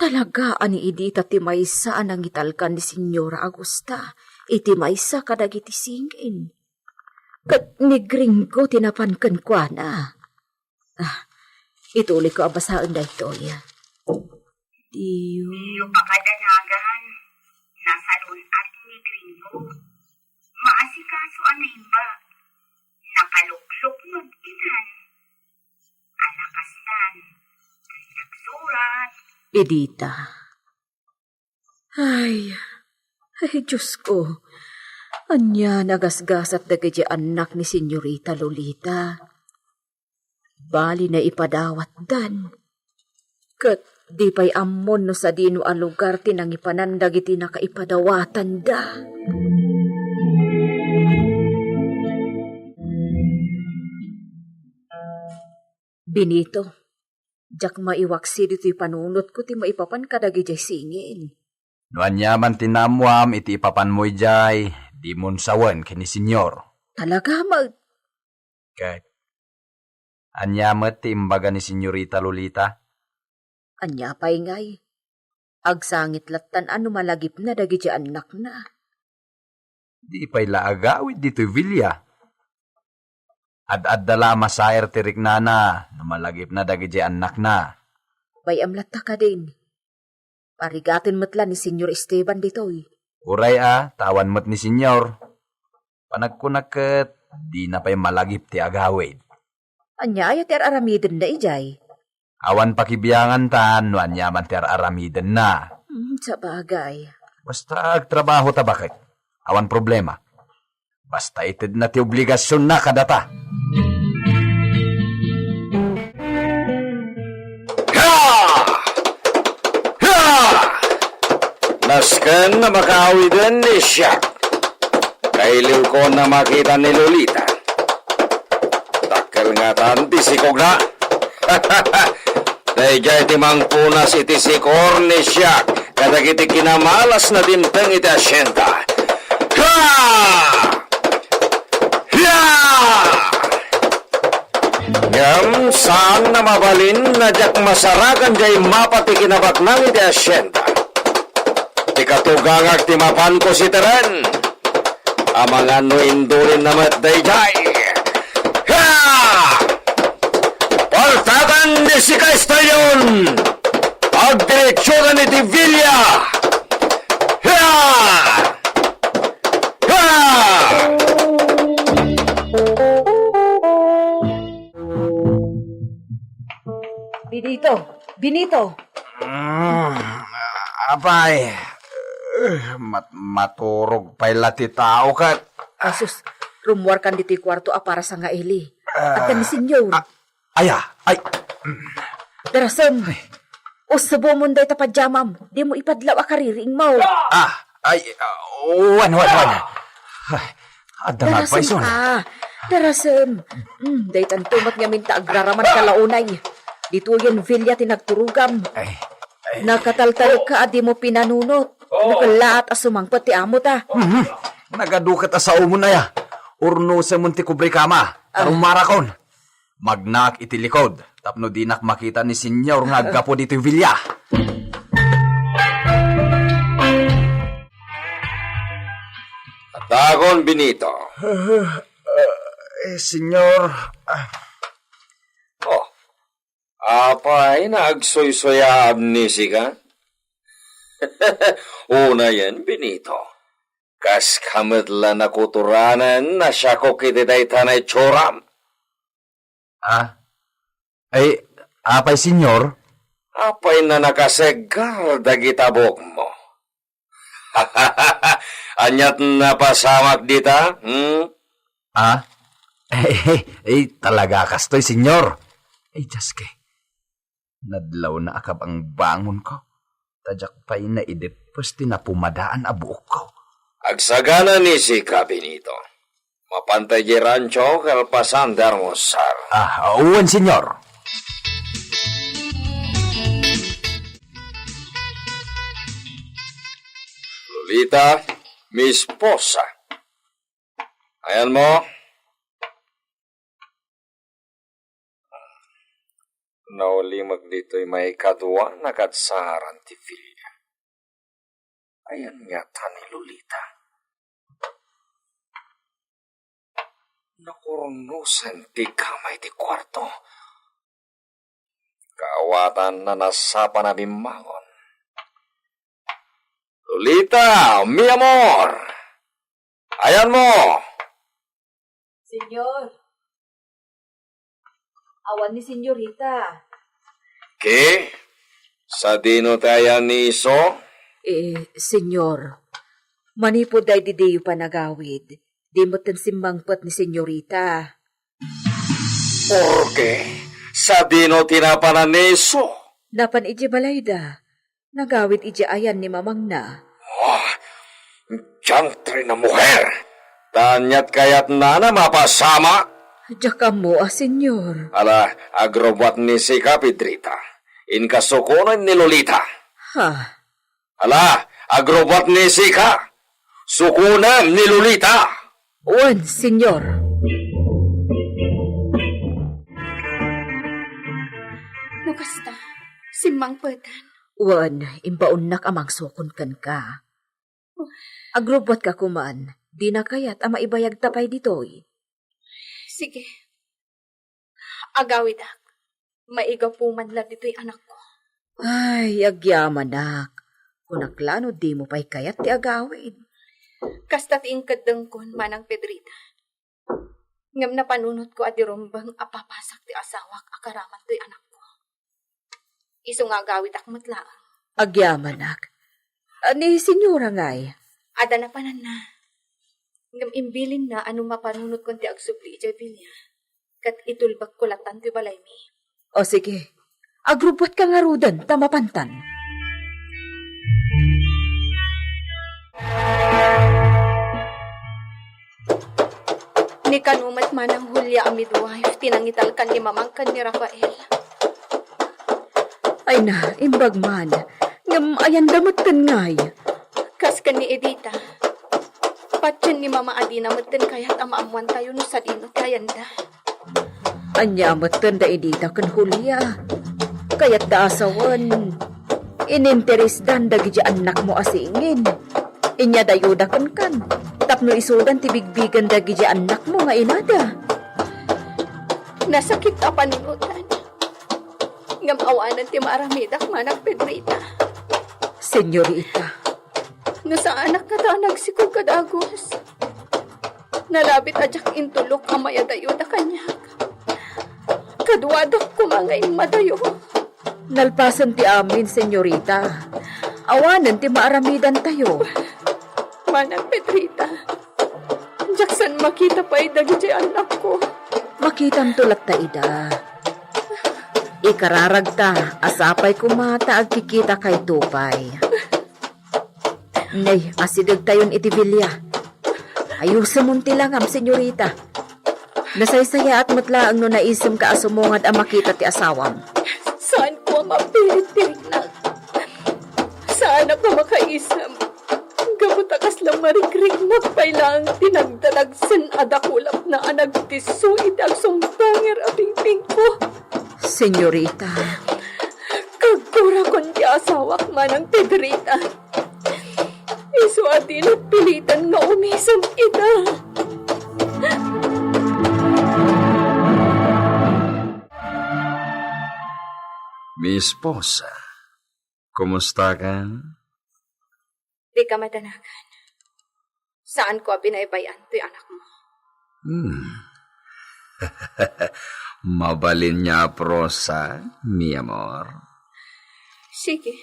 talaga a ni Edita ti maysa a nangitalkan ni Señora Augusta iti maysa kadagiti singin. Ket ni Gringo ti napan kenkuana. Ah, itulidko a basaen daytoy. Diyo. Diyo pakadanagan, nasalun-at ni Gringo. Maasikaso a naimbag. Nakaluklok no agbinan. Alakastan. Nagsurat. Edita. Ay, ay, Diyos ko. Ania nagasgasat dagiti annak ni Senyorita Lolita. Bali naipadawatdan. Ket di pay ammon no sadino a lugar ti nangipanan dagiti nakaipadawatanda. Benito, diak maiwaksi ditoy panunotko ti maipapan kadagidiay singin. No aniaman ti naammoam iti ipapanmo idiay, dimon sawen ken ni Senyor. Talaga met. Ket ania met ti imbaga ni Senyorita Lolita? Ania pay ngay? Agsangit lattan a no malagipna dagiti annakna. Di pay la agawid ditoy villa. Ad-adda la a masair ti riknana no malagipna dagiti annakna. Bay-am latta kadin. Parigaten met la ni Señor Esteban ditoy. Uray a, ta awan met ni Señor. Panagkunak ket, dina pay malagip ti agawid. Ania aya ti ar-aramidenna idiay? Awan pakibiangan ta no ania man ti ar-aramidenna. Hmm, sabagay. Basta agtrabaho ta baket. Awan problema. Basta itedna ti obligasionna kadata. Ha! Ha! Nasken a makaawiden ni Siak. Kailiwkon a makita ni Lolita. Dakkel ngatan ti sikogna. Daydiay ti mangpunas iti sikor ni Siak kadagiti kinamalas na dimteng iti asienda. Ha! Ya! Ngem saan a mabalin a diak masaragan diay mapa ti kinabaknang iti asienda. Ti katugangak ti mapanko siteren. Amangan no indulinna met daydiay. Ha! Paltakan ni Sika Estallion! Agdiretsodan iti Villa! Ha! Ha! Benito! Benito! Mm, apay, eh, mat-, maturog pay la ti tao ket. Ay, sus, rummuarkan ditoy kuarto a para sangaili. Ah, adda ni Senyor. Ah, aya, ay. Darasem, ay. Usubomon dayta pajamam, dimo ipadlaw a kaririingmo. Ah, ay, ah, wan, wan, wan. Ay, adda nga agpayson. Ah, Darasem. Hmm, daytanto met ngamin ta agraraman ka launay. Ditoyen Villa ti nagturogam. Ay, ay. Nakataltalek ka a dimo pinanunot. No kellaat a sumangpet ti amo ta. Mhm. Nagadu ket a saomon aya. Urnosemon ti kubrekama. Ah. Arumarakon. Magnaak iti likod tapno dinak makita ni Senyor nga aggapu ditoy Villa. Addaakon, Benito. Eh, Senyor, ah. Oh, apay, naagsuysuyam ni sika? Unayen, Benito, kaska met la nakuturanen a siakok iti dayta nga itsuram. Ah? Ay, apay, Senyor? Apay a nakaseggar dagita buokmo? Aniat napasamak dita, hmm? Ah? Ay, ay, talaga kastoy, Senyor. Ay, Diyos ko. Nadlawna a kabangbangonko. Ta diak pay naideppes ti napumadaan a buokko. Agsagana ni sika, Benito. Mapanta idiay rancho kalpasan ti almusar. Ah, wen, Senyor. Lolita, mi esposa. Ayanmo? Naulimek ditoy maikadua a kadsaran ti Villa. Ayan ngata ni Lolita? Nakurnosen ti kama iti kuarto. Kaawatan a nasapa a bimmangon. Lolita, mi amor! Ayanmo! Senyor, awan ni Senyorita. Ki? Sadino ti ayan ni isu? Eh, Senyor, manipud daydi diyo panagawid, di metten simmangpet ni Senyorita. Porke, sadino ti napanan ni isu? Napan idiay balayda. Nagawid idiay ayan ni mamangna. Oh, diantre nga muher! Ta aniat kayatna a mapasamak? Diak ammo a, Senyor. Ala, agrubbuat ni sika, Pedrita. Inka sukonem ni Lolita. Ha? Ala, agrubbuat ni sika. Sukonem ni Lolita. Wen, Senyor. No kasta, simmangpetan. Wen, imbaonnak a mangsukon kenka. Agrubbuatka koman, dina kayat a maibayagta pay ditoy. Sige, Agawidak. Maigapu man la ditoy anakko. Ay, agyamanak. Kunak la no dimo pay kayat ti agawid. Kasta ti inkeddengkon, Manang Pedrita. Ngem napanunotko a di rumbeng a papasak ti asawak a karaman toy anakko. Isu nga agawidak met laeng. Agyamanak. Ah, ni Senyora ngay? Adda napananna. Ngem imbilinna a no mapanunotkon ti agsubli idiay bilia, ket itulbekko lattan ti balaymi. O sige, agrubbuatka ngaruden ta mapantan. Ni kano met Manang Julia a midwife ti nangitalkan ni Mamang ken ni Rafael. Ay na, imbag man. Ngem ayanda metten ngay? Kas ken ni Edita. Patien ni Mama a dina metten kayat a maammoantayo no sadino ti ayanda. Ania metten da Edita ken Julia? Kayat da a sawen, ininteresdan dagiti annakmo a singin. Inyadayoda kenkan, tapno isudan ti bigbigen dagiti annakmo nga inada. Nasakit a panunotan. Ngem awanen ti maaramidak, Manang Pedrita. Senyorita. No saanak ngata a nagsikog kadagus, nalabit a diak intulok a mayadayoda kaniak. Kaduadak koma nga immadayo. Nalpasen ti amin, senyorita. Awanen ti maaramidantayo. Manang Pedrita, diak saan makita pay dagiti annakko. Makitanto latta ida. Ikararagta a sapay koma ta agkikitakayto pay. Nay, asidegtayon iti bilia. Ayusemon ti langam, senyorita. Nasaysayaat met laeng no naisemka a sumungad a makita ti asawam. Saanko a mapilit ti riknak. Saanak a makaisem. Gapu ta kasla marikriknak pay laeng ti nagdadagsen a dakulapna a nagdisso iti agsungbanger a pingpingko. Senyorita. Kagkurakon ti asawak, Manang Pedrita. Isu a dinak piliten nga umisem ita. Mi esposa, kumusta ka? Dika madanagan. Saanko a binaybay-an toy anakmo. Hmm. Mabalin nga aprosa, mi amor. Sige.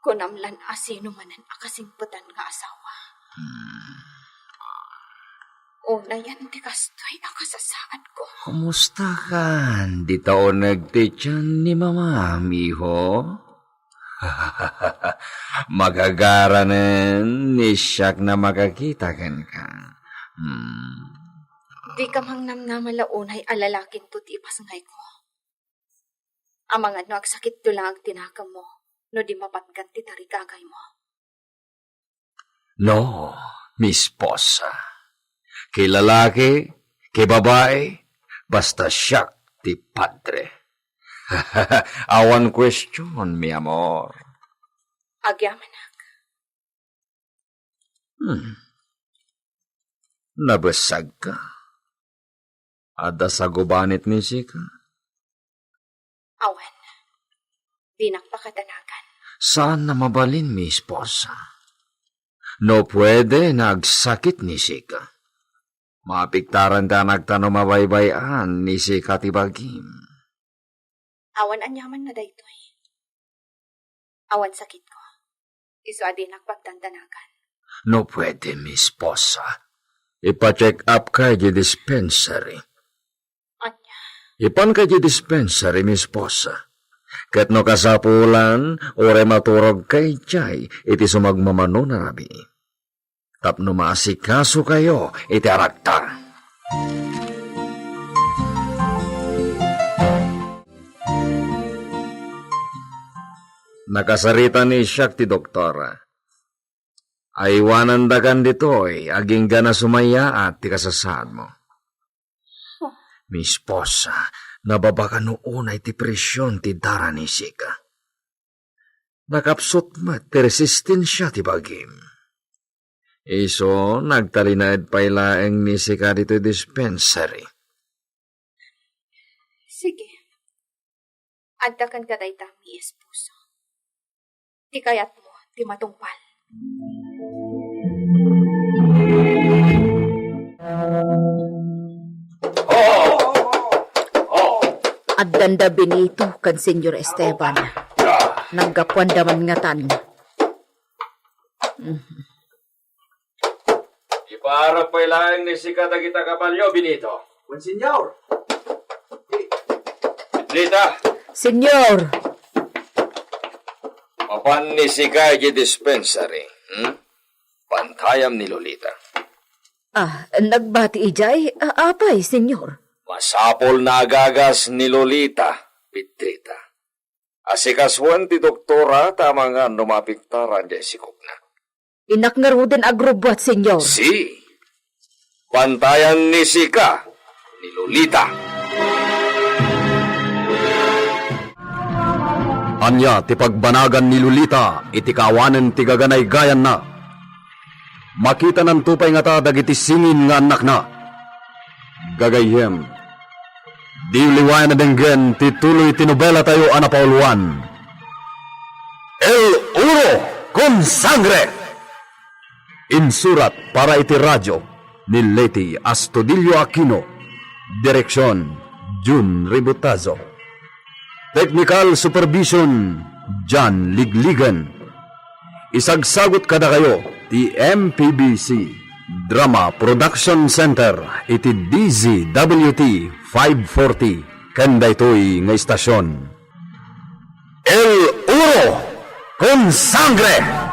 Kunam lan a sino manen a kasingpetan nga asawa. Hmm. Unayen ti kastoy a kasasaadko. Kumusta kan? Dita uneg ti tian ni mamam, iho? Magagaranen ni siak a makakita kenka. Hmm. Dika mangnamnama la unay a lalakinto ti ipasngayko. Amangan no agsakitto laeng ti nakemmo no di mapatgan ti tarigagaymo. No, mi esposa. Ki lalaki, ki babai, basta siak ti padre. Awan question, mi amor. Agyamanak. Hmm. Nabessagka? Adda sagubanit ni sika? Awan. Dinak pakadanagan. Saan a mabalin, mi esposa. No pwede, no agsakit ni sika. Mapiktaran ti anakta no mabaybay-an ni sika ti bagim. Awan aniamanna daytoy. Awan sakitko. Isu a dinak pagdandanagan. No pwede, mi esposa, ipa-check up ka iti dispensary. Ania? Ipan ka iti dispensary, mi esposa. Ket no kasapulan, uray maturog ka idiay iti sumagmamano a rabii. Tapno maasikaso kayo iti anakta. Nakasarita ni siak ti doktora. Aiwanandakan ditoy, agingga a sumayaat ti kasasaadmo. Mi esposa, nababaka no unay ti presion ti dara ni sika. Nakapsut met ti resistensia ti bagim. Isu, nagtalinaed pay laeng ni sika ditoy dispensary. Sige. Adda kenka dayta, mi esposo. Ti kayatmo ti matungpal. Addanda Benito ken Señor Esteban. Naggapuanda man ngatan. Ipaarap pay laeng ni sika dagita kabalio, Benito. Wen, Señor. Lita. Señor. Mapan ni sika iti dispensary, hmm? Bantayam ni Lolita. Ah, nagbati idiay? Ah, apay, Señor? Masapul nga agagas ni Lolita, Pedrita. Asikasuen ti doktora ta amangan no maapektaran diay sikupna. Innak ngaruden agrubbuat, Señor. Si, bantayan ni sika ni Lolita. Ania ti pagbanagan ni Lolita iti kaawanen ti gaganaygayanna? Makitananto pay ngata dagiti singin nga annakna. Gagayyem, diyo liwayan a denggen ti tuloy ti nobelatayo a napauluan, El Oro con Sangre. Insurat para iti radio ni Leti Astudillo Aquino. Direksion, Jun Ributazo. Technical supervision, John Ligligan. Isagsagut kadakayo ti M P B C Drama Production Center iti D Z W T five forty ken daytoy nga istasion. El Oro con Sangre!